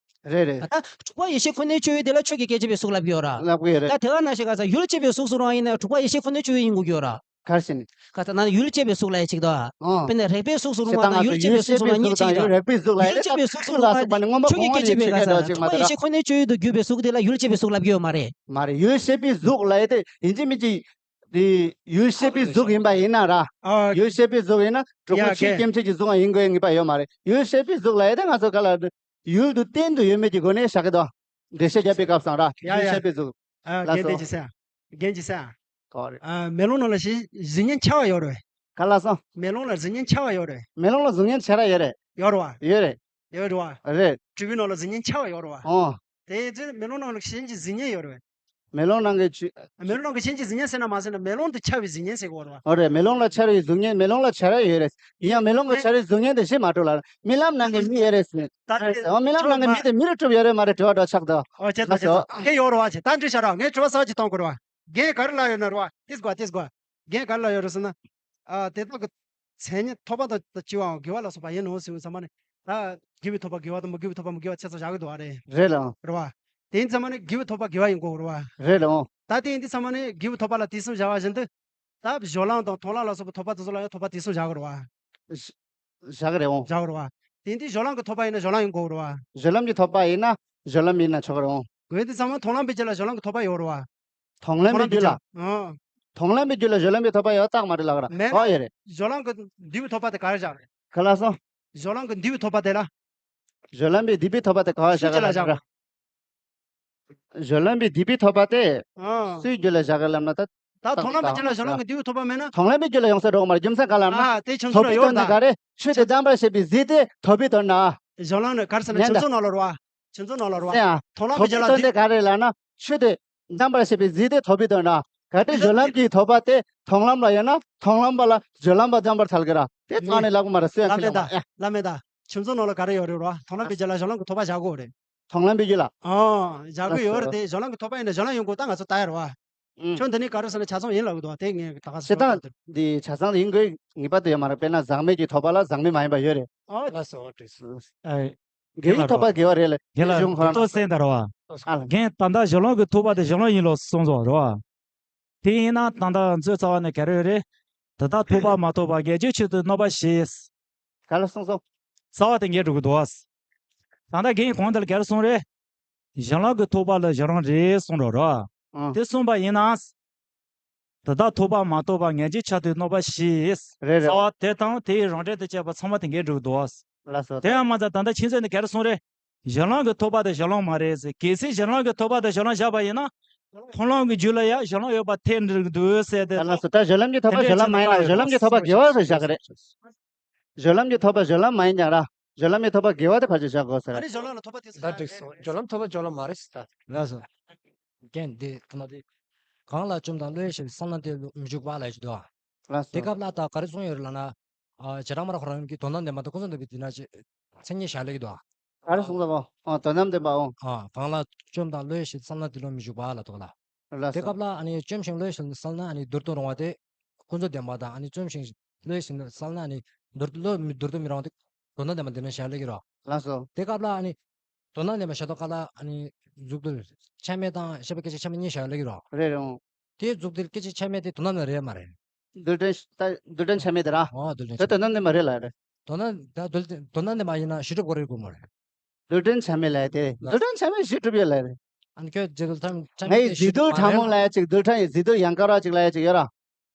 རེད་རེད། ད་དྲུག་པ་ཡེ་ཤེས་ཁོ་ནའི་སྤྱོད་ཡུལ་དེ་ལ་ཆོས་ཀྱི་སྐད་ཅེས་པའི་གཟུགས་ལབ་ཀྱི་ཡོད་ར། ལབ་ཀྱི་ཡོད་རེད། ད་དེ་ག་ནང་བཞིན་ག་ས་ཡུལ་ཅེས་པའི་གཟུགས་སུ་རང་ཡིན་ན་དྲུག་པ་ཡེ་ཤེས་ཁོ་ནའི་སྤྱོད་ཡུལ་ཡིན་དགོས་ཀྱི་ཡོད་ར། གར་ཟེར་ནས། ག་ས་ན་ཡུལ་ཅེས་པའི་གཟུགས་ལ་ཡ་ཅིག་ད། ཨོ། དཔེར་ན་རེག་པའི་གཟུགས་སུ་ཞེ་རུང་བ་དང་ཡུལ་ཅེས་པའི་གཟུགས་སུ་རང་ཉིད་ཅིག་ད། རེག་པའི་གཟུགས་ལ་ཡུལ་ཅེས་པའི་གཟུགས་སུ་རུང་བ་ནི་མངོན་པ་གང་ལ་སོགས་པ་ནི་ཆོས་ཀྱི་སྐད་ཅེས་པའི་ག་ས་དྲུག་པ་ཡེ་ཤེས་ཁོ་ནའི་སྤྱོད་ཡུལ་དུ་གྱུར་པའི་གཟུགས་དེ་ལ་ཡུལ་ཅེས་པའི་གཟུགས་ལབ་ཀྱི་ཡོད་མ་རེད། མ་རེད། ཡུལ་ཅེས་པའི་གཟུགས་ལབ་ཡ་དེ་ཡིན་གཅིག་མིན་གཅིག་དེ་ཡུལ་ཤེས་པའི་གཟུགས་ཡིན་པ་ཡིན་ན་ར། ཨ། ཡུལ་ཤེས་པའི་གཟུགས་ཡིན་ན་དྲུག་པོ་ཡེ་ཤེས་ཆོས་དཀྱིལ་མཐུན་གྱི་གཟུགས་ཡང་ཡིན་དགོས་ངེས་པ་ཡོད་མ་རེད། ཡུལ་ཤེས་པའི་གཟུགས་ལབ་ཡ་དེ་ང་ཚོ་ག་ལ་ཡུལ་དུ་བརྟེན་དུ་ཡོད་མེད་ཀྱི་སྒོ་ནས་བཞག་གི་འདུག་འགྲེལ་བཤད་རྒྱབ་པའི་སྐབས་སུ་ར། ཡ་ཡ། ཡུལ་ཤེས་པའི་གཟུགས། ཨ། ལགས་རྒན་སོ། བསྟན་ཅི་ཟེར། རྒན་ཅི་ཟེར། ག་རེ། ཨ། མེ་ལོང་ནང་ལ་གཞི་གཞི་བརྙན་འཆར་བ་ཡོད་རེད། ག་ལ་སོང་། མེ་ལོང་ལ་གཞི་བརྙན་འཆར་བ་ཡོད་རེད། མེ་ལོང་ལ་གཟུགས་བརྙན་འཆར་བ་ཡོད་རེད། ཡོད་རེད་བ། ཡོད་རེད། ཡོད་རེད་བ། རེད། དྲིལ་བུའི་ནང་ལ་གཟུགས་བརྙན་འཆར་བ་ཡོད་རེད་བ། ཨོ། དེ་ཚོ་མེ་ལོང་ནང་ལ་གཞན་གྱི་གཟུགས་བརྙན་ཡོད་རེད། མེ་ལོང་ནང་གི་ཆུ། མེ་ལོང་གི་གཞན་གྱི་གཟུགས་བརྙན་ཟེར་ན་མ་ཟེར་ན་མེ་ལོང་དུ་འཆར་བའི་གཟུགས་བརྙན་ཟེར་གོ་རེད་བ། ཨོ་རེད། མེ་ལོང་ལ་འཆར་བའི་གཟུགས་བརྙན། མེ་ལོང་ལ་འཆར་བ་ཡོད་རེད། ཡིན་ཡང་མེ་ལོང་གི་འཆར་བའི་གཟུགས་བརྙན་དེ་བཞིན་མ་གྲུབ་ལ། རྨི་ལམ་ནང་གི་མི་ཡོད་རེད་ཟེར། ད་དེ་ཨོ། རྨི་ལམ་ནང་གི་མི་དེ་མི་རུ་གྲུབ་ཡོད་རེད་མ་རེད། དྲི་བ་འདྲ་ཆགས་འདུག་ཨོ། བྱས་ཙང་བྱས་ཙང་། དེ་ཡོད་རེད་བ། བྱས་ད་འདྲི་བྱ་ར། ངས་དྲི་བ་གསར་པ་ཅིག་གཏོང་དགོས་རེད་བ། རྒན་ག་རེ་ལབ་ཡོད་ན་རེད་བ། ཏིས་གོ་ཏིས་གོ། རྒན་ག་རེ་ལབ་ཡོད་རེད་ཟེར་ན། ཨ། དེ་དག་གི་མཚན་ཉིད་ཐོབ་པ་དང་བཅས་པའང་དགེ་བ་ལ་སོགས་པ་ཡིན་ནོ་ཟེར་བའི་ཚང་མ་ནི། ད་དགེ་བའི་ཐོབ་པ་དགེ་བ་དང་མི་དགེ་བའི་ཐོབ་པ་མི་དགེ་བ་ཆ་ཚང་བཞག་གི་འདུག་བ་རེད། རེད་ལགས། རེད་བ། དེ་ཡིན་ཙང་མ་ནི་དགེ་བའི་ཐོབ་པ་དགེ་བ་ཡིན་དགོས་རེད་བ། རེད་ལགས། ད་དེ་ཡིན་དུས་ཚང་མ་ནི་དགེ་བའི་ཐོབ་པ་ལ་དུས་གསུམ་བཞག་པ་བཞིན་དུ། ད་སྦྱོར་ལམ་དང་མཐོང་ལམ་ལ་སོགས་པའི་ཐོབ་པ་དེ་ཚོ་ལ་ཡང་ཐོབ་པ་དུས་གསུམ་བཞག་གི་རེད་བ། བཞག་གི་རེད་འོང་། བཞག་གི་རེད་བ། དེ་ཡིན་དུས་སྦྱོར་ལམ་གྱི་ཐོབ་པ་ཡིན་ན་སྦྱོར་ལམ་ཡིན་དགོས་རེད་བ། སྦྱོར་ལམ་གྱི་ཐོབ་པ་ཡིན་ན་སྦྱོར་ལམ་ཡིན་ན་ཆོག་གི་རེད་འོང་། འོན་ཏེ་ཚང་མ་མཐོང་ལམ་པའི་རྒྱུད་ལ་སྦྱོར་ལམ་གྱི་ཐོབ་པ་ཡོད་རེད་བ། མཐོང་ལམ་པའི་རྒྱུད་ལ། ཨང་། མཐོང་ལམ་པའི་རྒྱུད་ལ་སྦྱོར་ལམ་པའི་ཐོབ་པ་ཡོད་རྟགས་མ་རེད་ལབ་གི་ར། མེད་ན། ཨོ་ཡོད་རེད། སྦྱོར་ལམ་གྱི་འདུས་པའི་ཐོབ་པ་དེ་ག་རེ་བཞག་རེད། ག་ལ་སོང་། སྦྱོར་ལམ་གྱི་འདུས་པའི་ཐོབ་པ་དེ་ལ། སྦྱོར་ལམ་པའི་འདུས་པའི་ཐོབ་པ་དེ་ག་བ་བཞག་གི་ལབ་གི་ར། སྦྱོར་ལམ་པའི་འདུས་པའི་ཐོབ་པ་དེ། ཨང་། སུའི་རྒྱུད་ལ་བཞག་གི་ལབ་ན་ད། ད་མཐོང་ལམ་པའི་རྒྱུད་ལ་སྦྱོར་ལམ་གྱི་འདུས་པའི་ཐོབ་པ་མེད་ན། མཐོང་ལམ་པའི་རྒྱུད་ལ་ཡོང་ས་འགྲོ་གི་མ་རེད། རྒྱུ་མཚན་ག་ལ་ན། ཨ། དེ་ཁྱོད་ཚོ་ལ་ཐོབ་པའི་ཡོད་དོན་དེ་ད། ག་རེ། ཆོས་དེ་གདམས་པར་བྱེད་པའི་གཟིགས་དེ་ཐོབ་པའི་དོན་ན། སྦྱོར་ལམ་ནི་ག་རེ་ཟེར་ན་ཁྱོད་ཚོ་ནང་ལ་རེད་བ། ཁྱོད་ཚོ་ནང་ལ་རེད་བ། ཨ། མཐོང་ལམ་པའི་རྒྱུད་ལ་ཐོབ་པའི་དོན་དེ་ག་རེ་ལབ་ན། ཆོས་དེ་གདམས་པར་བྱེད་པའི་གཟིགས་དེ་ཐོབ་པའི་དོན་ན། གལ་ཏེ་སྦྱོར་ལམ་གྱི་ཐོབ་པ་དེ་མཐོང་ལམ་ལ་ཡོད་ན་མཐོང་ལམ་པ་ལ་སྦྱོར་ལམ་པ་གདམས་པར་ཐལ་གི་ར། དེ་ཚང་ནས་ལབ་གི་མ་རེད། སུ་ཡང་ཁས་ལེན་མ་རེད། ལབ་མེད་ད། ཁྱོད་ཚོ་ནང་ལ་ག་རེ་ཡོད་རེད་བ། མཐོང་ལམ་པའི་རྒྱུད་ལ་སྦྱོར་ལམ་གྱི་ཐོབ་པ་བཞག་གི་ཡོད་རེད། མཐོང་ལམ་པའི་རྒྱུད་ལ། ཨང་། བཞག་གི་ཡོད་རེད་དེ། སྦྱོར་ལམ་གྱི་ཐོབ་པ་ཡིན་ན་སྦྱོར་ལམ་ཡོང་དགོས་ད་ང་ཚོ་ལྟ་ཡ་རེད་བ། ཨུམ། ཁྱོད་འདི་ནས་ག་རེ་ཟེར་ན་ཆ་ཚང་ཡིན་ལབ་གི་འདུག་བ། དེ་ངས་ད་ག་ཟེར། བྱེད་སྟངས་འདི་ཆ་ཚང་ཡིན་དགོས་ངེས་པར་དུ་ཡོད་མ་རེད། དཔེར་ན་ཟག་མེད་ཀྱི་ཐོབ་པ་ལ་ཟག་མེད་མ་ཡིན་པ་ཡོད་རེད། ཨོ། ལགས་སོ། འགྲིག་སོང་། ཨེ། དགེ་བའི་ཐོབ་པ་དགེ་བ་རེད་ལ། རྒན་ལགས་གཞུང་ཁོ་རང་ཏོག་ཙམ་ད་རེད་བ། ཨ་ལ། རྒན་ད་ལྟ་སྦྱོར་ལམ་གྱི་ཐོབ་པ་དེ་སྦྱོར་ལམ་ཡིན་ལོ་གསུངས་སོང་རེད་བ། དེ་ཡིན་ན་ད་ལྟ་ང་ཚོའི་རྩ་བ་ནས་ག་རེ་རེད། དེ་དག་ཐོབ་པ་མ་ཐོབ་པ་ངེས་འབྱེད་ཆེད་དུ་གནོད་པ་བཞི། ག་ལ་གསུངས་སོང་། རྩ་བ་དེ་འགལ་འགྲོ་གི་འདུག་བ། ད་ལྟ་རྒན་གོང་དེ་ལ་ག་རེ་གསུངས་རེད། སྦྱོར་ལམ་གྱི་ཐོབ་པ་ལ་སྦྱོར་ལམ་རེད་གསུངས་རོགས་ར། ཨང་། དེ་གསུངས་པ་ཡིན་ན། དེ་དག་ཐོབ་པ་མ་ཐོབ་པ་ངེས་འབྱེད་ཆེད་དུ་གནོད་པ་བཞི། རེད་རེད། རྩ་བ་དེ་དང་དེའི་རང་འགྲེལ་དུ་བྱས་པ་ཚང་མ་དེ་འགལ་འགྲོ་གི་འདུག་བ། ལགས་སོ། དེ་ཡང་མ་ཚད་ད་ལྟ་ཁྱེད་ཚོས་ནི་ག་རེ་གསུངས་རེད། སྦྱོར་ལམ་གྱི་ཐོབ་པ་དེ་སྦྱོར་ལམ་མ་རེད་ཟེར། གལ་སྲིད་སྦྱོར་ལམ་གྱི་ཐོབ་པ་དེ་སྦྱོར་ལམ་བཞག་པ་ཡིན་ན། མཐོང་ལམ་གྱི་རྒྱུད་ལ་ཡང་སྦྱོར་ལམ་ཡོད་པ་ཐལ་འགྲོ་གི་འདུག་ཟེར་ཏེ། ལགས་སོ། ད་སྦྱོར་ལམ་གྱི་ཐོབ་པ་སྦྱོར་ལམ་མ་ཡིན་ན་སྦྱོར་ལམ་གྱི་ཐོབ་པ་དགེ་བ་རུ་བཞག་གི་རེད། སྦྱོར་ལམ་གྱི་ཐོབ་པ་སྦྱོར་ལམ་མ་ཡིན་ཀྱང་ར། སྦྱོར་ལམ་གྱི་ཐོབ་པ་དགེ་བ་དེ་ཕར་ཕྱིན་བཞག་དགོས་ཟེར། ཨ་ནི་སྦྱོར་ལམ་ལ་ཐོབ་པ་དེ་ཚོ་ད་འགྲིག་སོང་། སྦྱོར་ལམ་ཐོབ་པ་སྦྱོར་ལམ་མ་རེད་ཟེར་ད། ལགས་སོ། རྒན་འདི་ཐ་ན་དེ། གང་ལ་བཅོམ་དང་བློ་ཡིས་བྱས་པའི་བསམ་ལམ་དེ་མི་འཇུག་པ་ལ་ཡོད་ཀྱི་འདུག་ཨ། ལགས་སོ། དེ་སྐབས་ལ་ད་ག་རེ་གསུངས་ཡོད་རེད་ལབ་ན། ཨ། བྱེ་བྲག་སྨྲ་བ་ཁོ་རང་གིས་དོན་དམ་བདེན་པ་དང་ཀུན་རྫོབ་བདེན་པའི་དེ་ན་ཅི། མཚན་ཉིད་བཞག་ལེ་གི་འདུག་ཨ། ག་རེ་གསུངས་ལ་གོ། ཨ། དོན་དམ་བདེན་པའོ། ཨ། གང་ལ་བཅོམ་དང་བློ་ཡིས་བྱས་པའི་བསམ་ལམ་དེ་ལ་མི་འཇུག་པ་ལ་དོགས་ལ། ལགས་སོ། དེ་སྐབས་ལ་ཨ་ནི་བཅོམ་ཞིང་བློ་ཡིས་བྱས་པའི་བསམ་ལམ་ཨ་ནི་རྡུལ་དུ་རུང་བ་དེ། ཀུན་རྫོབ་བདེན་པ་དང་ཨ་ནི་བཅོམ་ཞིང་བློ་ཡིས་བྱས་པའི་བསམ་ལམ་ཨ་ནི་རྡུལ་དུ་བློ་མི་རྡུལ་དུ་མི་རུང་བ་དེ། དོན་དམ་བདེན་པ་དེ་ལ་བཞག་ལེ་གི་རོ། ལགས་སོ། དེ་སྐབས་ལ་ཨ་ནི། དོན་དམ་བདེན་པ་ཤེས་རྟོགས་སྐབས་ལ་ཨ་ནི་གཟུགས་རྡུལ་ཆ་མེད་དང་ཤེས་པའི་སྐད་ཅིག་ཆ་མེད་གཉིས་བཞག་ལེ་གི་རོ། རེད་རེད། དེའི་གཟུགས་རྡུལ་སྐད་ཅིག་ཆ་མེད་དེ་དོན་དམ་རེད་མ་རེད། རྡུལ་ཕྲན་ད་རྡུལ་ཕྲན་ཆ་མེད་དེ་ར། ཨོ་རྡུལ་ཕྲན་ཆ་མེད། དེ་དོན་དམ་བདེན་པ་རེད་ལ་རེད། དོན་དམ་ད་རྡུལ་དོན་དམ་བདེན་པ་ཡིན་ན་གཞི་གྲུབ་ཀྱི་རེད་དགོས་མ་རེད། རྡུལ་ཕྲན་ཆ་མེད་ལ་དེ་རྡུལ་ཕྲན་ཆ་མེད་གཞི་གྲུབ་ཡོད་ལ་རེད། ཨ་ནི་ཁྱོད་རྗེས་རྡུལ་ཕྲན་ཆ་མེད་ངའི་དེ་གཞི་གཟིགས་རྡུལ་གྲུབ་ཕྲ་མོ་མ་རེད། ལ་ཡ་ཅིག་རྡུལ་ཕྲན་ཡི་གཟིགས་རྡུལ་ཡང་དཀར་བ་ཅིག་ལ་ཡ་ཅིག་ཡོད་ར།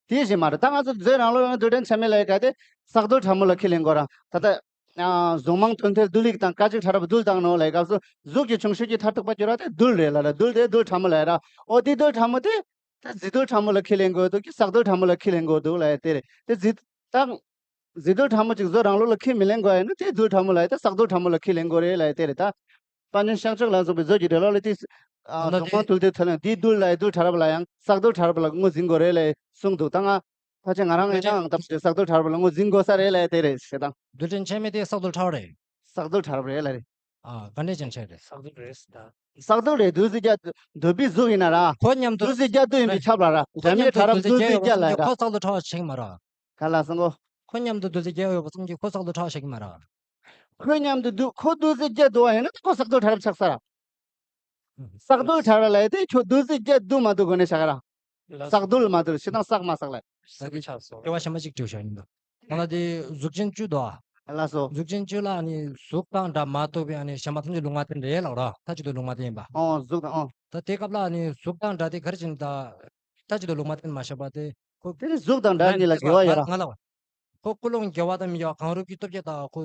དེ་བཞིན་མ་རེད། ད་ང་ཚོ་མཛོད་རང་ལུགས་ཡང་རྡུལ་ཕྲན་ཆ་མེད་ལ་ཡ་ག་དེ་བསགས་རྡུལ་ཕྲ་མོ་ལ་ཁས་ལེན་དགོས་ར། ད་ལྟ། ཨ། གཟུགས་མང་དོན་མཐུན་རྡུལ་ཡིག་དང་སྐད་ཅིག་ཕྲ་རབ་རྡུལ་དང་ནོ་ལ་ཡ་སྐབས་སུ་གཟུགས་ཀྱི་ཆུང་ཤོས་ཀྱི་མཐར་ཐུག་པ་གྱུར་བ་དེ་རྡུལ་རེད་ལ་ར། རྡུལ་དེ་རྡུལ་ཕྲ་མོ་ལ་ཡ་ར། ཨོ་དེ་རྡུལ་ཕྲ་མོ་དེ། ད་གཟིགས་རྡུལ་ཕྲ་མོ་ལ་ཁས་ལེན་དགོས་འདུག་གི་བསགས་རྡུལ་ཕྲ་མོ་ལ་ཁས་ལེན་དགོས་འདུག་ལ་ཡ་དེ་རེད། དེ་གཟིགས་ད། གཟིགས་རྡུལ་ཕྲ་མོ་ཅིག་བཟོ་རང་ལུགས་ལ་ཁས་མི་ལེན་དགོས་ཡིན་ན་དེ་རྡུལ་ཕྲ་མོ་ལ་ཡ་དེ་བསགས་རྡུལ་ཕྲ་མོ་ལ་ཁས་ལེན་དགོས་རེད་ལ་ཡ་དེ་རེད་ད། དཔལ་ལྡན་ཤཱཀྱ་ལ་སོགས་པའི་མཛོད་ཀྱི་འགྲེལ་བ་ལ་དེ། ཨ། ད་ལྟ་གཟུགས་དེ་མང་ཐུལ་དེ་ཐལ་ཡང་དེའི་རྡུལ་ལ་ཡ་རྡུལ་ཕྲ་རབ་ལ་ཡང་བསགས་རྡུལ་ཕྲ་རབ་ལ་ངོས་འཛིན་དགོས་རེད་ལ་ཡ་གསུངས་འདུག་ད་ང་ཕལ་ཆེར་ང་རང་ཡིན་ནའང་ད་བསགས་རྡུལ་ཕྲ་རབ་ལ་ངོས་འཛིན་དགོས་ས་རེད་ལ་ཡ་དེ་རེད་ཞེ་དང་། རྡུལ་ཕྲན་ཆ་མེད་དེ་བསགས་རྡུལ་ཕྲ་རབ་རེད། བསགས་རྡུལ་ཕྲ་རབ་རེད་ལ་རེད། ཨ། ག་འདྲས་ཀྱང་བྱས་རེད། བསགས་རྡུལ་རེད་ཟེར་ད། བསགས་རྡུལ་རེད། རྡུལ་ཟེར་རྒྱ། འདོད་པའི་གཟུགས་ཡིན་ན་ར། ཁོ་མཉམ་དུ། རྡུལ་ཟེར་རྒྱ་རྡུལ་ཡིན་པས་ཁྱབ་ལ་ར། ཁོ་མཉམ་དུ་རྡུལ་ཟེར་རྒྱ་ཡོད་པ་ཙམ་གྱིས་ཁོ་བསགས་རྡུལ་ཕྲ་བ་ཆགས་ཀྱི་མ་རེད། ག་ལ་སོང་གོ། ཁོ་མཉམ་དུ་རྡུལ་ཟེར་རྒྱ་ཡོད་པ་ཙམ་གྱིས་ཁོ་བསགས་རྡུལ་ཕྲ་བ་ཆགས་ཀྱི་མ་རེད། ཁོའི་མཉམ་དུ་འདུག་ཁོ་བདུད་རྩི་བརྒྱད་འདུག་པ་ཡིན་ན་ད་ཁོ་བསགས་རྡོར་ཕྲ་རབ་ཆགས་ས་ར། བསགས་རྡོར་ཕྲ་རབ་ལབ་ཡ་དེ་ཁྱོད་བདུད་རྩི་བརྒྱད་འདུག་མ་འདུག་གོ་ནས་བཞག་ར། ལགས་སོ། བསགས་རྡོར་མ་འདུག་ཕྱི་ནང་བསགས་མ་བསགས་ལ། ས་གི་ཆགས་སོང་། དྲི་བ་གཞན་པ་གཅིག་དྲིས་ཤོག་ཡིན་འདུག་ད་ལྟ་དེ་གཟུགས་ཅན་བཅུ་དོ། ལགས་སོ། གཟུགས་ཅན་བཅུ་ལ་ནི་གཟུགས་དང་སྒྲ་མ་གཏོགས་པའི་ནི་གཞན་པ་ཐམས་ཅད་ལུང་མ་བསྟན་རེད་ལགས་ར། མཐའ་གཅིག་ཏུ་ལུང་མ་བསྟན་ཡིན་པ། ཨོ་གཟུགས་དང་ཨོ། ད་དེ་སྐབས་ལ་ནི་གཟུགས་དང་སྒྲ་དེ་ག་རེ་བྱས་ནས་ད་མཐའ་གཅིག་ཏུ་ལུང་མ་བསྟན་མ་བཞག་པ་དེ་ཁོ། དེ་ནི་གཟུགས་དང་སྒྲ་གཉིས་ལ་འགལ་བ་ཡོད་ར། ང་ལ་བ། ཁོ་ཀུན་སློང་དགེ་བ་དང་མི་དགེ་བ་གང་རུང་གི་སྟོབས་ཀྱིས་ད་ཁོ་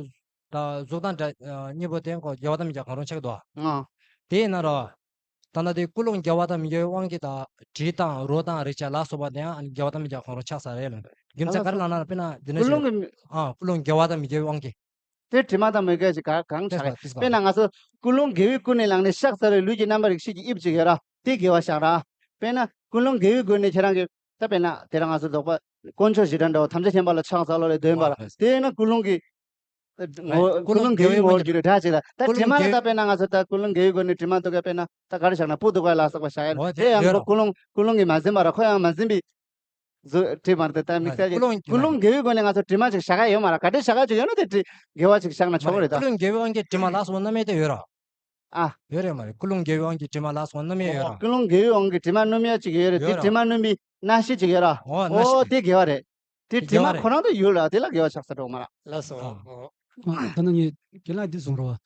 ད་གཟུགས་དང་སྒྲ་གཉིས་པོ་དེ་ཁོ་དགེ་བ་དང་མི་དགེ་བ་གང་རུང་ཆགས་ཀྱི་འདུག་ཨང་། དེ་ཡིན་ན་ར། ད་ལྟ་དེ་ཀུན་སློང་དགེ་བ་དང་མི་དགེ་བའི་དབང་གིས་ད་དྲི་དང་རོ་དང་རེག་བྱ་ལ་སོགས་པ་དེ་ཡང་དགེ་བ་དང་མི་དགེ་བ་གང་རུང་ཆགས་ས་རེད་ལ། རྒྱུ་མཚན་ག་རེ་ལབ་ན་དཔེར་ན་འདི་ནས་ཀུན་སློང་གི་ཨ་ཀུན་སློང་དགེ་བ་དང་མི་དགེ་བའི་དབང་གིས། དེ་དྲི་མ་དང་མི་དགེ་ཞིག་ག་གང་ཆགས་རེད། དཔེར་ན་ང་ཚོ་ཀུན་སློང་དགེ་བས་ཀུན་ནས་བསླངས་ནས་གཤགས་ཚར་བའི་ལུས་ཀྱི་རྣམ་པ་རིགས་བཞི་གི་དབྱིབས་གཅིག་ཡོད་ར། དེ་དགེ་བ་བཞག་ར། དཔེར་ན་ཀུན་སློང་དགེ་བས་ཀུན་ནས་ཁྱེད་རང་གི་ད་དཔེར་ན་དེ་རང་ང་ཚོ་རྫོགས་པ་དཀོན་མཆོག་བཞི་གྲངས་འདྲ་བོ་ཐམས་ཅད་མཁྱེན་པ་ལ་ཕྱག་འཚལ་ལོ་ལས་འདོན་པ་ར། དེ་ཡིན་ན་ཀུན་སློང་གི་ངོ་ཀུན་སློང་དགེ་བའི་ངོ་བོར་གྱུར་རེད་འདྲ་ཅིག་ལ། ད་དྲི་མ་ལ་ད་དཔེར་ན་ང་ཚོ་ད་ཀུན་སློང་དགེ་བའི་སྒོ་ནས་དྲི་མ་འདུག་ག་དཔེར་ན་ད་ག་རེ་བཞག་ན་སྤུ་འདུག་ག་ལ་སོགས་པ་བཞག་ཡ་དེ་ཡང་ཁོ་ཀུན་སློང་ཀུན་སློང་གིས་མ་ཟིན་པ་ར། ཁོ་ཡང་མ་ཟིན་པའི་གཟུགས་དྲི་མ་རེད། ད་དམིགས་བསལ་གྱི་ཀུན་སློང་དགེ་བའི་སྒོ་ནས་ང་ཚོ་དྲི་མ་ཅིག་བཞག་ག་ཡོད་མ་ར། ག་འདྲ་བཞག་ག་ཅིག་ཡོད་ན་དེ་དྲི་དགེ་བ་ཅིག་བཞག་ན་ཆོག་གི་རེད་ད། ཀུན་སློང་དགེ་བའི་དབང་གིས་དྲི་མ་ལ་སོགས་པ་རྣམ་གཡེང་དེ་ཡོད་ར། ཨ། ཡོད་རེད་མ་རེད། ཀུན་སློང་དགེ་བའི་དབང་གིས་དྲི་མ་ལ་སོགས་པ་རྣམ་གཡེང་ཡོད་ར། ཀུན་སློང་དགེ་བའི་དབང་གིས་དྲི་མ་སྣོམ་ཡ་ཅིག་ཡོད་རེད། དེ་ཡོད་ར། དྲི་མ་སྣོམ་པའི་སྣ་ཤེས་ཅིག་ཡོད་ར། ཨོ་སྣ་ཤེས། ཨོ་དེ་དགེ་བ་རེད། དེ་དེ་དྲི་མ་དགེ་བ་ཁོ་རང་དུ་ཡོད་ལ་དེ་ལ་དགེ་བ་ཆགས་ས་འགྲོ་མ་ར། ལགས་སོ། ཨ། ཨོ། ད་ནི་ངས་རྒན་ལགས་འདི་གསུངས་རོགས།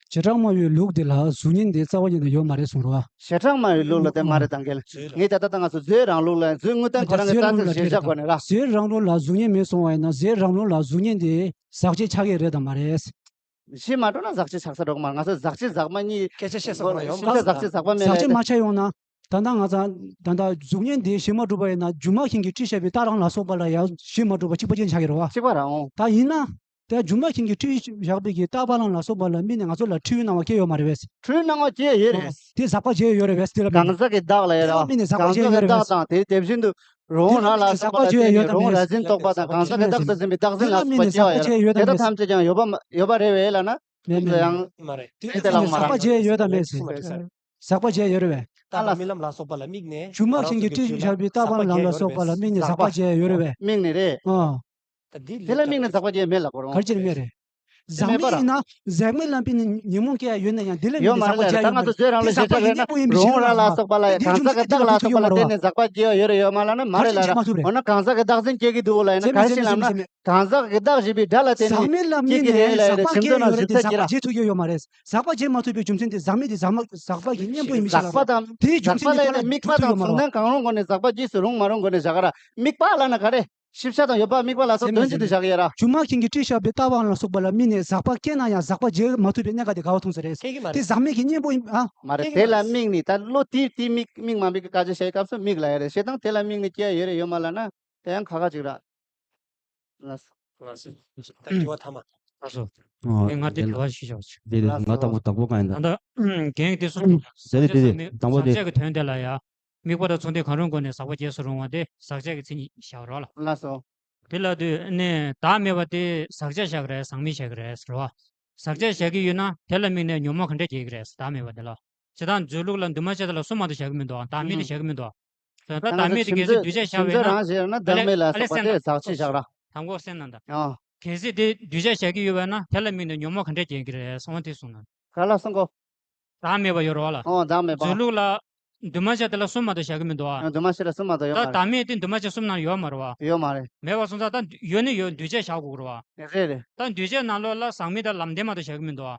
བྱེ་བྲག་སྨྲ་བའི་ལུགས་འདི་ལ་གཟུགས་བརྙན་འདི་རྩ་བ་ཉིད་ནས་ཡོད་མ་རེད་གསུངས་རོགས། བྱེ་བྲག་སྨྲ་བའི་ལུགས་ལ་དེ་མ་རེད་ད་རྒན། ངས་ད་ལྟ་ད་ང་ཚོ་མཛོད་རང་ལུགས་ལ་མཛོད་དངོས་བསྟན་ཁོ་རང་གི་རྩ་ཚིག་གཞིར་བཞག་གོ་ནས་ར། མཛོད་རང་ལུགས་ལ་གཟུགས་བརྙན་མེད་གསུངས་པ་ཡིན་ན་མཛོད་རང་ལུགས་ལ་གཟུགས་བརྙན་འདི་ཟག་བཅས་ཆགས་ཀྱི་རེད་དམ་མ་རེད། གཞི་མ་འགྲོ་ན་ཟག་བཅས་ཆགས་ས་འགྲོ་གི་མ་རེད། ང་ཚོ་ཟག་བཅས་ཟག་མ་གཉིས་སྐད་ཆ་བཤད་ས་ཁོ་རང་ཡོང་མ་རེད། ཟག་བཅས་ཟག་པ་མེད་ལ། ཟག་བཅས་མ་ཆགས་ཡོང་ན། ད་ལྟ་ང་ཚོ་ད་ལྟ་གཟུགས་བརྙན་དེ་གཞི་མ་གྲུབ་པ་ཡིན་ན་སྒྱུ་མ་མཁན་གྱིས་བྲིས་བཞག་པའི་རྟགས་རང་ལ་སོགས་པ་ལ་ཡང་གཞི་མ་གྲུབ་པ་གཅིག་པ་ཅན་ཆགས་ཀྱི་རེད་བ། གཅིག་པ་རང་། ད་ཡིན་ན། དེ་སྒྱུ་མ་མཁན་གྱིས་བྲིས་བཞག་པའི་གི་རྟགས་པ་རང་ལ་སོགས་པ་ལ་དམིགས་ནས་ང་ཚོ་ལ་འཁྲུལ་སྣང་བ་སྐྱེ་ཡོད་མ་རེད་བས། འཁྲུལ་སྣང་བ་སྐྱེ་ཡོད་རེད། དེ་ཟག་པ་བྱས་ཡོད་རེད་བས་དེ་ལ་དམིགས་ནས། གང་ཟག་གི་བདག་ལ་ཡོད་རེད་བ། དེ་ལ་དམིགས་ནས་ཟག་པ་བྱས་ཡོད་རེད་བས། གང་ཟག་གི་བདག་དང་དེ་དེ་བཞིན་དུ་རི་བོང་ལ་སོགས་པ་ལ་བརྟེན་ནས་རི་བོང་རྭ་བཞིན་རྟོག་པ་དང་གང་ཟག་གི་བདག་ཏུ་འཛིན་པའི་བདག་འཛིན་ལ་སོགས་པ་སྐྱེ་བ་ཡོད་རེད། དེ་དག་ཐམས་ཅད་ཀྱང་ཡོད་པ་ཡོད་པ་རེད་བས་ལ་ན། མེད་མེད། ཡང་མ་རེད། དེ་ལ་དམིགས་ནས་ཟག་པ་བྱས་ཡོད་དམ་མེད་ཟེར། ཟག་པ་བྱས་ཡོད་རེད་བས། རྟག་པ་རྨི་ལམ་ལ་སོགས་པ་ལ་དམིགས་ནས། སྒྱུ་མ་མཁན་གྱིས་བྲིས་བཞག་པའི་རྟག་པ་རྨི་ལམ་ལ་སོགས་པ་ལ་དམིགས་ནས་ཟག་པ་བྱས་ཡོད་རེད་བས། དམིགས་ནས་རེད། ཨ། དེ་ལ་དམིགས་ནས་ཟག་པ་བྱས་མེད་ལ་གོ་རུང་། ག་རེ་བྱས་ནས་མེད་རེད། ཟག་མེད་ཡིན་ན་ཟག་མེད་ལ་དམིགས་ནས་ཉོན་མོངས་སྐྱེ་ཡ་ཡོད་ན་ཡང་དེ་ལ་དམིགས་ནས་ཟག་པ་བྱས་ཡོད་མ་རེད། ད་ང་ཚོ་བཟོས་རང་ལ་ཤེས་བྱ་རེད་ན་རི་བོང་རྭ་ལ་སོགས་པ་ལ་གང་ཟག་གི་བདག་ལ་སོགས་པ་ལ་བརྟེན་ནས་ཟག་པ་སྐྱེ་ཡ་ཡོད་རེད་ཡོད་མ་ལ་ན་མ་རེད་ལ་ར། འོ་ན་གང་ཟག་གི་བདག་འཛིན་སྐྱེ་གི་འདུག་ལ་ཡིན་ན་ག་རེ་ཞིག་ལབ་ན། གང་ཟག་གི་བདག་ཞེས་པའི་སྒྲ་ལ་བརྟེན་ནས་ཟག་མེད་ལ་དམིགས་ནས་ཟག་པ་སྐྱེ་ཡོད་རེད་དེ་ཟག་པ་བྱེད་ཐུབ་ཀྱི་ཡོད་མ་རེད། ཟག་པ་བྱེད་མ་ཐུབ་པའི་རྒྱུ་མཚན་དེ་ཟག་མེད་དེ་ཟག་མ་ཟག་པ་གི་གཉེན་པོ་ཡིན་མི་ཤེས་ལ། ཟག་པ་དང་དེའི་རྒྱུ་མཚན་དེ་ཁོ་ལ་ཡོད་ན་དམིགས་པ་དང་མཚུངས་ལྡན་གང་རུང་སྒོ་ནས་ཟག་པ་རྗེས་སུ་རུང་མ་རུང་སྒོ་ནས་བཞག་ག་ར། དམིགས་པ་ལ་ན་ག་རེ། ཤེས་བྱ་དང་ཡོད་པ་དམིགས་པ་ལ་སོགས་དོན་གཅིག་ཏུ་བཞག་གི་ཡོད་ར། སྒྱུ་མ་མཁན་གྱིས་བྲིས་བཞག་པའི་རྟག་པ་ལ་སོགས་པ་ལ་དམིགས་ནས་ཟག་པ་སྐྱེས་ན་ཡང་ཟག་པ་བྱེད་མ་ཐུབ་པའི་གནད་འགག་དེ་ག་བ་མཐོང་ས་རེད། དེ་ཟག་མེད་ཀྱི་གཉེན་པོ་ཡིན་ཨ། མ་རེད། དེ་ལ་དམིགས་ནས་ད་བློ་དེ་དེ་དམིགས་དམིགས་མ་དམིགས་ཀྱི་བཀའ་ཆ་བཤད་སྐབས་སུ་དམིགས་ལ་ཡ་རེད། བྱས་ཙང་དེ་ལ་དམིགས་ནས་སྐྱེ་ཡ་ཡོད་རེད་ཡོད་མ་ལ་ན། དེ་ཡང་ཁག་ཁག་ཅིག་ར། ལགས་སོ། ལགས་སོ། ད་དྲི་བ་ཐ་མ། ལགས་སོ། ཨོ། ཨེ་ང་དེ་དྲི་བ་ཞུ་ཆོག་ཅིག་དེ་དེ་ལགས་ང་སོ། དང་པོ་དང་པོ་གང་ཡིན་ད། ད་ལྟ་རྒན་དེ་གསུངས་འདུག་དེ་རེད་དེ་རེད། དང་པོ་དེ། ཟག་བཅས་ཀྱི་དོན་དེ་ལ་ཡ། དམིགས་པ་དང་མཚུངས་ལྡན་གང་རུང་སྒོ་ནས་ཟག་པ་རྗེས་སུ་རུང་བ་དེ་ཟག་བཅས་ཀྱི་མཚན་ཉིད་བཞག་རོགས་ལ། ལགས་སོ། དེ་ལ་དུས་ནས་བདག་མེད་པ་དེ་ཟག་བཅས་བཞག་རེད་ཟག་མེད་བཞག་རེད་ཟེར་བ། ཟག་བཅས་བཞག་གི་ཡོད་ན་དེ་ལ་དམིགས་ནས་ཉོན་མོངས་ག་འདྲས་སྐྱེ་གི་རེད་བདག་མེད་པ་དེ་ལ། ཇི་ལྟར་མཛོད་ལུགས་ལ་འདུས་མ་བྱས་དེ་ལ་གསུམ་མ་གཏོགས་བཞག་གི་མི་འདུག་བདག་མེད་དེ་བཞག་གི་མི་འདུག་ད་ལྟ་བདག་མེད་དེ་གལ་སྲིད་འདུས་བྱས་བཞག་པ་ཡིན་ན། ད་ལེ་ཨ་ལེ་སེང་ན་ད། དང་པོ་སེང་ན་ད། གལ་སྲིད་དེ་འདུས་བྱས་བཞག་གི་ཡོད་པ་ཡིན་ན་དེ་ལ་དམིགས་ནས་ཉོན་མོངས་ག་འདྲས་སྐྱེ་གི་རེད་གསུངས་པ་དེ་གསུངས་ན། ག་ལ་སོང་གོ། བདག་མེད་པ་ཡོད་རེད་བ་ལ། ཨོ་བདག་མེད་པ། མཛོད་ལུགས་ལ། འདུས་མ་བྱས་དེ་ལ་གསུམ་མ་གཏོགས་བཞག་གི་མི་འདུག་ཨ། འདུས་མ་བྱས་ལ་གསུམ་མ་གཏོགས་ཡོད་མ་རེད། ད་བདག་མེད་དེ་འདུས་མ་བྱས་གསུམ་ནང་ཡོད་མ་རེད་བ། ཡོད་མ་རེད། མེད་པ་སོང་ཙང་ད་ཡོད་ནི་ཡོད་འདུས་བྱས་བཞག་དགོས་རེད་བ། རེད་རེད། ད་འདུས་བྱས་ནང་ལོགས་ལ་ཟག་མེད་དང་ལམ་བདེན་མ་གཏོགས་བཞག་གི་མི་འདུག་ཨ།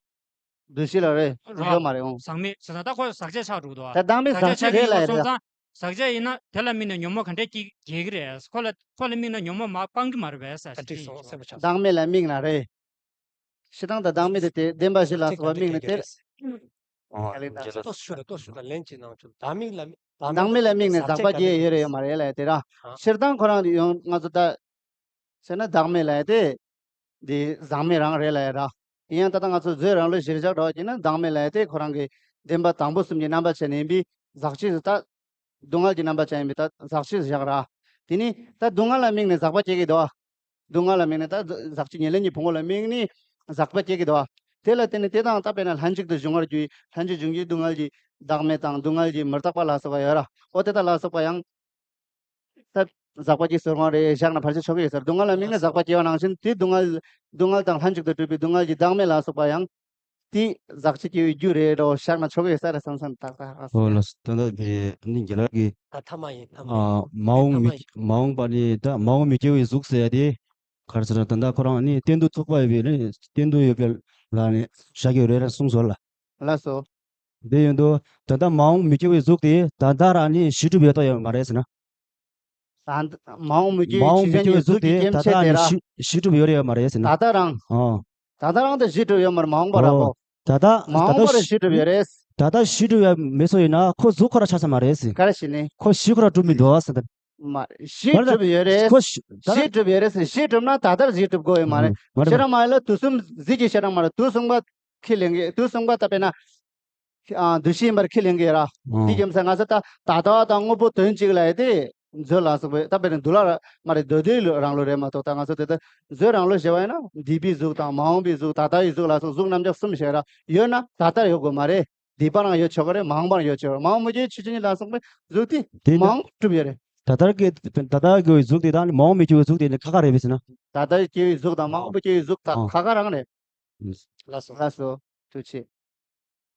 འདུས་བྱས་ལ་རེད། རེད་བ། ཡོད་མ་རེད་ཨོ། ཟག་མེད་ཟེར་ན་ད་ཁོ་ཟག་བཅས་ཆགས་འགྲོ་གི་འདུག་ཨ། ད་བདག་མེད་ཟག་བཅས་ཆགས་ཀྱི་ཡོད་པ་སོང་ཙང་། ཟག་བཅས་ཡིན་ན་དེ་ལ་དམིགས་ནས་ཉོན་མོངས་ག་འདྲས་སྐྱེ་སྐྱེ་གི་རེད། ཁོ་ལ་ཁོ་ལ་དམིགས་ན་ཉོན་མོངས་མ་སྤང་གི་མ་རེད་པས་ཟེར། ད་འགྲིག་སོང་སེམས་པ་ཆགས། བདག་མེད་ལ་དམིགས་ན་རེད། ཞེ་སྡང་དང་བདག་མེད་དེ་དེ་བདེན་པ་ཞིག་ལ་སོགས་པ་དམིགས་ནས་དེ། ཨོ། ལྟོས་ཤོག་ལྟོས་ཤོག་ལན་གཅིག་གནང་ཆོག་བདག་མེད་ལ་དམིགས། བདག་མེད་ལ་དམིགས་ནས་ཟག་པ་སྐྱེ་ཡོད་རེད་ཡོད་མ་རེད་ལ་དེ་ར། ཨ། སྤྱིར་བཏང་ཁོ་རང་ཡང་ང་ཚོ་ད། ཟེར་ན་བདག་མེད་ལ་དེ། འདི་ཟག་མེད་རང་རེད་ལ་ཡ་ར། ཡིན་ཡང་ད་ལྟ་ང་ཚོ་མཛོད་རང་ལུགས་གཞིར་བཞག་འདྲ་བ་ཅིག་ན་བདག་མེད་ལ་དེ་ཁོ་རང་གི་བདེན་པ་དང་པོ་གསུམ་གྱི་རྣམ་པ་ཅན་ཡིན་པས་ཟག་བཅས་སུ་ད། སྡུག་བསྔལ་གྱི་རྣམ་པ་ཅན་ཡིན་པས་ད་ཟག་བཅས་སུ་བཞག་ར། དེ་ནི་ད་སྡུག་བསྔལ་ལ་དམིགས་ནས་ཟག་པ་སྐྱེ་གི་འདུག་བ། སྡུག་བསྔལ་ལ་དམིགས་ནས་ད་ཟག་བཅས་ཉེར་ལེན་གྱི་ཕུང་པོ་ལ་དམིགས་ནས་ཟག་པ་སྐྱེ་གི་འདུག་བ། དེ་ལ་བརྟེན་ནས་དེ་དང་ད་དཔེར་ན་ལྷན་ཅིག་ཏུ་འབྱུང་བར་འགྱུར་བའི་ལྷན་ཅིག་འབྱུང་གི་སྡུག་བསྔལ་གྱི་བདག་མེད་དང་སྡུག་བསྔལ་གྱི་མི་རྟག་པ་ལ་སོགས་པ་ཡོད་ར། འོ་དེ་དག་ལ་སོགས་པ་ཡང་། ད་ ཟག་པ་སྐྱེ་ཟེར་དབང་རེད། བཞག་ན་ཕལ་ཆེར་ཆོག་གི་ཡོད་ས་རེད། སྡུག་བསྔལ་ལ་དམིགས་ནས་ཟག་པ་སྐྱེ་བ་ནང་བཞིན་དེ་སྡུག་བསྔལ་སྡུག་བསྔལ་དང་ལྷན་ཅིག་ཏུ་གྲུབ་པའི་སྡུག་བསྔལ་གྱི་བདག་མེད་ལ་སོགས་པ་ཡང་དེ་ཟག་བཅས་སྐྱེ་བའི་རྒྱུ་རེད་རོ། བཞག་ན་ཆོག་གི་ཡོད་ས་རེད་བསམ་བསམ་ཏག་ཏག་ཧ་ཨོ་ལ་སོ། ད་ལྟ་དེ་ནི་རྒན་ལགས་ཀྱིས་ད་ཐ་མ་ཡིན། ཐ་མ་ཨ་ཡིན། མ་འོངས་མི་ཐ་མ་ཡིན། མ་འོངས་པ་ནི་ད་མ་འོངས་མི་སྐྱེ་བའི་གཟུགས་ཟེར་ཡ་དེ་ག་རེ་ཟེར་ན། ད་ལྟ་ཁོ་རང་ནི་གཏན་དུ་ཚུགས་པ་ཡོད་པའི་ནི་གཏན་དུ་ཡོད་པའི་ལ་ནི་བཞག་གི་ཡོད་རེད་ར་གསུངས་སོང་ལ། ལགས་སོ། དེ་ཡིན་དུས་ད་ལྟ་མ་འོངས་མི་སྐྱེ་བའི་གཟུགས་དེ་ད་ལྟ་རང་ནི་གཞི་གྲུབ་ཡོད་དོ་ཡོད་མ་རེད་ཟེར་ན། ད་མ་འོངས་མི་སྐྱེ་མ་འོངས་མི་སྐྱེ་བའི་གཟུགས་དེ་ཀྱི་སྐྱེ་མཆེད་དེ་ར། གཞི་གཞི་གྲུབ་ཡོད་རེད་ཡོད་མ་རེད་ཟེར་ན། ད་ལྟ་རང་། ཨོ། ད་ལྟ་རང་དེ་གཞི་གྲུབ་ཡོད་མ་རེད། མ་འོངས་པ་ར་ཨོ། ཁོ། ད་ལྟ་མ་འོངས་པ་ར་གཞི་གྲུབ་ཡོད་རེད། ད་ལྟ་གཞི་གྲུབ་ཡོད་མེད་སོ་ཡིན་ན་ཁོ་གཟུགས་ཁོ་ར་ཆགས་ས་མ་རེད་ཟེར། ག་རེ་བྱས་ནས། ཁོ་གཞི་ཁོ་ར་གྲུབ་མི་འདུག་ཟེར། ད་མ་རེད། གཞི་གྲུབ་ཡོད་རེད། ཁོ་གཞི་ད་གཞི་གྲུབ་ཡོད་རེད་ཟེར། གཞི་གྲུབ་ན་ད་ལྟར་གཞི་གྲུབ་དགོས་ཡོད་མ་རེད། མ་རེད། ཤེས་ར་མ་ཡིན་ལ་དུས་གསུམ་གཟིགས་ཀྱི་ཤེས་ར་མ་རེད། དུས་གསུམ་ག་ཁས་ལེན་གྱི། དུས་གསུམ་ག་ད་དཔེར་ན། ཨ། འདུ་ཤེས་ཡིན་པར་ཁས་ལེན་གྱི་ར། ཨང་། དེ་རྒྱུ་མཚན་ང་ཚོ་ད་ད་ལྟ་དང་དངོས་པོ་དོན་གཅིག་ལ་ཡོད་དེ། མཛོད་ལ་སོགས་པའི་ད་དཔེར་ན་འདུལ་བ་མ་རེད། མདོ་སྡེ་རང་ལུགས་རེད་མ་གཏོགས། ད་ང་ཚོ་དེ་ལྟར་མཛོད་རང་ལུགས་བྱས་པ་ཡིན་ན་འདས་པའི་གཟུགས་དང་མ་འོངས་པའི་གཟུགས། ད་ལྟ་ཡི་གཟུགས་ལ་སོགས་གཟུགས་རྣམ་གཞག་གསུམ་བྱས་ར་ཡོད་ན་ད་ལྟར་ཡོད་དགོས་མ་རེད། འདས་པ་རང་ཡོད་ཆོག་གི་རེད། མ་འོངས་པ་རང་ཡོད་ཆོག་གི་རེད། མ་འོངས་མི་སྐྱེ་བའི་ཆོས་ཅན་ལ་སོགས་པའི་གཟུགས་དེ་དེ་ནི་མ་འོངས་གྲུབ་ཡོད་རེད། ད་ལྟར་གྱི་ད་ལྟ་གི་གཟུགས་དེ་དང་མ་འོངས་མི་སྐྱེ་བའི་གཟུགས་དེ་ནི་ཁ་ཁ་རེད་པས་ཟེར་ན། ད་ལྟ་སྐྱེ་བའི་གཟུགས་དང་མ་འོངས་པ་སྐྱེ་བའི་གཟུགས་ད་ཨང་། ཁ་ཁ་རང་རེད། ལགས་སོ། ལགས་སོ། ཐུགས་རྗེ་ཆེ།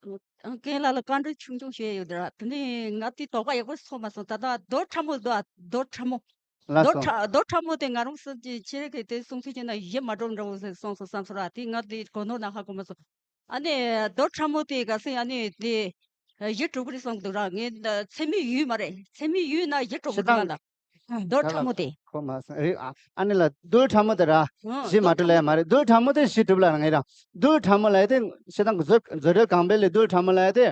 རྒན་ལགས་ལ་བཀའ་འདྲི་ཆུང་ཆུང་ཞུས་ཡོད་དེ་ར། དེ་ནས་ང་དེ་དོགས་པ་ཡག་པོ་ཚོར་མ་སོང་། ད་ལྟ་རྡོ་ཕྲ་མོ་འདུག་ཨ། རྡོ་ཕྲ་མོ། ལགས་རྡོ་སོ། ཕྲ་རྡོ་ཕྲ་མོ་དེ་ང་རང་སུ་ཅི་ཁྱེད་རང་གིས་དེ་གསུང་ཚུལ་བྱས་ན་གཞི་མ་གྲུབ་འདྲ་བོ་ཞིག་གསུངས་སོང་བསམ་སོང་ར། དེ་ང་དེ་གོ་ནོར་ན་ཧ་གོ་མ་སོང་། ཨ་ནི་རྡོ་ཕྲ་མོ་དེ་ག་སེ་ཨ་ནི་དེ་གཞི་གྲུབ་ཀྱི་རེད་གསུངས་འདུག་ར། ངས་ཚད་མའི་ཡུལ་མ་རེད། ཚད་མའི་ཡུལ་ན་གཞི་གྲུབ་ཀྱི་འདུག་ཨ་ལ། རྡོ་ཕྲ་མོ་དེ། ཁོ་མ་སོང་རེད་ཨ། ཨ་ནི་ལ་རྡོ་ཕྲ་མོ་དེ་ར། ཨང་། གཞི་མ་གྲུབ་ལ་ཡ་མ་རེད། རྡོ་ཕྲ་མོ་དེ་གཞི་གྲུབ་ལ་ངེས་ར། རྡོ་ཕྲ་མོ་ལ་ཡ་དེ་ཤེས་དང་བཟོ་བཟོ་གྲྭའི་གང་པའི་ལས་རྡོ་ཕྲ་མོ་ལ་ཡ་དེ།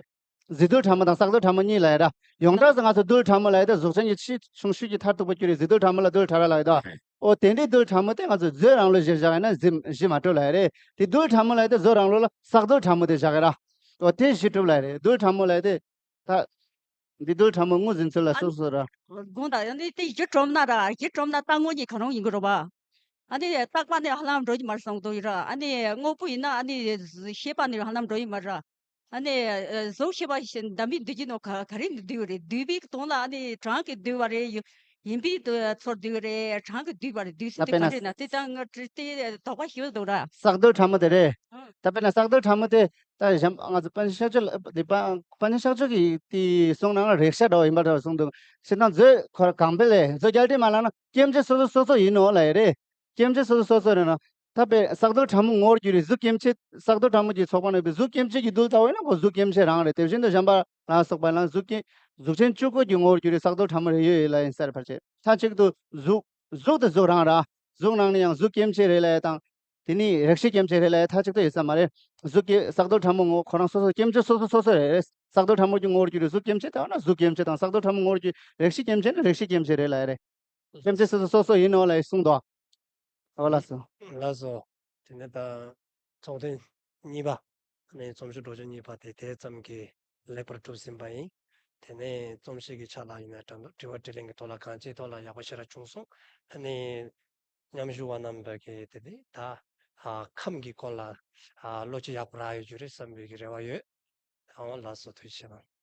གཟི་རྡོ་ཕྲ་མོ་དང་གསེག་རྡོ་ཕྲ་མོ་གཉིས་ལ་ཡ་ར། ཡོངས་གྲགས་སུ་ང་ཚོ་རྡོ་ཕྲ་མོ་ལ་ཡ་དེ་གཟུགས་ཅན་གྱི་ཕྱིའི་ཆུང་ཤོས་ཀྱི་མཐར་ཐུག་པ་གྱུར་རེད། གཟི་རྡོ་ཕྲ་མོ་ལ་རྡོ་ཕྲ་ར་ལ་ཡ་དོ། ཨོ་དེ་འདྲའི་རྡོ་ཕྲ་མོ་དེ་ང་ཚོ་མཛོད་རང་ལུགས་གཞིར་བཞག་ཡིན་ན་གཞི་གཞི་མ་གྲུབ་ལ་ཡ་རེད། དེ་རྡོ་ཕྲ་མོ་ལ་ཡ་དེ་མཛོད་རང་ལུགས་ལ་གསེག་རྡོ་ཕྲ་མོ་དེ་བཞག་གི་ར། ཨོ་དེ་གཞི་གྲུབ་ལ་ཡ་རེད། རྡོ་ཕྲ་མོ་ལ་ཡ་དེ། ད། འདི་རྡོ་ཕྲ་མོ་དངོས་འཛིན་ཚུལ་ལ་ཨ་སོ་སོ་ར། དགོངས་དག་ཡང་ནི་དེ་གཞི་གྲུབ་ན་ར། གཞི་གྲུབ་ན་རྟག་དངོས་གཉིས་གང་རུང་ཡིན་གྱི་རེད་པ། ཨ་ནི་རྟག་པ་ནི་ཧ་ལམ་འགྲོ་གི་མ་རེད་བསམ་གྱི་འདུག་ཡིན་ར། ཨ་ནི་དངོས་པོ་ཡིན་ན་ཨ་ནི་ཤེས་པ་ནི་ཧ་ལམ་འགྲོ་གི་མ་རེད། ཨ་ནི་གཟུགས་ཤེས་པ་ཞིག་འདམ་པའི་འདུས་ཀྱི་ནོ་ག་ག་རེ་ནི་འདུས་པ་རེད། འདུས་པའི་དོན་ལ་ཨ་ནི་གྲངས་ཀྱིས་འདུས་པ་རེད། ཡིན་པའི་ཚུལ་འདུས་པ་རེད། གྲངས་ཀྱིས་འདུས་པ་རེད། འདུས་ཚུལ་དེ་ག་རེ་ན་དེ་ད་ང་དེ་དོགས་པ་ཞིག་འདུག་ར། གསེག་རྡོ་ཕྲ་མོ་དེ་རེད། ཨང་། ད་དཔེར་ན་གསེག་རྡོ་ཕྲ་མོ་དེ། ད་གཞན་ང་ཚོ་པཎ་ཆེན་ཤཱཀྱ་ལ་དེ་པ་པཎ་ཆེན་ཤཱཀྱ་མཆོག་གིས་དེ་གསུང་ནང་རེག་བྱ་འདྲ་བོ་ཡིན་པ་འདྲ་བོ་གསུངས་འདུག་ཟེར་ན་མཛོད་ཁོ་ར་གང་པའི་ལས་མཛོད་རྒྱལ་ཕྲན་མ་ལབ་ན་སྐྱེ་མཆེད་སོ་སོ་སོ་སོ་ཡིན་ནོ་ལབ་ཡ་རེད། སྐྱེ་མཆེད་སོ་སོ་སོ་སོ་རེད་ན། ད་དཔེ་གསེག་རྡོ་ཕྲ་མོ་ངོ་བོར་གྱུར་པའི་གཟུགས་སྐྱེ་མཆེད། གསེག་རྡོ་ཕྲ་མོ་གྱི་ཚོགས་པ་ནང་པའི་གཟུགས་སྐྱེ་མཆེད་ཀྱི་རྡུལ་ལྟ་བུ་ཡིན་ན་ཁོ་གཟུགས་སྐྱེ་མཆེད་རང་རེད། དེ་བཞིན་དུ་གཞན་པ་ལ་སོགས་པ་ལ་གཟུགས་སྐྱེ་གཟུགས་ཅན་གཅིག་པོ་གྱི་ངོ་བོར་གྱུར་པའི་གསེག་རྡོ་ཕྲ་མོ་རེ་ཡོད་ཡོད་ལབ་ཡིན་ས་རེད། ཕལ་ཆེར་མཐའ་གཅིག་ཏུ་གཟུགས་གཟུགས་དེ་གཟུགས་རང་ར། གཟུགས་ནང་ནས་ཡང་གཟུགས་སྐྱེ་མཆེད་རེད་ལབ་ཡ་དང་། དེ་ནས་རེག་བྱའི་སྐྱེ་མཆེད་རེད་ལབ་ཡ་མཐའ་གཅིག་ཏུ་ཡོད་ས་མ་རེད། གཟུགས་སྐྱེ་གསེག་རྡོ་ཕྲ་མོ་ངོ་ཁོ་རང་སོ་སོ་སྐྱེ་མཆེད་སོ་སོ་སོ་སོ་རེད། གསེག་རྡོ་ཕྲ་མོ་གྱི་ངོ་བོར་གྱུར་པའི་གཟུགས་སྐྱེ་མཆེད་ལྟ་བུ་ན་གཟུགས་སྐྱེ་མཆེད་དང་། གསེག་རྡོ་ཕྲ་མོ་ངོ་བོར་གྱུར་རེག་བྱའི་སྐྱེ་མཆེད་ན་རེག་བྱའི་སྐྱེ་མཆེད་རེད་ལབ་ཡ་རེད། སྐྱེ་མཆེད་སོ་སོ་སོ་སོ་ཡིན་ནོ་ལབ་ཡ་གསུངས་འདུག་ཨོ་ལགས་སོ། ལགས་སོ། དེ་ནས་ད་ཚོགས་ཐུན་གཉིས་པ། ཨ་ནི་རྩོམ་ཞིབ་སྒྲོག་སྦྱང་གཉིས་པ་དེ་དེ་ཙམ་གྱིས་ལེགས་པར་གྲུབ་ཟིན་པ་ཡིན། དེ་ནས་རྩོམ་ཞིབ་ཀྱི་ཆ་ལ་ཡིན་ན་འགྲན་བསྡུར་དྲི་བ་དྲིས་ལན་གྱི་ཐོག་ལ་གང་ཅིའི་ཐོག་ལ་ཡག་པོ་ཞེ་དྲག་བྱུང་སོང་། ཨ་ནི་མཉམ་ཞུགས་པ་རྣམ་པ་གིས་དེ་དེ་ད་ཨ་ཁམས་ཀྱི་སྐོར་ལ་ཨ་བློ་སྐྱེད་ཡག་པོ་རག་ཡོད་རྒྱུ་རེད་བསམ་པའི་གི་རེ་བ་ཡོད། ཨོ་ལགས་སོ། ཐུགས་རྗེ་ཆེ་གནང་།